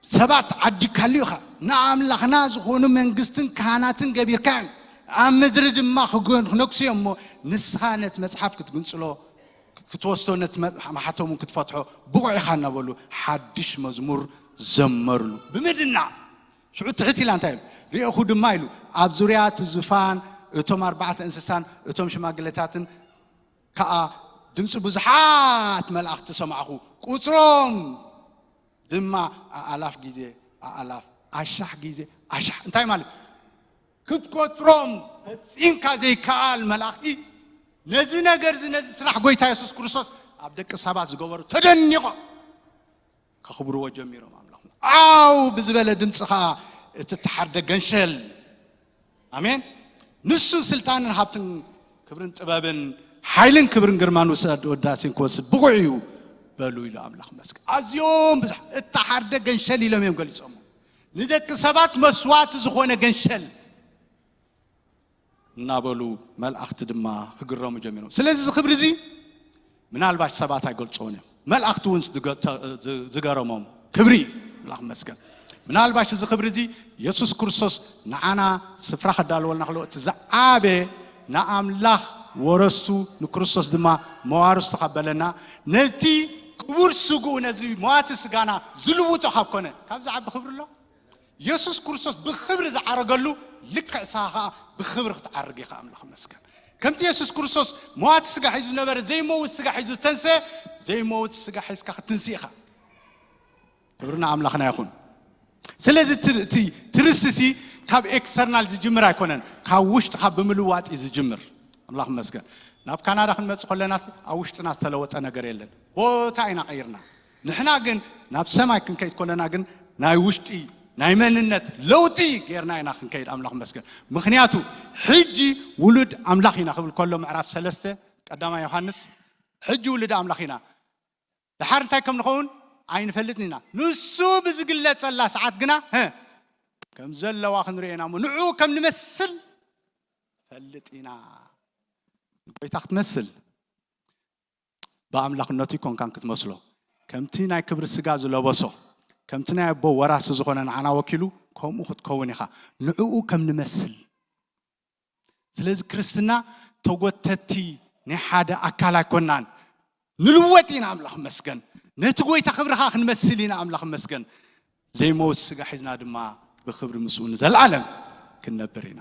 ሰባት ዓዲካሉ ኢኻ። ንኣምላኽና ዝኾኑ መንግስትን ካህናትን ገቢርካዮም። ኣብ ምድሪ ድማ ክጎን-፣ ክነግሱ እዮም እሞ፣ ንስኻ ነቲ መጽሓፍ ክትግንጽሎ፣ ክትወስዶ፣ ነቲ መ-፣ ማሕተሙ ክትፈትሖ ብቑዕ ኢኻ እናበሉ ሓድሽ መዝሙር ዘመርሉ። ብምድና ሽዑ ትሕት ኢላ እንታይ ኢሉ? ርኤኹ ድማ ኢሉ፣ ኣብ ዙርያ እቲ ዙፋን እቶም ኣርባዕተ እንስሳን እቶም ሽማግለታትን ከኣ ድምፂ ብዙሓት መላእኽቲ ሰማዕኹ። ቁፅሮም ድማ ኣኣላፍ ግዜ ኣኣላፍ፣ ኣሻሕ ግዜ ኣሻሕ። እንታይ ማለት? ክትቆፅሮም ፈፂምካ ዘይከኣል መላእኽቲ ነዚ ነገር እዚ፣ ነዚ ስራሕ ጎይታ የሱስ ክርስቶስ ኣብ ደቂ ሰባት ዝገበሩ ተደኒቖም። ከኽብርዎ ጀሚሮም ኣምላኽ። ዓው ብዝበለ ድምፂ ኸዓ እቲ እተሓርደ ገንሸል። ኣሜን። ንሱ ስልጣንን ሃብትን ክብርን ጥበብን ሓይልን ክብርን ግርማን ውሳድ ወዳሴን ክወስድ ብቑዕ እዩ በሉ ኢሉ ኣምላኽ መስገን። ኣዝዮም ብዙሕ እተሓርደ ገንሸል ኢሎም እዮም ገሊጾም። ንደቂ ሰባት መስዋዕቲ ዝኾነ ገንሸል እናበሉ መላእኽቲ ድማ ክግረሙ ጀሚሮም። ስለዚ እዚ ክብሪ እዚ ምናልባሽ ሰባት ኣይገልጽዎን እዮም። መላእኽቲ እውን ዝገ-፣ ተ-፣ ዝ-፣ ዝገረሞም ክብሪ እዩ። ኣምላኽ ይመስገን። ምናልባሽ እዚ ክብሪ እዚ የሱስ ክርስቶስ ንዓና ስፍራ ከዳልወልና ከሎ እቲ ዝዓበ ንኣምላኽ ወረስቱ ንክርስቶስ ድማ መዋርስቱ ካብ በለና ነቲ ክቡር ስግኡ ነዚ መዋቲ ስጋና ዝልውጦ ካብ ኮነ ካብ ዝዓቢ ክብሪ ኣሎ? የሱስ ክርስቶስ ብኽብሪ ዝዓረገሉ ልክዕ ንስኻ ኸዓ ብኽብሪ ክትዓርግ ኢኻ። ኣምላኽ ይመስገን። ከምቲ የሱስ ክርስቶስ መዋቲ ስጋ ሒዙ ዝነበረ ዘይመውት ስጋ ሒዙ ዝተንሰ፣ ዘይመውት ስጋ ሒዝካ ክትንሲ ኢኻ። ክብሪ ንኣምላኽና ይኹን። ስለዚ እቲ፣ እቲ፣ እቲ ርስቲ ሲ ካብ ኤክስተርናል ዝጅምር ኣይኮነን፣ ካብ ውሽጥኻ ብምልዋጥ እዩ ዝጅምር። ኣምላኽ ይመስገን። ናብ ካናዳ ክንመጽእ ከለና ሲ ኣብ ውሽጥና ዝተለወጠ ነገር የለን። ቦታ ኢና ቀይርና። ንሕና ግን ናብ ሰማይ ክንከይድ ከለና ግን ናይ ውሽጢ ናይ መንነት ለውጢ ጌርና ኢና ክንከይድ፣ ኣምላኽ ይመስገን። ምኽንያቱ ሕጂ ውሉድ ኣምላኽ ኢና ክብል ከሎ ምዕራፍ ሰለስተ ቀዳማይ ዮሃንስ፣ ሕጂ ውሉድ ኣምላኽ ኢና። ድሓር እንታይ ከም ንኸውን ኣይንፈልጥን ኢና። ንሱ ብዝግለጸላ ሰዓት ግና፣ ህ፣ ከም ዘለዋ ክንርኢ ኢና እሞ ንዕኡ ከም ንመስል ፈልጥ ኢና። ጎይታ ክትመስል ብኣምላኽነቱ ኣይኮንካን ክትመስሎ። ከምቲ ናይ ክብሪ ስጋ ዝለበሶ፣ ከምቲ ናይ ኣቦ ወራሲ ዝኾነ ንዓና ወኪሉ ከምኡ ክትከውን ኢኻ። ንዕኡ ከም ንመስል። ስለዚ ክርስትና ተጎተቲ ናይ ሓደ ኣካል ኣይኮናን። ንልወጥ ኢና፣ ኣምላኽ መስገን። ነቲ ጎይታ ክብርኻ ክንመስል ኢና፣ ኣምላኽ መስገን። ዘይመውት ስጋ ሒዝና ድማ ብክብሪ ምስኡ ንዘለዓለም ክንነብር ኢና።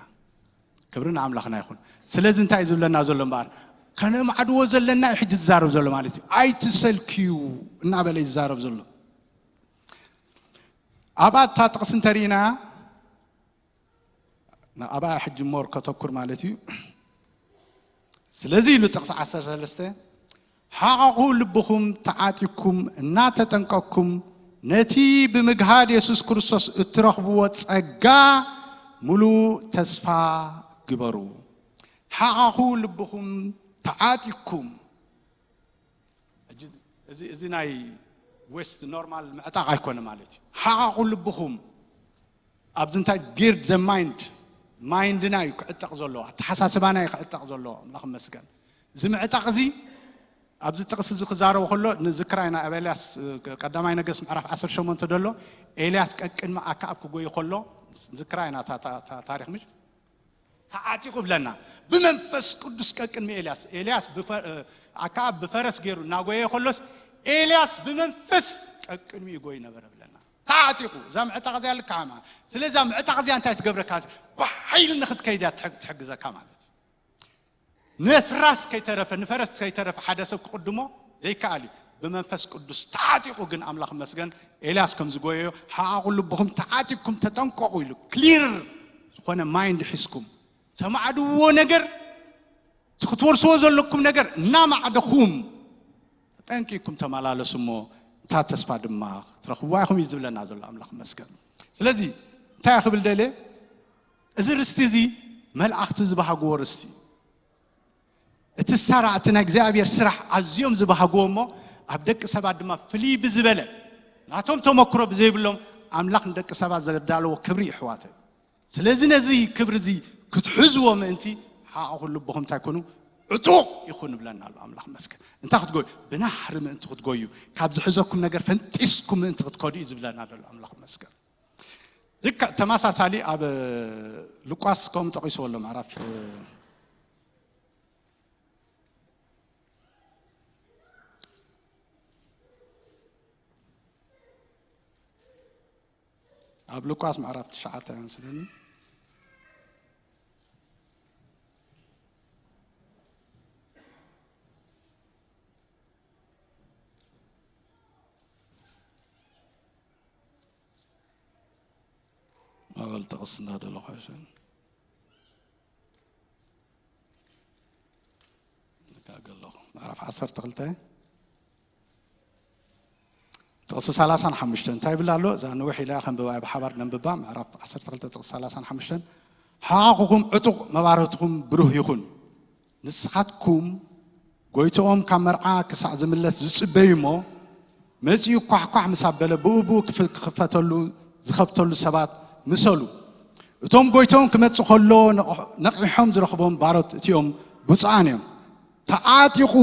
ክብሪ ንኣምላኽና ይኹን። ስለዚ እንታይ እዩ ዝብለና ዘሎ እምበኣር? ከነማዕድዎ ዘለና እዩ ሕጂ ዝዛረብ ዘሎ ማለት እዩ። ኣይትሰልክዩ እናበለ እዩ ዝዛረብ ዘሎ። ኣብኣ እታ ጥቕሲ እንተርኢና፣ ኣብኣ ሕጂ ሞር ከተኩር ማለት እዩ። ስለዚ ኢሉ ጥቕሲ ዓሰርተ ሰለስተ፣ ሓቐቑ ልብኹም ተዓጢኩም እናተጠንቀቅኩም ነቲ ብምግሃድ የሱስ ክርስቶስ እትረኽብዎ ጸጋ ምሉእ ተስፋ ግበሩ። ሓቐቑ ልብኹም ተዓጢኩም። ሕጂ እዚ፣ እዚ ናይ ዌስት ኖርማል ምዕጣቕ ኣይኮነ ማለት እዩ። ሓቐቑ ልብኹም። ኣብዚ እንታይ ጊርድ ዘ ማይንድ፣ ማይንድና እዩ ክዕጠቕ ዘሎ፣ ኣተሓሳስባና እዩ ክዕጠቕ ዘሎ። ኣምላኽ ይመስገን። እዚ ምዕጣቕ እዚ ኣብዚ ጥቕሲ እዚ ክዛረቡ ከሎ ንዝክራ ኢና። ኣብ ኤልያስ፣ ቀዳማይ ነገስት ምዕራፍ ዓሰርተ ሸሞንተ ደሎ፣ ኤልያስ ቀቅድሚ ኣክኣብ ክጎይ ከሎ ዝክራ ኢና እታ፣ እታ፣ እታ ታሪኽ ምሽ ተዓጢቑ ብለና። ብመንፈስ ቅዱስ ቀቅድሚ ኤልያስ፣ ኤልያስ ብፈ-፣ ኣክኣብ ብፈረስ ገይሩ እናጎየ ከሎስ ኤልያስ ብመንፈስ ቀቅድሚ ይጎይ ነበረ ብለና። ተዓጢቑ። እዛ ምዕጣቕ እዚኣ ልክዓ ማለት። ስለዚ እዛ ምዕጣቕ እዚኣ እንታይ ትገብረካ? ብሓይሊ ንኽትከይድ እያ ትሕግ-፣ ትሕግዘካ ማለት እዩ። ንፍራስ ከይተረፈ፣ ንፈረስ ከይተረፈ ሓደ ሰብ ክቕድሞ ዘይከኣል እዩ። ብመንፈስ ቅዱስ ተዓጢቑ ግን ኣምላኽ መስገን ኤልያስ ከም ዝጎየዮ፣ ሓቐቑ ልብኹም ተዓጢቕኩም ተጠንቀቑ ኢሉ። ክሊር ዝኾነ ማይንድ ሒዝኩም ተማዕድዎ ነገር፣ እቲ ክትወርስዎ ዘለኩም ነገር እናማዕደኹም ተጠንቂቕኩም ተመላለሱ እሞ እታ ተስፋ ድማ ክትረኽብዋ ኢኹም እዩ ዝብለና ዘሎ ኣምላኽ መስገን። ስለዚ እንታይ ክብል ደልየ? እዚ ርስቲ እዚ መላእኽቲ ዝበሃግዎ ርስቲ እዩ። እቲ ሳራ፣ እቲ ናይ እግዚኣብሔር ስራሕ ኣዝዮም ዝበሃግዎ እሞ ኣብ ደቂ ሰባት ድማ ፍልይ ብዝበለ ናቶም ተመክሮ ብዘይብሎም ኣምላኽ ንደቂ ሰባት ዘዳለዎ ክብሪ እዩ፣ ኣሕዋተይ። ስለዚ ነዚ ክብሪ እዚ ክትሕዝዎ ምእንቲ ሓቕኹ ልብኹም እንታይ ኩኑ? ዕጡቕ ይኹን ይብለና ኣሎ ኣምላኽ መስገን። እንታይ ክትጎዩ? ብናህሪ ምእንቲ ክትጎዩ፣ ካብ ዝሕዘኩም ነገር ፈንጢስኩም ምእንቲ ክትከዱ እዩ ዝብለና ዘሎ ኣምላኽ መስገን። ልክዕ ተመሳሳሊ ኣብ ሉቃስ ከምኡ ጠቒስዎ ኣሎ፣ ምዕራፍ ኣብ ሉቃስ ምዕራፍ ትሽዓተ እያ መስለኒ። ኣበል ጥቕስ እንዳደለኹ ኣይሸን። ጋገ ኣለኹ። ምዕራፍ ዓሰርተ ክልተ ጥቕሲ ሰላሳን ሓሙሽተን እንታይ ይብል ኣሎ? እዛ ንውሕ ኢላ ከንብባ እየ፣ ብሓባር ነንብባ። ምዕራፍ ዓሰርተ ክልተ ጥቕሲ ሰላሳን ሓሙሽተን፣ "ሓቕኹም ዕጡቕ፣ መባርህትኹም ብሩህ ይኹን። ንስኻትኩም ጎይትኦም ካብ መርዓ ክሳዕ ዝምለስ ዝጽበዩ እሞ፣ መጺኡ ኳሕኳሕ ምስ ኣበለ ብኡ ብኡ ክፍ-፣ ክኽፈተሉ ዝኸፍተሉ ሰባት ምሰሉ። እቶም ጎይትኦም ክመጽእ ከሎ ነቕ-፣ ነቒሖም ዝረኽቦም ባሮት እቲኦም ብፁዓን እዮም። ተዓጢቑ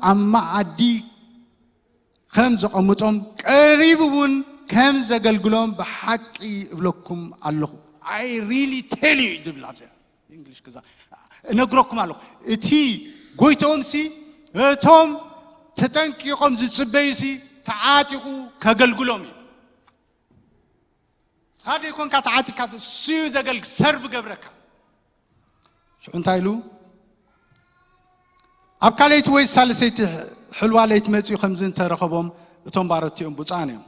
ኣብ መኣዲ ከም ዘቐምጦም ቀሪቡ እውን ከም ዘገልግሎም ብሓቂ እብለኩም ኣለኹ." I really tell you ይብል ኣብዚ እንግሊሽ ክዛ እነግረኩም ኣለኹ። እቲ ጎይትኦም ሲ እቶም ተጠንቂቖም ዝጽበዩ ሲ ተዓጢቑ ከገልግሎም እዩ። ንስኻ ዘይኮንካ ተዓጢቕካ፣ እሱ እዩ ዘገልግ-፣ ሰርቭ ገብረካ። ሽዑ እንታይ ኢሉ? ኣብ ካልኣይቲ ወይ ሳልሰይቲ ሕልዋ ለይቲ መጺኡ ከምዚ እንተረኸቦም፣ እቶም ባሮት እቲኦም ብፁዓን እዮም።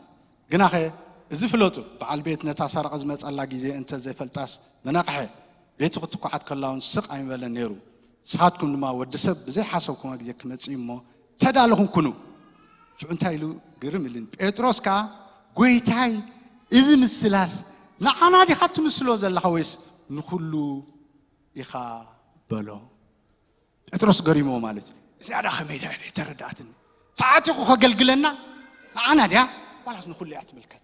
ግናኸ እዚ ፍለጡ፣ በዓል ቤት ነታ ሰረቐ ዝመጸላ ግዜ እንተ ዘይፈልጣስ ምነቕሐ፣ ቤቱ ክትኳዓት ከላ እውን ስቕ ኣይምበለን ነይሩ። ንስኻትኩም ድማ ወዲ ሰብ ብዘይሓሰብኩሞ ግዜ ክመጽእ እዩ እሞ ተዳለኹም ኩኑ። ሽዑ እንታይ ኢሉ ግርም ኢሉኒ። ጴጥሮስ ከኣ፣ "ጐይታይ፣ እዚ ምስላስ ንዓና ዲኻ ትምስሎ ዘለኻ ወይስ ንኹሉ ኢኻ?" በሎ። ጴጥሮስ ገሪምዎ ማለት እዩ። እዚኣ ደኣ ከመይ ደኣ ኣይተረድኣትኒ። ተዓጢቑ ከገልግለና ንዓና ድያ ዋላስ ንኹሉ እያ ትምልከት?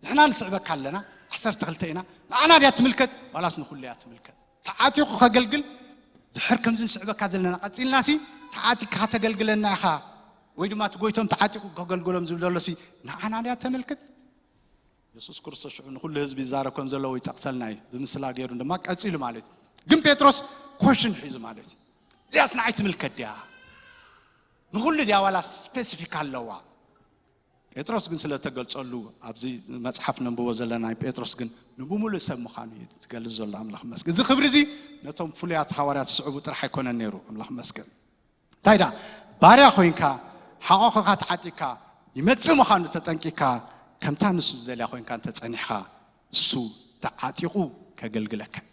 ንሕና ንስዕበካ ኣለና፣ ዓሰርተ ክልተ ኢና። ንዓና ድያ ትምልከት ዋላስ ንኹሉ እያ ትምልከት? ተዓጢቑ ከገልግል ድሕር ከምዚ ንስዕበካ ዘለና ቀጺልናሲ፣ ተዓጢቕካ ከተገልግለና ኢኻ ወይ ድማ እቲ ጎይቶም ተዓጢቑ ከገልግሎም ዝብል ዘሎሲ ንዓና ድያ ተመልክት? የሱስ ክርስቶስ ሽዑ ንኹሉ ህዝቢ ይዛረብ ከም ዘለዎ ይጠቕሰልና እዩ። ብምስላ ገይሩ ድማ ቀጺሉ ማለት እዩ። ግን ጴጥሮስ ኮሽን ሒዙ ማለት እዩ። እዚኣስ ንዓይ ትምልከት ድያ? ንኹሉ ድያ ዋላ ስፔሲፊክ ኣለዋ? ጴጥሮስ ግን ስለ ተገልጸሉ ኣብዚ መጽሓፍ ነንብቦ ዘለና ናይ ጴጥሮስ ግን ንብሙሉእ ሰብ ምዃኑ እዩ ዝገልጽ ዘሎ ኣምላኽ መስገን። እዚ ክብሪ እዚ ነቶም ፍሉያት ሃዋርያት ዝስዕቡ ጥራሕ ኣይኮነን ነይሩ ኣምላኽ መስገን። እንታይ ደኣ ባርያ ኮይንካ ሓቆኽኻ ተዓጢካ ይመጽእ ምዃኑ ተጠንቂካ ከምታ ንሱ ዝደልያ ኮይንካ እንተጸኒሕካ እሱ ተዓጢቑ ከገልግለካ እዩ።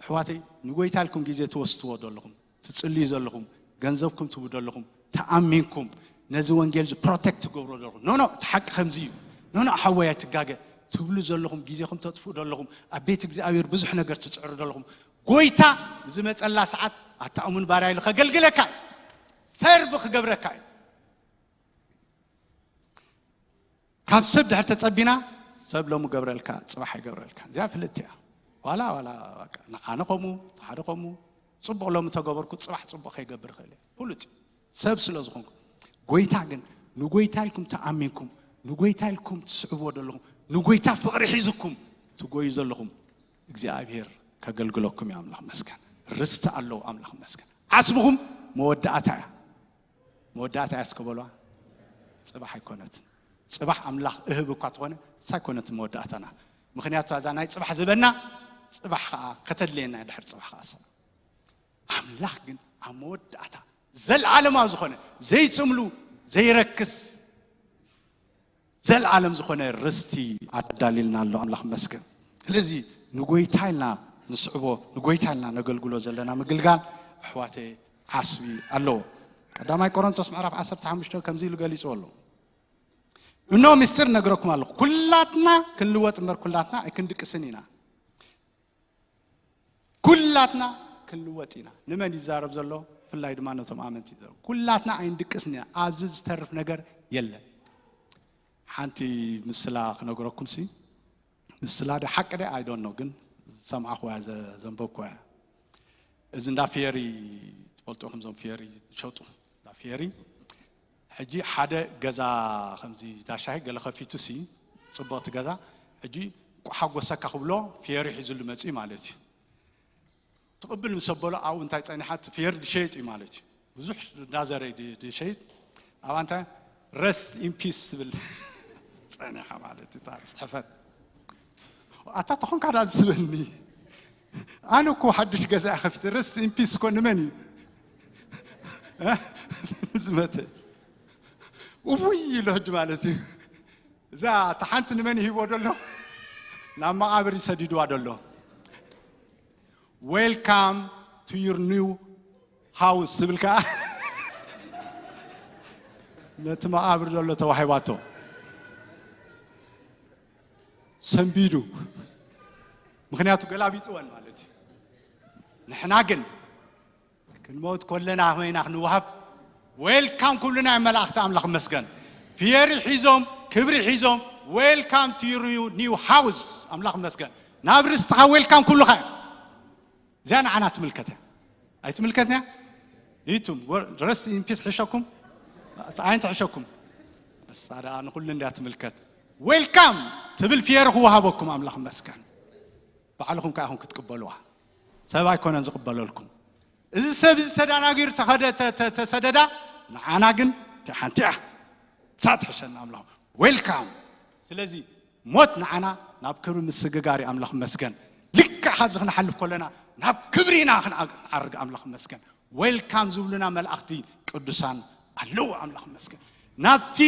ኣሕዋተይ ንጎይታ ኢልኩም ግዜ ትወስድዎ ዘለኹም ትጽልዩ ዘለኹም ገንዘብኩም ትቡ ዘለኹም ተኣሚንኩም ነዚ ወንጌል እዚ ፕሮቴክት ትገብሮ ዘለኹም ኖኖ እቲ ሓቂ ከምዚ እዩ ኖኖ ሓወይ ኣይትጋገ ትብሉ ዘለኹም ግዜኹም ተጥፍኡ ዘለኹም ኣብ ቤት እግዚኣብሔር ብዙሕ ነገር ትጽዕሩ ዘለኹም ጎይታ ዝመጸላ ሰዓት ኣታ እሙን ባርያ ኢሉ ከገልግለካ እዩ ሰርቭ ክገብረካ እዩ ካብ ሰብ ድሕር ተጸቢና ሰብ ሎሚ ገብረልካ ጽባሕ ኣይገብረልካ እዚኣ ፍልጥቲ እያ ዋላ ዋላ ንዓነ ከምኡ ሓደ ከምኡ ጽቡቕ ሎሚ ተገበርኩ ጽባሕ ጽቡቕ ከይገብር ይኽእል እየ ፍሉጥ ሰብ ስለ ዝኾንኩ ጎይታ ግን ንጎይታ ኢልኩም ተኣሚንኩም ንጎይታ ኢልኩም ትስዕብዎ ዘለኹም ንጎይታ ፍቕሪ ሒዝኩም ትጎዩ ዘለኹም እግዚኣብሔር ከገልግለኩም እዩ ኣምላኽ መስገን ርስቲ ኣለዉ ኣምላኽ መስገን ዓስብኹም መወዳእታ እያ መወዳእታ እያ እስከ በሏ ጽባሕ ኣይኮነትን ጽባሕ ኣምላኽ እህብ እኳ ትኾነ እሳ ኣይኮነትን መወዳእታና ምክንያቱ ኣዛ ናይ ጽባሕ ዝበና ጽባሕ ከዓ ከተድልየና ድሕር ጽባሕ ከዓ ኣምላኽ ግን ኣብ መወዳእታ ዘለዓለማዊ ዝኾነ ዘይጽምሉ ዘይረክስ ዘለዓለም ዝኾነ ርስቲ ኣዳልልና ኣሎ ኣምላኽ መስገን ስለዚ ንጎይታ ኢልና ንስዕቦ ንጎይታ ኢልና ነገልግሎ ዘለና ምግልጋል ኣሕዋተ ዓስቢ ኣለዎ ቀዳማይ ቆሮንቶስ ምዕራፍ 15 ከምዚ ኢሉ ገሊፅዎ ኣሎ እኖ ምስጢር ነግረኩም ኣለኹ ኩላትና ክንልወጥ እምበር ኩላትና ኣይክንድቅስን ኢና ኩላትና ክንልወጥ ኢና ንመን ይዛረብ ዘሎ ፍላይ ድማ ነቶም ኣመንቲ ይዛረብ ኩላትና ኣይንድቅስን ኢና ኣብዚ ዝተርፍ ነገር የለን ሓንቲ ምስላ ክነግረኩም ሲ ምስላ ደ ሓቂ ደ ኣይዶን ነው ግን ሰምዓኹ ያ ዘንበብኩ ያ እዚ እንዳ ፊየሪ ትፈልጡ ከምዞም ፊየሪ ዝሸጡ እንዳ ፊየሪ ሕጂ ሓደ ገዛ ከምዚ ዳሻሂ ገለ ከፊቱ ሲ ጽብቕቲ ገዛ ሕጂ ቋሓጎሰካ ክብሎ ፊየሪ ሒዙሉ መጽኡ ማለት እዩ ትቕብል ምስ ኣበሎ ኣብኡ እንታይ ጸኒሓ እቲ ፊየሪ ድሸይጥ እዩ ማለት እዩ ብዙሕ እንዳዘረ ድሸይጥ ኣብኣ እንታይ ረስት ኢን ፒስ ትብል ጸኒሓ ማለት እታ ጽሕፈት ኣታ ተኾንካ ዳ ዝትበልኒ ኣነ እኮ ሓድሽ ገዛ ከፊት ረስት ኢን ፒስ እኮ ንመን እዩ ዝመተ እውይ ኢሉ ሕጂ ማለት እዩ እዛ እታ ሓንቲ ንመን ይህቦ ደሎ ናብ መቓብር ይሰዲድዋ ደሎ welcome to your new house ትብል ከዓ ነቲ መቓብር ዘሎ ተዋሂባቶ ሰንቢዱ ምክንያቱ ገላቢጥወን ማለት እዩ ንሕና ግን ክንሞት ኮለና ከመይና ክንወሃብ ዌልካም ኩሉ ናይ መላእኽቲ ኣምላኽ መስገን ፍየሪ ሒዞም ክብሪ ሒዞም ዌልካም ቱ ኒው ሃውስ ኣምላኽ መስገን ናብ ርስትኻ ዌልካም ኩሉኻ እዚኣ ንዓና ትምልከት እያ ኣይትምልከትንያ ይቱም ረስት ኢንፒስ ሕሸኩም ኣይ ትሕሸኩም እሳ ደኣ ንኹሉ እንድያ ትምልከት ዌልካም ትብል ፍየሪ ክወሃበኩም ኣምላኽ መስገን ባዕልኹም ከኣ ኢኹም ክትቅበልዋ ሰብ ኣይኮነን ዝቕበለልኩም እዚ ሰብ እዚ ተዳናጊሩ ተኸደ ተሰደዳ ንዓና ግን ሓንቲ እያ ሳት ሕሸና ኣምላኽ ዌልካም ስለዚ ሞት ንዓና ናብ ክብሪ ምስግጋር ኣምላኽ መስገን ልክዕ ካብዚ ክንሓልፍ ከለና ናብ ክብሪ ኢና ክንዓርግ ኣምላኽ መስገን ዌልካም ዝብሉና መላእኽቲ ቅዱሳን ኣለዉ ኣምላኽ መስገን ናብቲ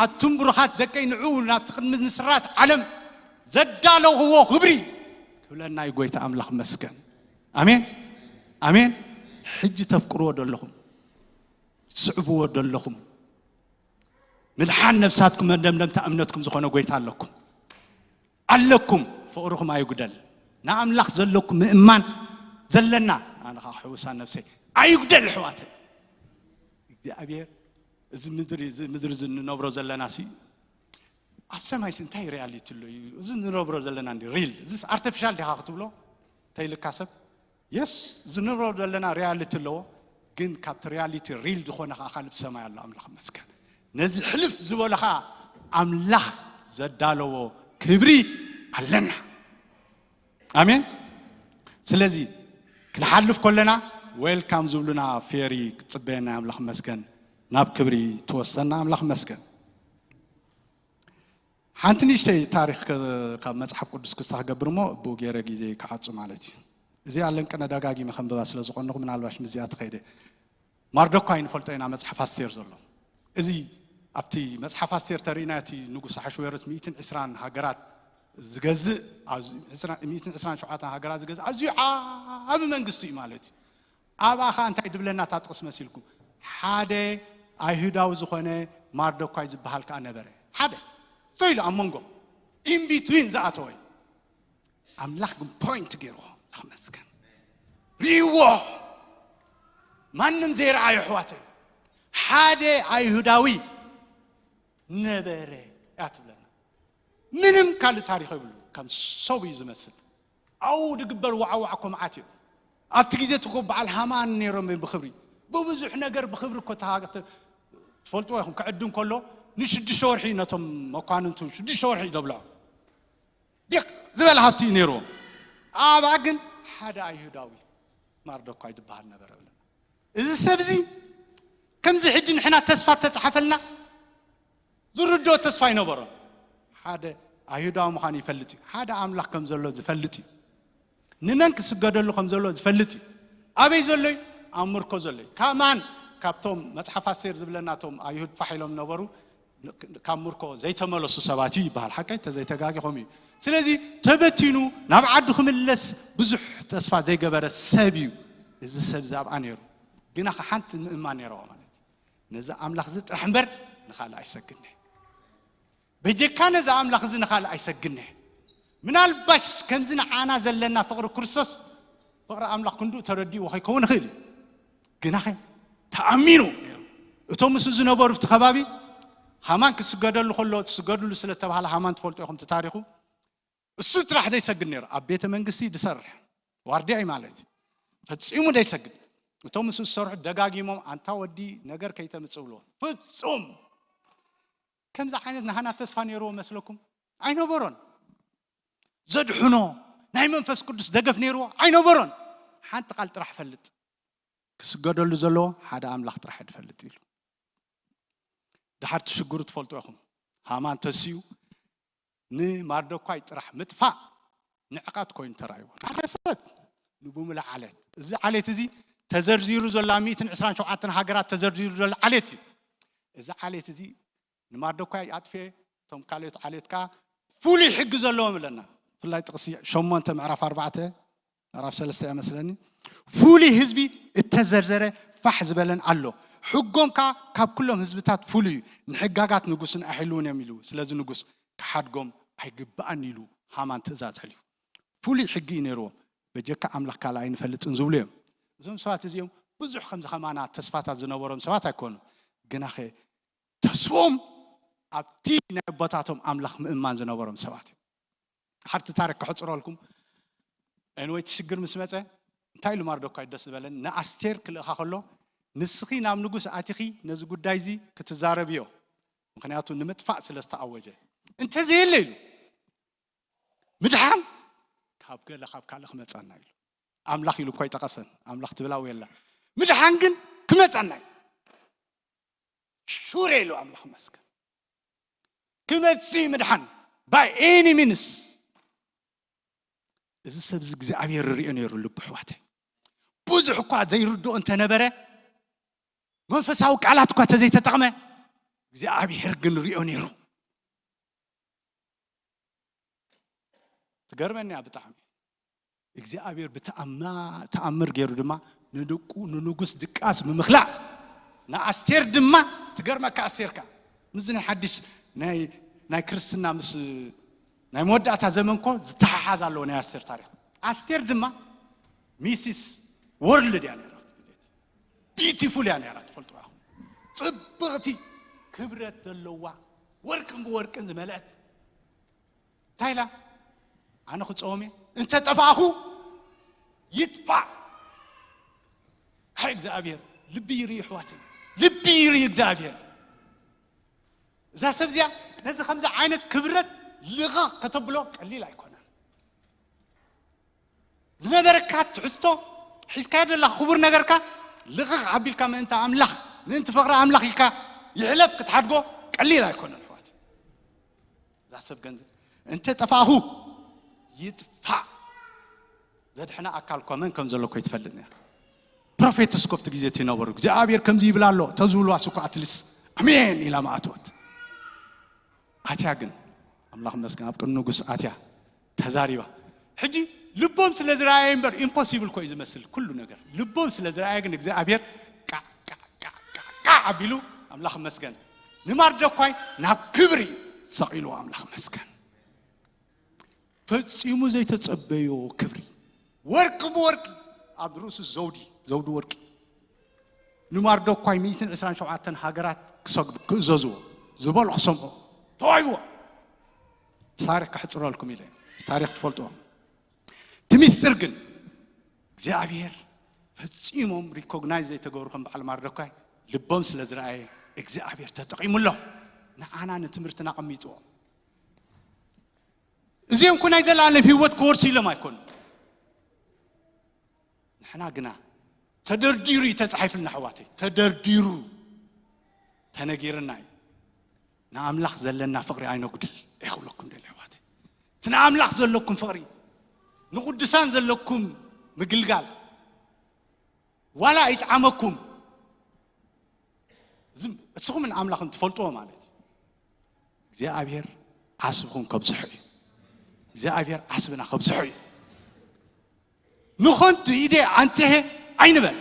ኣቱም ብሩኻት ደቀይ ንዑ ናብቲ ቅድሚ ምስራት ዓለም ዘዳለኽዎ ክብሪ ክብለና እዩ ጎይታ ኣምላኽ መስገን ኣሜን ኣሜን ሕጂ ተፍቅርዎ ደለኹም ትስዕብዎ ደለኹም ምድሓን ነብሳትኩም መደምደምታ እምነትኩም ዝኾነ ጎይታ ኣለኩም ኣለኩም ፍቕርኹም ኣይጉደል ንኣምላኽ ዘለኩም ምእማን ዘለና ኣነ ከዓ ሕውሳ ነብሰይ ኣይጉደል ኣሕዋተይ እግዚኣብሔር እዚ ምድሪ እዚ ምድሪ እዚ እንነብሮ ዘለና ሲ ኣብ ሰማይ ሲ እንታይ ሪያሊቲ ኣሎ እዩ እዚ እንነብሮ ዘለና እንዲ ሪል እዚ ኣርቲፊሻል ዲኻ ክትብሎ እንተይልካ ሰብ የስ እዚ ንብሮ ዘለና ሪያሊቲ ኣለዎ ግን ካብቲ ሪያሊቲ ሪል ዝኾነ ከዓ ካልብ ሰማይ ኣሎ ኣምላኽ መስገን ነዚ ሕልፍ ዝበሎ ከዓ ኣምላኽ ዘዳለዎ ክብሪ ኣለና። ኣሜን። ስለዚ ክንሓልፍ ከለና ዌልካም ዝብሉና ፌሪ ክጽበየና ኣምላኽ መስገን፣ ናብ ክብሪ ትወስደና ኣምላኽ መስገን። ሓንቲ ንእሽተይ ታሪኽ ከ- ካብ መጽሓፍ ቅዱስ ክስታ ክገብር እሞ ብኡ ገይረ ግዜ ክዓጹ ማለት እዩ። እዚ ኣለንቅነ ደጋጊመ ከንብባ ስለ ዝኾንኹ ምናልባሽ ምዚኣ ተኸይደ። ማርዶኳይ ንፈልጦ ኢና መጽሓፍ ኣስቴር ዘሎ። እዚ ኣብቲ መጽሓፍ ኣስቴር ተርእና እቲ ንጉስ ኣሕሽዌሮስ ሚእትን ዕስራን ሃገራት ዝገዝእ፣ ኣዝ- ዕስራ- ሚእትን ዕስራን ሸውዓተን ሃገራት ዝገዝእ ኣዝዩ ዓቢ መንግስቲ እዩ ማለት እዩ። ኣብኣ ኸኣ እንታይ ድብለና እታ ጥቕስ መሲልኩም? ሓደ ኣይሁዳዊ ዝኾነ ማርዶኳይ ዝበሃል ከኣ ነበረ። ሓደ ሰው ኢሉ ኣብ መንጎ ኢንቢትዊን ዝኣተወ እዩ። ኣምላኽ ግን ፖይንት ገይርዎ ኣምላኽ መስገን ርእይዎ። ማንም ዘይረኣዮ ኣሕዋተይ ሓደ ኣይሁዳዊ ነበረ እያ ትብለና። ምንም ካልእ ታሪኽ የብሉ። ከም ሰብ እዩ ዝመስል። ኣብኡ ዝግበር ዋዕዋዕ እኮ መዓት እዩ። ኣብቲ ግዜ እኮ በዓል ሃማን ነይሮም እዮም ብኽብሪ። ብብዙሕ ነገር ብኽብሪ እኮ ተሃ- ተ- ትፈልጥዎ ኢኹም። ክዕድም ከሎ ንሽዱሽተ ወርሒ እዩ ነቶም መኳንንቱ ሽዱሽተ ወርሒ እዩ ዘብልዖም። ዲቕ ዝበለ ሃብቲ እዩ ነይርዎም። ኣብኣ ግን ሓደ ኣይሁዳዊ ማርዶኳይ ዝበሃል ነበረ ብለና። እዚ ሰብ እዚ ከምዚ ሕጂ ንሕና ተስፋ ተጻሓፈልና ዝርድኦ ተስፋ ኣይነበሮን። ሓደ ኣይሁዳዊ ምዃኑ ይፈልጥ እዩ። ሓደ ኣምላኽ ከም ዘሎ ዝፈልጥ እዩ። ንመን ክስገደሉ ከም ዘሎ ዝፈልጥ እዩ። ኣበይ ዘሎ እዩ? ኣብ ምርኮ ዘሎ እዩ። ከማን ካብቶም መጽሓፍ ኣስቴር ዝብለናቶም ኣይሁድ ፋሕ ኢሎም ነበሩ፣ ካብ ምርኮ ዘይተመለሱ ሰባት እዩ ይበሃል። ሓቀይ ተዘይተጋጊ ከምኡ እዩ። ስለዚ ተበቲኑ ናብ ዓዱ ክምለስ ብዙሕ ተስፋ ዘይገበረ ሰብ እዩ። እዚ ሰብ እዚ ኣብኣ ነይሩ። ግና ሓንቲ ምእማን ነይረዋ ማለት እዩ። ነዚ ኣምላኽ እዚ ጥራሕ እምበር ንኻልእ ኣይሰግድን። በጀካ ነዚ ኣምላኽ እዚ ንኻልእ ኣይሰግድን። ምናልባሽ ከምዚ ንዓና ዘለና ፍቕሪ ክርስቶስ ፍቕሪ ኣምላኽ ክንድኡ ተረዲእዎ ከይከውን ይኽእል እዩ። ግናኸ ተኣሚኑ ነይሩ። እቶም ምስኡ ዝነበሩ ኣብቲ ከባቢ ሃማን ክስገደሉ ከሎ ትስገድሉ ስለ ተባሃለ ሃማን ትፈልጡ ኢኹም እቲ ታሪኹ። እሱ ጥራሕ ዘይሰግድ ነይሩ። ኣብ ቤተ መንግስቲ ዝሰርሕ ዋርድያ እዩ ማለት እዩ። ፈጺሙ ዘይሰግድ። እቶም ምስኡ ዝሰርሑ ደጋጊሞም ኣንታ ወዲ ነገር ከይተምጽእ ብልዎ። ፍጹም ከምዚ ዓይነት ናህና ተስፋ ነይርዎ መስለኩም? ኣይነበሮን። ዘድሕኖ ናይ መንፈስ ቅዱስ ደገፍ ነይርዎ ኣይነበሮን። ሓንቲ ቃል ጥራሕ ፈልጥ። ክስገደሉ ዘለዎ ሓደ ኣምላኽ ጥራሕ ድፈልጥ ኢሉ። ድሓር ትሽግሩ ትፈልጡ ኢኹም። ሃማን ተሲኡ ንማርዶኳይ ጥራሕ ምጥፋእ ንዕቐት ኮይኑ ተራእይዎ። ሓደ ሰብ ንብምሉእ ዓሌት፣ እዚ ዓሌት እዚ ተዘርዚሩ ዘሎ ኣብ ሚእትን ዕስራን ሸውዓተን ሃገራት ተዘርዚሩ ዘሎ ዓሌት እዩ። እዚ ዓሌት እዚ ንማርዶኳይ ኣጥፍኤ፣ እቶም ካልኦት ዓሌት ከኣ ፍሉይ ሕጊ ዘለዎም ኣለና። ብፍላይ ጥቕሲ ሸሞንተ ምዕራፍ ኣርባዕተ ምዕራፍ ሰለስተ እያ መስለኒ። ፍሉይ ህዝቢ እተዘርዘረ ፋሕ ዝበለን ኣሎ። ሕጎም ከኣ ካብ ኩሎም ህዝብታት ፍሉይ እዩ። ንሕጋጋት ንጉስን ኣይሕልውን እዮም ኢሉ። ስለዚ ንጉስ ክሓድጎም ኣይግባእን ኢሉ ሃማን ትእዛዝ ኣሕሊፉ። ፍሉይ ሕጊ እዩ ነይርዎም። በጀካ ኣምላኽ ካልእ ኣይንፈልጥን ዝብሉ እዮም። እዞም ሰባት እዚኦም ብዙሕ ከምዚ ከማና ተስፋታት ዝነበሮም ሰባት ኣይኮኑን። ግናኸ ተስፎም ኣብቲ ናይ ኣቦታቶም ኣምላኽ ምእማን ዝነበሮም ሰባት እዮም። ሓርቲ ታሪክ ክሕፅረልኩም። ኤንወይ እቲ ሽግር ምስ መፀ እንታይ ኢሉ ማርዶኳይ ደስ ዝበለን ንኣስቴር ክልእኻ ከሎ ንስኺ ናብ ንጉስ ኣቲኺ ነዚ ጉዳይ እዚ ክትዛረብዮ፣ ምክንያቱ ንምጥፋእ ስለ ዝተኣወጀ። እንተዘየለ ኢሉ ምድሓን ካብ ገለ ካብ ካልእ ክመፀና ኢሉ። ኣምላኽ ኢሉ እኳ ይጠቐሰን ኣምላኽ ትብላው የላ። ምድሓን ግን ክመፀና እዩ። ሹር ኢሉ ኣምላኽ መስገን ክመፅእ እዩ ምድሓን by any means። እዚ ሰብ እዚ እግዚኣብሔር ርእዮ ነይሩ ልቡ ኣሕዋተይ። ብዙሕ እኳ ዘይርድኦ እንተነበረ መንፈሳዊ ቃላት እኳ ተዘይተጠቕመ እግዚኣብሔር ግን ርእዮ ነይሩ። ትገርመኒ እያ ብጣዕሚ። እግዚኣብሔር ብተኣማ- ተኣምር ገይሩ ድማ ንደቁ ንንጉስ ድቃስ ብምኽላእ ንኣስቴር ድማ ትገርመካ ኣስቴርካ ምስዚ ናይ ሓድሽ ናይ ናይ ክርስትና ምስ ናይ መወዳእታ ዘመንኮ ዝተሓሓዝ ኣለዎ ናይ ኣስቴር ታሪክ። ኣስቴር ድማ ሚሲስ ወርልድ እያ ነይራ። ቢቲፉል እያ ነይራ ትፈልጥዋ ኢኹም። ጽብቕቲ ክብረት ዘለዋ ወርቅን ብወርቅን ዝመልአት እንታይ ኢላ? ኣነ ክጸወም እየ እንተ ጠፋእኹ ይጥፋእ። ኣይ እግዚኣብሔር ልቢ ይርኢ ኣሕዋተይ፣ ልቢ ይርኢ እግዚኣብሔር። እዛ ሰብ እዚኣ ነዚ ከምዚ ዓይነት ክብረት ልቐቕ ከተብሎ ቀሊል ኣይኮነን። ዝነበረካ ትሕዝቶ ሒዝካዮ ዘለኻ ክቡር ነገርካ ልቕቕ ኣቢልካ ምእንቲ ኣምላኽ፣ ምእንቲ ፍቕሪ ኣምላኽ ኢልካ ይሕለፍ ክትሓድጎ ቀሊል ኣይኮነን ኣሕዋት። እዛ ሰብ ገንዘብ እንተ ጠፋእኹ ይጥፋእ። ዘድሕና ኣካል እኳ መን ከም ዘሎ እኮ ይትፈልጥ ነያ። ፕሮፌትስ ኮፍቲ ግዜ እቲ ይነበሩ እግዚኣብሔር ከምዚ ይብል ኣሎ ተዝብልዋስ እኳ ኣትሊስ ኣሜን ኢላ ማኣተወት። ኣትያ ግን ኣምላኽ መስገን ኣብ ቅድሚ ንጉስ ኣትያ ተዛሪባ። ሕጂ ልቦም ስለ ዝረኣየ እምበር ኢምፖሲብል ኮ እዩ ዝመስል ኩሉ ነገር። ልቦም ስለ ዝረኣየ ግን እግዚኣብሔር ቃዕ ቃዕ ቃዕ ቃዕ ቃዕ ኣቢሉ ኣምላኽ መስገን ንማርደኳይ ናብ ክብሪ ሰቒልዎ ኣምላኽ መስገን። ፈጺሙ ዘይተጸበዮ ክብሪ። ወርቂ ብወርቂ ኣብ ርእሱ ዘውዲ፣ ዘውዲ ወርቂ። ንማርዶኳይ ሚእትን ዕስራን ሸውዓተን ሃገራት ክሰግዱ፣ ክእዘዝዎ፣ ዝበሎ ክሰምዑ፣ ተዋሂብዎ። ታሪኽ ከሕጽረልኩም ኢለ። ታሪኽ ትፈልጥዎ። እቲ ሚስጥር ግን እግዚኣብሔር ፈጺሞም ሪኮግናይዝ ዘይተገብሩ ከም በዓል ማርዶኳይ ልቦም ስለ ዝረኣየ እግዚኣብሔር ተጠቒሙሎም። ንዓና ንትምህርትና ኣቐሚጥዎ። እዚኦም እኮ ናይ ዘላለም ህይወት ክወርሱ ኢሎም ኣይኮኑ። ንሕና ግና ተደርዲሩ እዩ ተጻሒፍልና ኣሕዋተይ፣ ተደርዲሩ ተነጊርና እዩ። ንኣምላኽ ዘለና ፍቕሪ ኣይነጉድል እየ ክብለኩም ደሊ ኣሕዋተይ። እቲ ንኣምላኽ ዘለኩም ፍቕሪ፣ ንቕዱሳን ዘለኩም ምግልጋል ዋላ ኣይጥዓመኩም ዝም እስኹም ንኣምላኽን ትፈልጥዎ ማለት እዩ። እግዚኣብሔር ዓስብኹም ከብዝሖ እዩ። እግዚኣብሔር ዓስብና ከብዝሖ እዩ። ንኾንቱ ኢደ ኣንጽሄ ኣይንበል።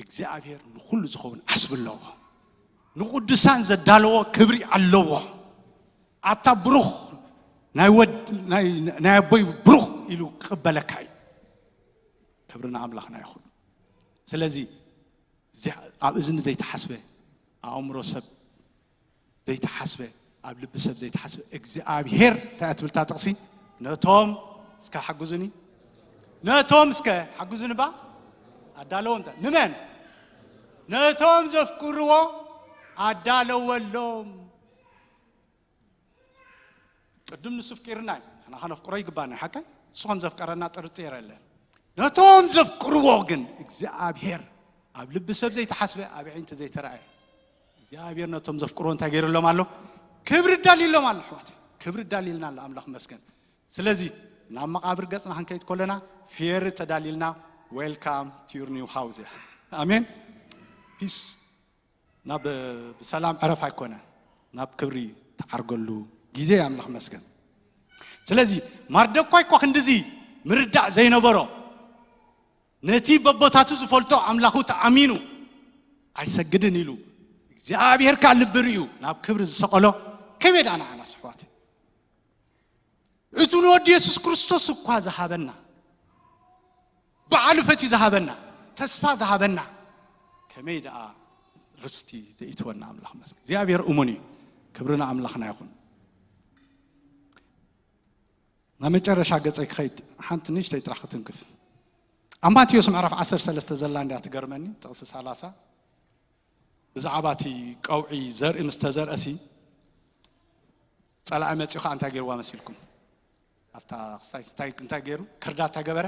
እግዚኣብሔር ንኹሉ ዝኸውን ዓስቢ ኣለዎ። ንቕዱሳን ዘዳለዎ ክብሪ ኣለዎ። ኣታ ብሩኽ ናይ ወድ ናይ ናይ ኣቦይ ብሩኽ ኢሉ ክቕበለካ እዩ። ክብሪ ንኣምላኽና ይኹን። ስለዚ እዚ ኣብ እዝኒ ዘይተሓስበ ኣእምሮ ሰብ ዘይተሓስበ ኣብ ልቢ ሰብ ዘይተሓስበ እግዚኣብሔር እንታይ እያ ትብል እታ ጥቕሲ? ነቶም እስከ ሓግዙኒ ነቶም እስከ ሓግዙኒ ባ ኣዳለዎም እንታይ ንመን ነቶም ዘፍቅርዎ ኣዳለወሎም። ቅድም ንሱ ፍቂርና እዩ ንሕና ከነፍቅሮ ይግባና ሓቀይ እሱ ከም ዘፍቀረና ጥርጥር የለን። ነቶም ዘፍቅርዎ ግን እግዚኣብሔር ኣብ ልቢ ሰብ ዘይተሓስበ ኣብ ዕይንቲ ዘይተረኣየ እግዚኣብሔር ነቶም ዘፍቅርዎ እንታይ ገይርሎም ኣሎ? ክብሪ ዳልይሎም ኣሎ ኣሕዋት ክብሪ ዳልይልና ኣሎ ኣምላኽ መስገን። ስለዚ ናብ መቓብር ገጽና ክንከይድ ከለና ፌር ተዳልይልና welcome to your new house እያ። ኣሜን ፒስ ናብ ብሰላም ዕረፍ ኣይኮነ ናብ ክብሪ ተዓርገሉ ግዜ ኣምላኽ መስገን። ስለዚ ማርደኳይ እኳ ክንድዚ ምርዳእ ዘይነበሮ ነቲ በቦታቱ ዝፈልጦ ኣምላኹ ተኣሚኑ ኣይሰግድን ኢሉ እግዚኣብሔር ከኣ ልቢ ርእዩ ናብ ክብሪ ዝሰቐሎ ከመይ ደኣ ንዓና ስሕዋት እቲ ንወዲ የሱስ ክርስቶስ እኳ ዝሃበና ባዕሉ ፈትዩ ዝሃበና ተስፋ ዝሃበና ከመይ ደኣ ርስቲ ዘእትወና ኣምላኽ መስገን እግዚኣብሔር እሙን እዩ። ክብሪ ንኣምላኽና ይኹን። ናብ መጨረሻ ገጸይ ክኸይድ ሓንቲ ንእሽተይ ጥራሕ ክትንክፍ ኣብ ማቴዎስ ምዕራፍ ዓሰርተ ሰለስተ ዘላ እንድያ ትገርመኒ ጥቕሲ ሰላሳ ብዛዕባ እቲ ቀውዒ ዘርኢ ምስ ተዘርአ ሲ ጸላኢ መጺኡ ኸዓ እንታይ ገይርዋ መሲልኩም ኣብታ ክስታይ እንታይ እንታይ ገይሩ ክርዳት እንታይ ገበረ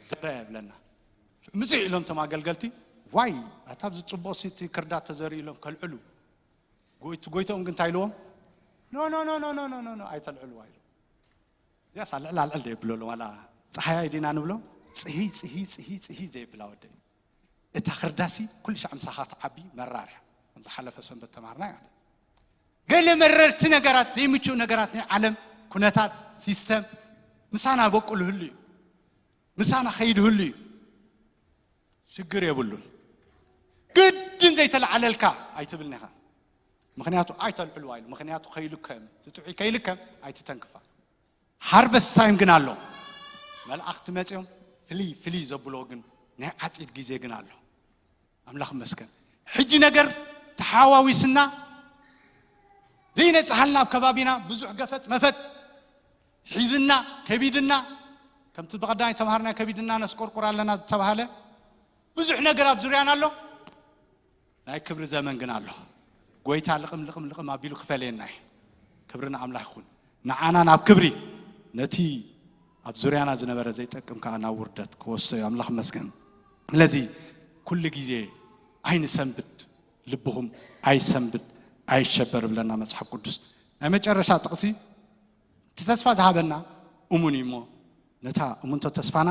ዘርአ ብለና። ሽዑ ምጽእ ኢሎም እቶም ኣገልገልቲ ዋይ ኣታ ኣብዚ ጽቡቕ ሲ እቲ ክርዳት ተዘርኡ ኢሎም ከልዕሉ ጎይቱ ጎይቶኦም ግን እንታይ ኢልዎም ኖ ኖ ኖ ኖ ኖ ኖ ኖ ኣይተልዕልዋ ኢሎም። እዚኣስ ኣልዕል ኣልዕል ደየብሎ ኣሎ ዋላ ፀሓያይ ዲና ንብሎ ፅሂ ፅሂ ፅሂ ፅሂ ደየብላ ወደይ እታ ክርዳሲ ኩሉ ሻዕ ምሳኻ ትዓቢ መራር እያ። ከም ዝሓለፈ ሰንበት ተማሃርና ማለት ገለ መረርቲ ነገራት ዘይምቹእ ነገራት ናይ ዓለም ኩነታት ሲስተም ምሳና በቁል ህሉ እዩ ምሳና ኸይድ ህሉ እዩ ሽግር የብሉን። ግድን ዘይተለዓለልካ ኣይትብልን ኢኻ። ምኽንያቱ ኣይተልዕልዋ ኢሉ ምኽንያቱ ከይልከም ትጥዑይ ከይልከም ኣይትተንክፋ። ሃርቨስት ታይም ግን ኣሎ። መላእኽቲ መፅኦም ፍልይ ፍልይ ዘብሎ ግን ናይ ዓፂድ ግዜ ግን ኣሎ። ኣምላኽ መስገን ሕጂ ነገር ተሓዋዊስና ዘይነፅሃልና ኣብ ከባቢና ብዙሕ ገፈጥ መፈጥ ሒዝና ከቢድና ከምቲ ብቐዳይ ተምሃርና ከቢድና ነስቆርቁር ኣለና ዝተባሃለ ብዙሕ ነገር ኣብ ዙርያና ኣሎ። ናይ ክብሪ ዘመን ግን ኣሎ። ጎይታ ልቕም ልቕም ልቕም ኣቢሉ ክፈለየና እዩ። ክብሪ ንኣምላኽ ይኹን። ንዓና ናብ ክብሪ፣ ነቲ ኣብ ዙርያና ዝነበረ ዘይጠቅም ከኣ ናብ ውርደት ክወስዶ እዩ። ኣምላኽ ይመስገን። ስለዚ ኩሉ ግዜ ኣይንሰንብድ፣ ልብኹም ኣይሰንብድ ኣይሸበር ይብለና መጽሓፍ ቅዱስ። ናይ መጨረሻ ጥቕሲ፣ እቲ ተስፋ ዝሃበና እሙን እዩ እሞ፣ ነታ እሙንቶ ተስፋና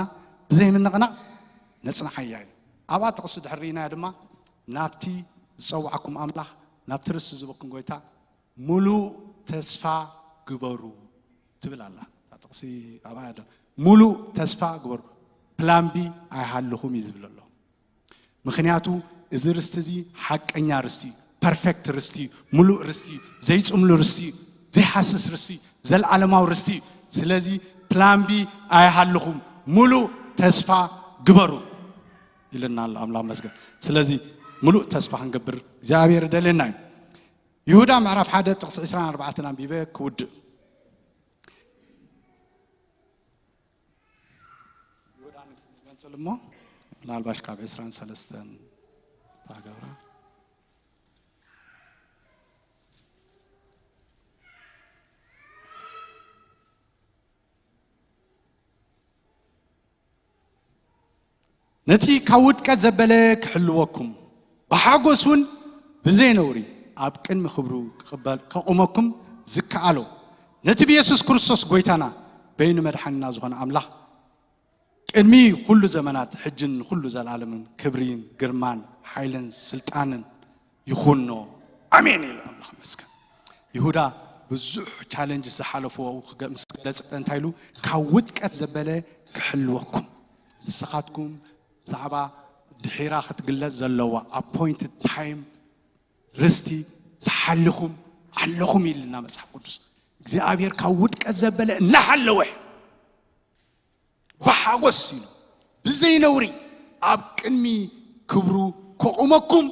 ብዘይ ምንቕናቕ ነጽንዓያ እዩ። ኣብኣ ጥቕሲ ድሕር ርኢናዮ ድማ፣ ናብቲ ዝጸውዓኩም ኣምላኽ፣ ናብቲ ርስቲ ዝህበኩም ጎይታ ምሉእ ተስፋ ግበሩ ትብል ኣላ። እታ ጥቕሲ ኣብኣ እያ። ምሉእ ተስፋ ግበሩ፣ ፕላን ቢ ኣይሃልኹም እዩ ዝብል ኣሎ። ምኽንያቱ እዚ ርስቲ እዚ ሓቀኛ ርስቲ፣ ፐርፌክት ርስቲ፣ ምሉእ ርስቲ፣ ዘይጽምሉ ርስቲ፣ ዘይሃስስ ርስቲ፣ ዘልኣለማዊ ርስቲ። ስለዚ ፕላን ቢ ኣይሃልኹም፣ ምሉእ ተስፋ ግበሩ ኢልና ኣሎ ኣምላኽ መስገን። ስለዚ ምሉእ ተስፋ ክንገብር እግዚኣብሔር ይደልየና እዩ። ይሁዳ ምዕራፍ ሓደ ጥቕሲ ዕስራን ኣርባዕተን ኣንቢበ ክውድእ። ይሁዳ ንገንጽል እሞ፣ ምናልባሽ ካብ ዕስራን ሰለስተን ታገብራ። ነቲ ካብ ውድቀት ዘበለ ክሕልወኩም፣ ብሓጎስ እውን ብዘይ ነውሪ ኣብ ቅድሚ ክብሩ ክቕበል-፣ ከቑመኩም ዝከኣሎ፣ ነቲ ብየሱስ ክርስቶስ ጎይታና በይኑ መድሓኒና ዝኾነ ኣምላኽ፣ ቅድሚ ኩሉ ዘመናት፣ ሕጅን ንኩሉ ዘላለምን ክብሪን ግርማን ሓይልን ስልጣንን ይኹኖ። ኣሜን ኢሉ ኣምላኽ መስገን። ይሁዳ ብዙሕ ቻለንጅ ዝሓለፍዎ ክገ-፣ ምስ ገለጸ እንታይ ኢሉ? ካብ ውድቀት ዘበለ ክሕልወኩም። ንስኻትኩም ብዛዕባ ድሒራ ክትግለጽ ዘለዋ ኣፖይንትድ ታይም ርስቲ ተሓሊኹም ኣለኹም ኢልና መጽሓፍ ቅዱስ። እግዚኣብሔር ካብ ውድቀት ዘበለ እናሓለወ ብሓጎስ ኢሉ ብዘይ ነውሪ ኣብ ቅድሚ ክብሩ ከቑመኩም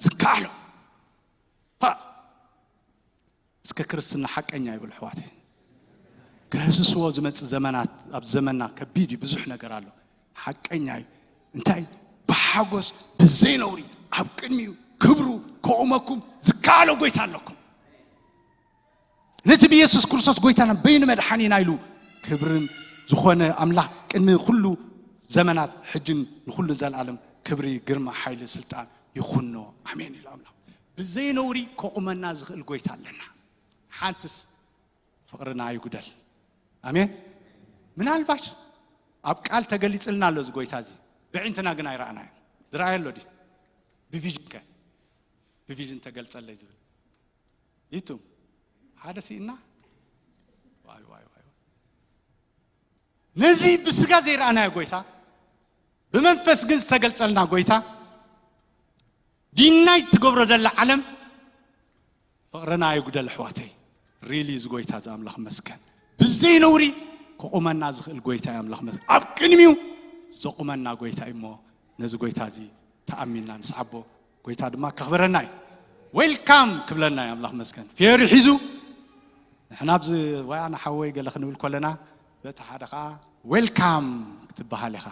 ዝከኣሎ። ሃ! እስከ ክርስትና ሓቀኛ ይበሉ ኣሕዋተይ። ክህስስዎ ዝመጽእ ዘመናት፣ ኣብ ዘመንና ከቢድ እዩ፣ ብዙሕ ነገር ኣሎ። ሓቀኛ እዩ። እንታይ? ብሓጎስ ብዘይ ነውሪ ኣብ ቅድሚኡ ክብሩ ከቑመኩም ዝከኣሎ ጎይታ ኣለኩም። ነቲ ብየሱስ ክርስቶስ ጎይታና በይኑ መድሓኒና ኢሉ ክብርን ዝኾነ ኣምላኽ ቅድሚ ኩሉ ዘመናት ሕጅን ንኹሉ ዘላለም ክብሪ፣ ግርማ፣ ሓይሊ፣ ስልጣን ይኹኖ። ኣሜን ኢሉ ኣምላኽ። ብዘይ ነውሪ ከቑመና ዝኽእል ጎይታ ኣለና። ሓንትስ ፍቕርና ኣይጉደል። ኣሜን። ምናልባሽ ኣብ ቃል ተገሊጽልና ኣሎ እዚ ጎይታ እዚ፣ ብዕንትና ግን ኣይረኣናዮ። ዝረኣየ ኣሎ ድዩ? ብቪዥን ከ? ብቪዥን ተገልጸለይ ዝብል ይቱም ሓደ ሲእና። ዋይ፣ ዋይ፣ ዋይ፣ ዋይ። ነዚ ብስጋ ዘይረኣናዮ ጎይታ፣ ብመንፈስ ግን ዝተገልጸልና ጎይታ፣ ዲናይ ትገብሮ ዘላ ዓለም ፍቕርና ኣይጉደል ኣሕዋተይ። ሪሊ እዚ ጎይታ እዚ ኣምላኽ መስገን። ብዘይ ነውሪ ክቑመና ዝኽእል ጎይታ እዩ ኣምላኽ መስገን። ኣብ ቅድሚኡ ዘቑመና ጎይታ እዩ እሞ ነዚ ጎይታ እዚ ተኣሚንና ንስዓቦ። ጎይታ ድማ ከኽብረና እዩ። ዌልካም ክብለና እዩ ኣምላኽ መስገን። ፌሪ ሒዙ ንሕና ኣብዚ ወይ ኣነ ሓወይ ገለ ክንብል ከለና በቲ ሓደ ኸዓ ዌልካም ክትበሃል ኢኻ።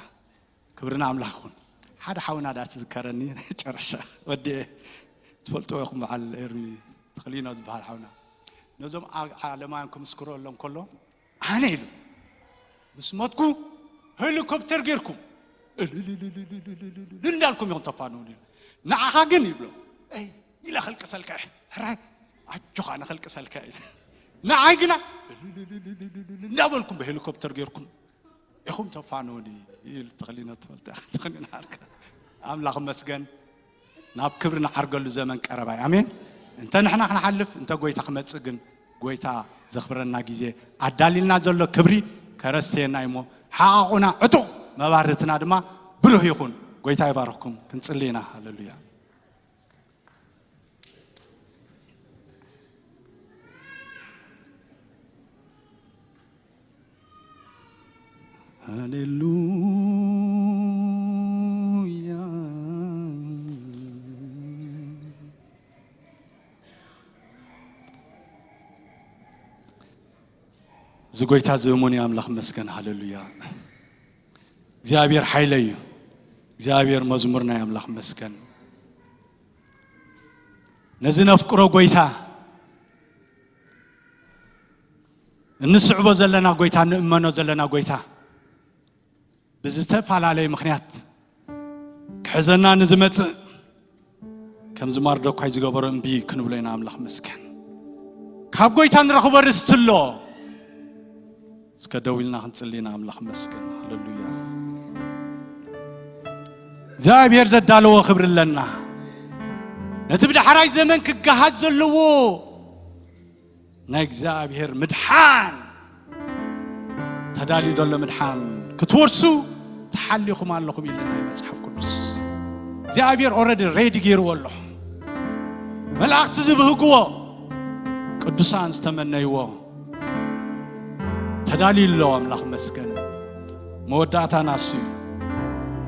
ክብሪ ንኣምላኽ ይኹን። ሓደ ሓውና ደኣ ትዝከረኒ ጨረሻ ወዲኤ ትፈልጥዎ ኢኹም በዓል ኤርሚ ተኽሊኖ ዝበሃል ሓውና። ነዞም ዓ-፣ ዓለማውያን ክምስክረሎም ከሎ ኣነ ኢሉ ምስ ሞትኩ ሄሊኮፕተር ጌርኩም እልልልልልልልልል እንዳልኩም ኢኹም ተፋንዉኒ ኢሉ። ንዓኻ ግን ይብሎ፣ "እይ፣ ኢለ ከልቅሰልካ እየ። ሕራይ፣ ኣጆኻ፣ ኣነ ከልቅሰልካ እየ" ኢሉ። ንዓይ ግና እልልልልልልል እንዳበልኩም ብሄሊኮፕተር ጌርኩም ኢኹም ተፋንዉኒ ኢሉ። ተኽሊኖ ትፈልጥ ኢኻ፣ ተኽሊኖ ዓርካ። ኣምላኽ መስገን። ናብ ክብሪ ንዓርገሉ ዘመን ቀረባ እዩ። ኣሜን። እንተ ንሕና ክንሓልፍ፣ እንተ ጎይታ ክመጽእ ግን፣ ጎይታ ዘኽብረና ግዜ ኣዳሊልና ዘሎ ክብሪ ከረስተየና እዩ እሞ፣ ሓቓቑና ዕጡቕ፣ መባርህትና ድማ ብሩህ ይኹን። ጎይታ ይባርኽኩም። ክንጽሊ ኢና። ሃሌሉያ። ሃሌሉያ። እዚ ጎይታ እዚ እሙን እዩ፣ ኣምላኽ መስገን። ሃሌሉያ። እግዚኣብሔር ሓይለይ እዩ። እግዚኣብሔር መዝሙርና እዩ፣ ኣምላኽ መስገን። ነዚ ነፍቅሮ ጎይታ እንስዕቦ ዘለና ጎይታ፣ እንእመኖ ዘለና ጎይታ ብዝተፈላለየ ምኽንያት ክሕዘና ንዝመጽእ፣ ከምዚ ማርዶኳይ ዝገበሮ እምቢ ክንብሎ ኢና። ኣምላኽ መስገን። ካብ ጎይታ ንረኽቦ ርስቲ ኣሎ። እስከ ደው ኢልና ክንጽሊ ኢና። ኣምላኽ መስገን። ሃሌሉያ። እግዚኣብሔር ዘዳለዎ ክብሪ ኣለና። ነቲ ብዳሕራይ ዘመን ክገሃድ ዘለዎ ናይ እግዚኣብሔር ምድሓን፣ ተዳልዩ ዘሎ ምድሓን ክትወርሱ ተሓሊኹም ኣለኹም ኢልና ናይ መጽሓፍ ቅዱስ። እግዚኣብሔር ኦረዲ ሬዲ ገይርዎ ኣሎ። መላእኽቲ ዝብህግዎ፣ ቅዱሳን ዝተመነይዎ ተዳልዩ ኣሎ። ኣምላኽ መስገን። መወዳእታ ናሱ እዩ።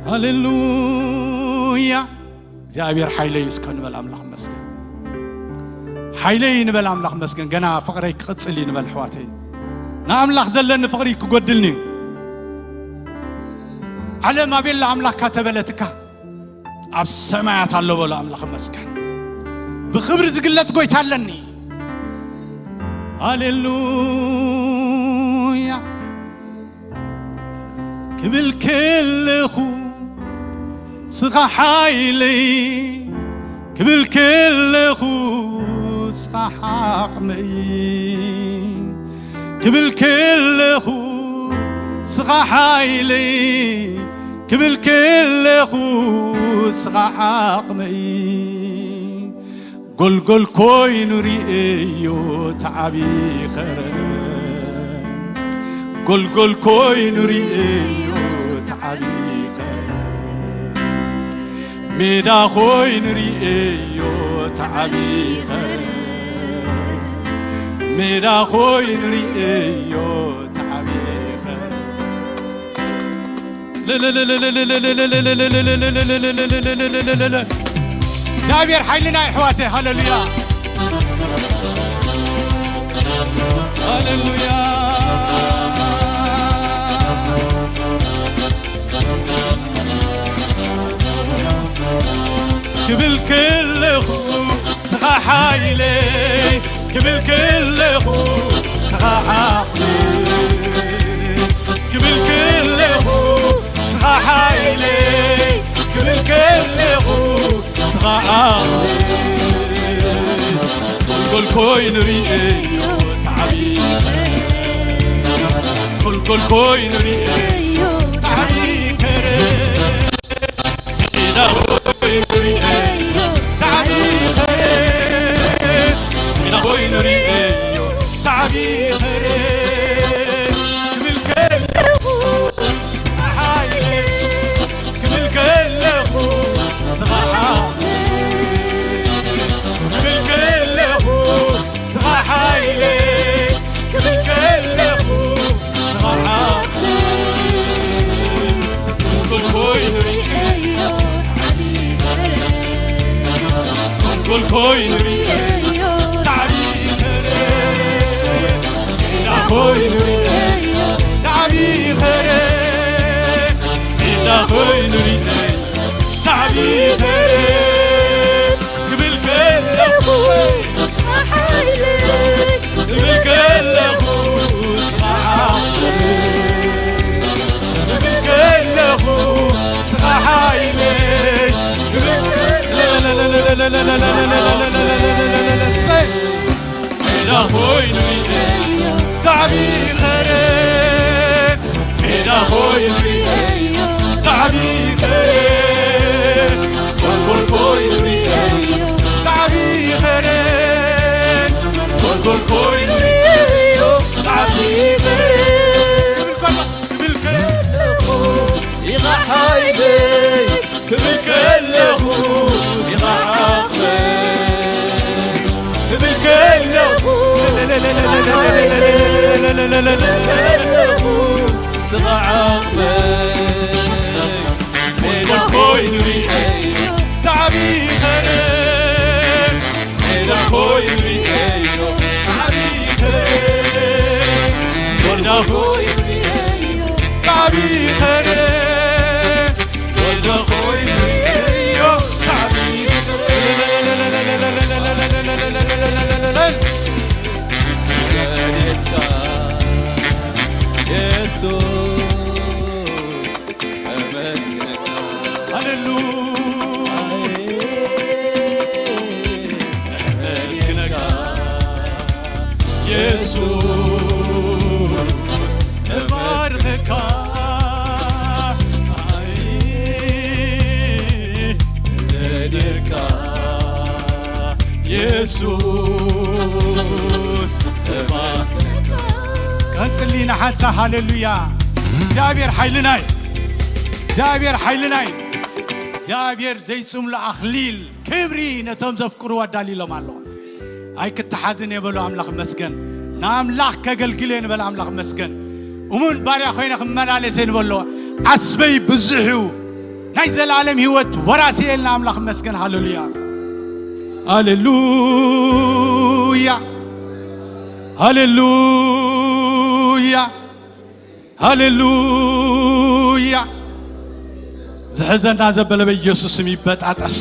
ሃሌሉያ። እግዚኣብሔር ሓይለይ እዩ እስከ ንበል ኣምላኽ መስገን። ሓይለይ ንበል ኣምላኽ መስገን። ገና ፍቕረይ ክቕጽል እዩ ንበል ኣሕዋተይ። ንኣምላኽ ዘለኒ ፍቕሪ ክጎድልኒ እዩ። ዓለም ኣቤላ ኣምላኽካ ተበለትካ፣ ኣብ ሰማያት ኣሎ በሎ ኣምላኽ መስገን። ብኽብሪ ዝግለጽ ጎይታ ኣለኒ። ሃሌሉያ። ክብል ከለኹ ስኻ ሓይለይ፣ ክብል ከለኹ ስኻ ዓቕመይ፣ ክብል ከለኹ ስኻ ሓይለይ፣ ክብል ከለኹ ስኻ ዓቕመይ። ጎልጎል ኮይኑ ርእዮ ተዓቢ ኸረ፣ ጎልጎል ኮይኑ ርእዮ ተዓቢ ኸረ፣ ሜዳ ኮይኑ ርእዮ ተዓቢ ኸረ፣ ሜዳ ኮይኑ ርእዮ ተዓቢ ኸረ። እግዚኣብሔር ሓይልና ይሕዋተ። ሃሌሉያ፣ ሃሌሉያ። ክብል ከለኹ ስኻ ሓይለይ፣ ክብል ከለኹ ስኻ ዓቕመይ፣ ክብል ከለኹ ስኻ ሓይለይ፣ ክብል ከለኹ ስኻ ዓቕመይ። ጎልጎል ኮይኑ ርእዮ ተዓቢ፣ ጎልጎል ኮይኑ ርእዮ ተዓቢ ከረ፣ ሜዳ ኮይኑ ርእዮ ተዓቢ ኸረ፣ ሜዳ ኮይኑ ርእዮ ተዓቢ ኸረ፣ ክብል ከለኹ ሓይለ፣ ክብል ከለኹ ስኻ ሓይለ፣ ክብል ከለኹ ስኻ ሓይለ፣ ክብል ከለኹ ስኻ ሓይለ። ጎልጎል ኮይኑ ርእዮ፣ ጎልጎል ኮይኑ ርእዮ፣ ተዓቢ ኸረ፣ ሜዳ ኮይኑ ርእዮ፣ ተዓቢ ኸረ፣ ሜዳ ኮይኑ ርእዮ፣ ተዓቢ ኸረ፣ ክብል ከለኹ ስኻ ሓይለይ፣ ክብል ከለኹ ስኻ ዓቕመይ፣ ክብል ከለኹ ስኻ ሓይለይ፣ ክብል ሜዳ ኮይኑ ርእዮ፣ ተዓቢ ኸረ፣ ሜዳ ኮይኑ ርእዮ፣ ተዓቢ ኸረ፣ ጎልጎል ኮይኑ ርእዮ፣ ተዓቢ ኸረ፣ ጎልጎል ኮይኑ ርእዮ፣ ተዓቢ ኸረ። ክብል ከለኹ ኢኻ ሓይለይ፣ ክብል ከለኹ ኢኻ ዓቕመይ፣ ክብል ከለኹ ከለኹ ስኻ ዓቕመይ፣ ሜዳ ኮይኑ ርእዮ፣ ተዓቢ ኸረ፣ ሜዳ ኮይኑ ርእዮ፣ ተዓቢ ኸረ፣ ሜዳ ኮይኑ ርእዮ፣ ተዓቢ ኸረ፣ ሜዳ ኮይኑ ርእዮ፣ ተዓቢ ኸረ። ነካ የሱስ ተባረክ። ከንጽሊ ንሓንሳ። ሃሌሉያ። እግዚኣብሔር ሓይልና እዩ። እግዚኣብሔር ሓይልና እዩ። እግዚኣብሔር ዘይጽምሉ ኣኽሊል ክብሪ ነቶም ዘፍቅርዎ ኣዳልዩሎም ኣሎ። ኣይክተሓዝን እየ በሎ ኣምላኽ መስገን። ንኣምላኽ ከገልግል እየ ንበል ኣምላኽ መስገን። እሙን ባርያ ኮይነ ክመላለስ እየ ንበሎ። ዓስበይ ብዙሕ እዩ። ናይ ዘላለም ህይወት ወራሲ እየ ንኣምላኽ መስገን። ሃሌሉያ። ሃሌሉያ። ሃሌሉያ። ሃሌሉያ። ዝሕዘና ዘበለ በኢየሱስ ስም ይበጣጠስ።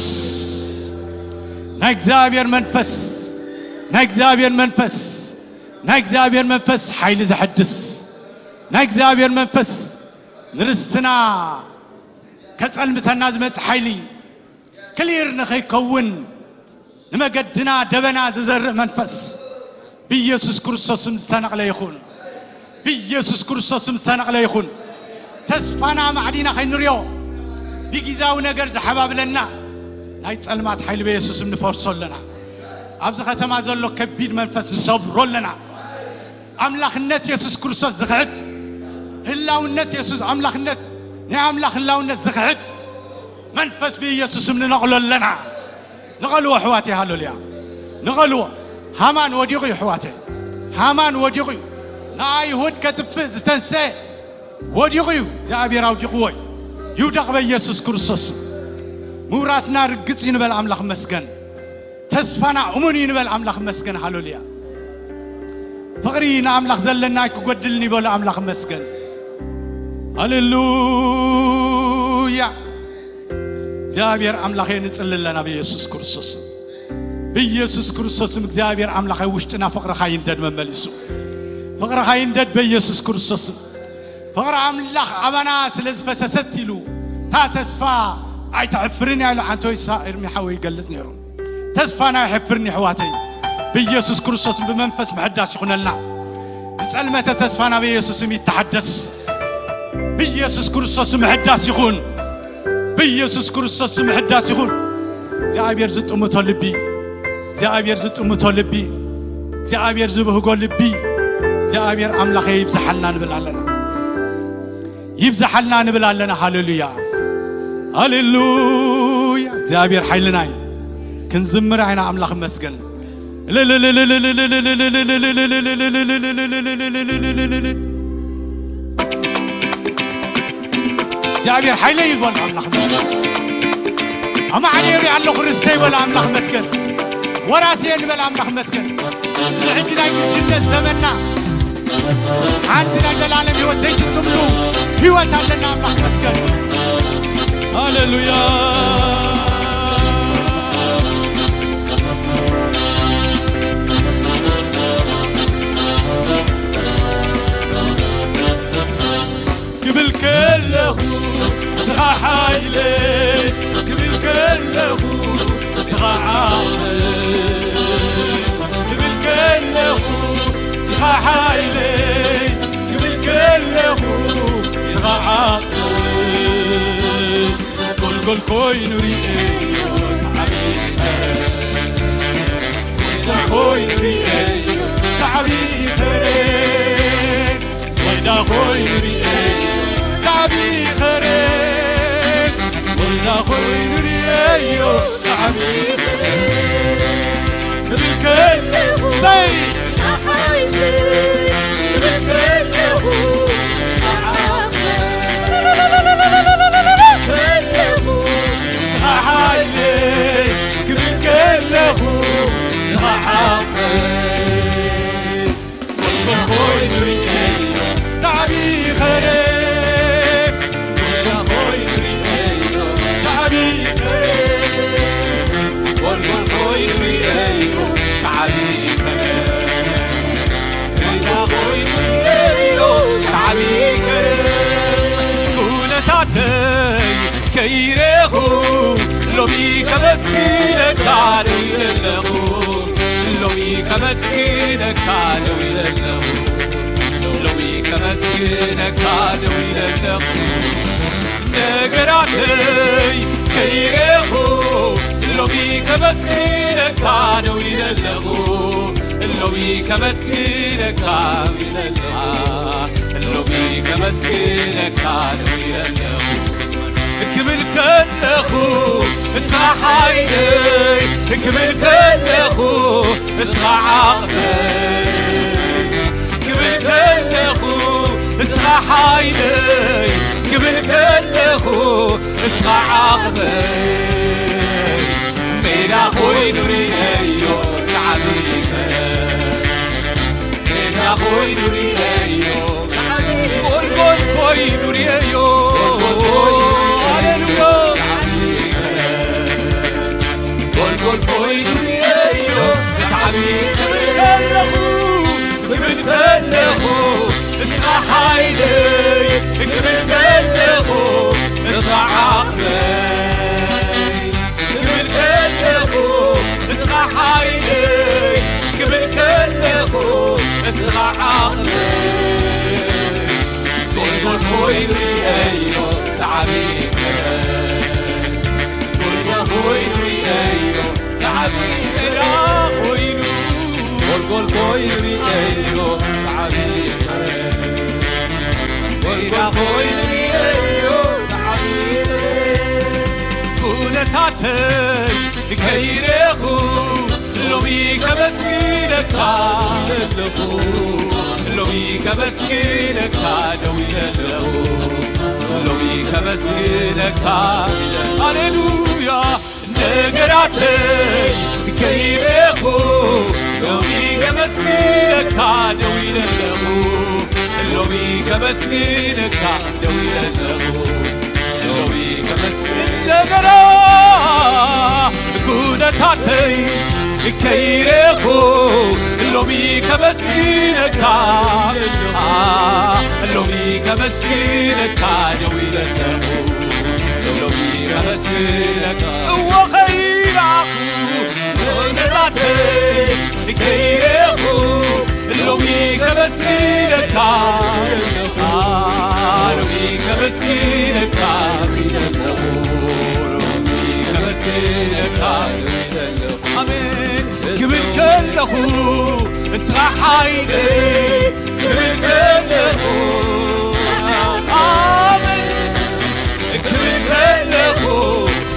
ናይ እግዚኣብሔር መንፈስ፣ ናይ እግዚኣብሔር መንፈስ፣ ናይ እግዚኣብሔር መንፈስ ሓይሊ ዘሐድስ፣ ናይ እግዚኣብሔር መንፈስ ንርስትና ከጸልምተና ዝመጽእ ሓይሊ ክሊር ንኸይከውን ንመገድና ደበና ዝዘርእ መንፈስ ብኢየሱስ ክርስቶስ ስም ዝተነቕለ ይኹን። ብኢየሱስ ክርስቶስ ስም ዝተነቕለ ይኹን። ተስፋና ማዕዲና ከይንሪኦ ብጊዛዊ ነገር ዝሓባብለና ናይ ጸልማት ሓይሊ ብኢየሱስ ስም ንፈርሶ ኣለና። ኣብዚ ከተማ ዘሎ ከቢድ መንፈስ ንሰብሮ ኣለና። ኣምላኽነት የሱስ ክርስቶስ ዝኽሕድ፣ ህላውነት የሱስ ኣምላኽነት፣ ናይ ኣምላኽ ህላውነት ዝኽሕድ መንፈስ ብኢየሱስ ስም ንነቕሎ ኣለና። ንቐልዎ ኣሕዋተይ፣ ሃሌሉያ። ንቐልዎ። ሃማን ወዲቑ እዩ ኣሕዋተይ። ሃማን ወዲቑ እዩ። ንኣይሁድ ከጥፍእ ዝተንሰ ወዲቑ እዩ። እግዚኣብሔር ኣውዲቕዎ እዩ። ይውደቕ በኢየሱስ ክርስቶስ ስም። ምውራስና ርግጽ እዩ ንበል ኣምላኽ መስገን። ተስፋና እሙን እዩ ንበል ኣምላኽ መስገን። ሃሌሉያ። ፍቕሪ ንኣምላኽ ዘለና ኣይክጎድልን ይበሉ ኣምላኽ መስገን። ሃሌሉያ። እግዚኣብሔር ኣምላኽ የንጽል ኣለና ብኢየሱስ ክርስቶስ ስም። ብኢየሱስ ክርስቶስ ስም እግዚኣብሔር ኣምላኽ ኣብ ውሽጥና ፍቕርኻ ይንደድ መመሊሱ። ፍቕርኻ ይንደድ በኢየሱስ ክርስቶስ ስም። ፍቕሪ ኣምላኽ ኣባና ስለ ዝፈሰሰት ኢሉ እታ ተስፋ ኣይተሕፍርን እያ ኢሉ ሓንቲ ወይ ሳ-፣ ኤርሚ ሓወይ ይገልጽ ነይሩ። ተስፋና ኣይሕፍርን ኣሕዋተይ። ብኢየሱስ ክርስቶስ ብመንፈስ ምሕዳስ ይኹነልና። ዝጸልመተ ተስፋና ብኢየሱስ ስም ይተሓደስ። ብኢየሱስ ክርስቶስ ምሕዳስ ይኹን። ብኢየሱስ ክርስቶስ ምሕዳስ ይኹን። እግዚኣብሔር ዝጥምቶ ልቢ፣ እግዚኣብሔር ዝጥምቶ ልቢ፣ እግዚኣብሔር ዝብህጎ ልቢ፣ እግዚኣብሔር ኣምላኸ ይብዝሓልና ንብል ኣለና። ይብዝሓልና ንብል ኣለና። ሃሌሉያ፣ ሃሌሉያ። እግዚኣብሔር ሓይልና እዩ። ክንዝምር ኢና። ኣምላኽ ይመስገን። እግዚኣብሔር ሓይለይ ይበል ኣምላኽ ይመስገን። ኣማዕኔ ይርኢ ኣለኹ ርስተይ በል ኣምላኽ ይመስገን። ወራሲ እየ ንበል ኣምላኽ ይመስገን። እዚ ሕጂ ናይ ግዝነት ዘመንና ሓንቲ ናይ ዘላለም ህይወት ዘይትጽምሉ ህይወት ኣለና ኣምላኽ ይመስገን። ሃሌሉያ። ክብል ከለኹ ንስኻ ሓይለይ፣ ክብል ከለኹ ንስኻ ዓቕመይ፣ ክብል ከለኹ ንስኻ ሓይለይ፣ ክብል ከለኹ ንስኻ ዓቕመይ። ጎልጎል ኮይኑ ርእየዮ፣ ተዓቢኸ። ጎልጎል ኮይኑ ርእየዮ፣ ተዓቢኸ። ወልዳ ኮይኑ ርእየዮ፣ ተዓቢኸ። ወልዳ ኮይኑ ርእየዮ፣ ተዓቢኸ። ክብል ከለኹ፣ በይ። ኩነታተይ ከይረኹ ሎሚ ከመስግነካ ደው ኢለ ኣለኹ። ሎሚ ከመስግነካ ደው ኢለ ኣለኹ። ሎሚ ከመስግነካ ደው ኢለ ኣለኹ። ነገራተይ ከይረኹ ከመስግነካ ደው ኢለ ኣለኹ፣ ሎሚ ከመስግነካ ደው ኢለ ኣለኹ፣ ሎሚ ከመስግነካ ደው ኢለ ኣለኹ። ክብል ከለኹ እስኻ ሓይለይ፣ ክብል ከለኹ እስኻ ዓቕመይ፣ ክብል ከለኹ እስኻ ሓይለይ፣ ክብል ከለኹ እስኻ ዓቕመይ። ሜዳ ኮይኑ ርእየዮ ዝዓቢከ፣ ሜዳ ኮይኑ ርእየዮ፣ ጎልጎል ኮይኑ ርእየዮ። ሃሌሉያ። ጎልጎል ኮይኑ ርእየዮ፣ ዝዓቢከ ክብል ከለኹ፣ ክብል ከለኹ እስኻ ሓይለይ፣ ክብል ከለኹ እስኻ ዓቕመይ፣ ክብል ከለኹ እስኻ ሓይለይ፣ ክብል ከለኹ እስኻ ዓቕመይ። ጎልጎል ኮይኑ ርእየዮ ዝዓቢከ፣ ጎልጎል ኮይኑ ርእየዮ ዝዓቢከ፣ ሜዳ ኮይኑ፣ ጎልጎል ኮይኑ ርእየዮ ዝዓቢከ፣ ሜዳ ኮይኑ ርእየዮ ዝዓቢከ። ኩነታተይ ከይረኹ ሎሚ ከመስግነካ ኣለኹ፣ ሎሚ ከመስግነካ ደው ኢለ ኣለኹ፣ ሎሚ ከመስግነካ። ሃሌሉያ። ነገራተይ ከይረኹ ሎሚ ከመስግነካ ደው ኢለ ኣለኹ፣ ሎሚ ከመስግነካ ደው ኢለ ኣለኹ፣ ሎሚ ከመስግን ነገራ ኩነታተይ ከይረኹ ሎሚ ከመስግነካ፣ ሎሚ ከመስግነካ ደው ኢለ ኣለኹ፣ ሎሚ ከመስግነካ እወ ከይራኹ ኩነታተይ ከይረኹ ሎሚ ከመስግነካ፣ ሎሚ ከመስግነካ፣ ሎሚ ከመስግነካ። ኣሜን ክብል ከለኹ እስኻ ሓይለይ ክብል ከለኹ፣ ኣሜን ክብል ከለኹ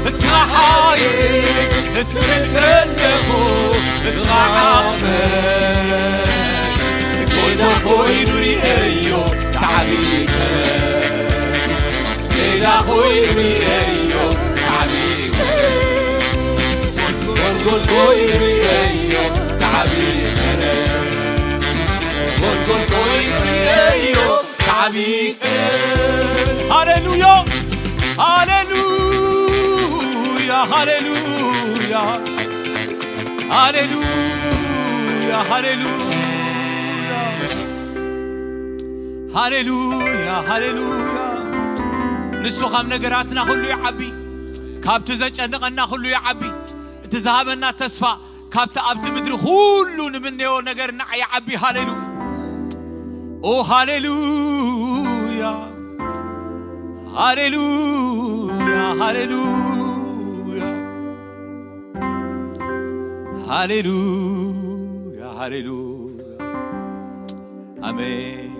እስኻ ሓይለይ ክብል ከለኹ እስኻ ዓቕመይ፣ ጎልጎል ኮይኑ ርእየዮ ተዓቢከ፣ ሜዳ ኮይኑ ርእየዮ ተዓቢከ፣ ጎልጎል ኮይኑ ርእየዮ ተዓቢከ፣ ጎልጎል ኮይኑ ርእየዮ ተዓቢከ። ሃሌሉያ፣ ሃሌሉያ፣ ሃሌሉያ፣ ሃሌሉያ፣ ሃሌሉያ፣ ሃሌሉያ፣ ሃሌሉያ። ንሱ ካብ ነገራትና ኩሉ ይዓቢ፣ ካብቲ ዘጨንቐና ኩሉ ይዓቢ። እቲ ዝሃበና ተስፋ ካብቲ ኣብቲ ምድሪ ኩሉ ንምነዮ ነገር ንዓ ይዓቢ። ሃሌሉያ፣ ኦ ሃሌሉያ፣ ሃሌሉያ፣ ሃሌሉያ፣ ሃሌሉያ፣ ሃሌሉያ። ኣሜን።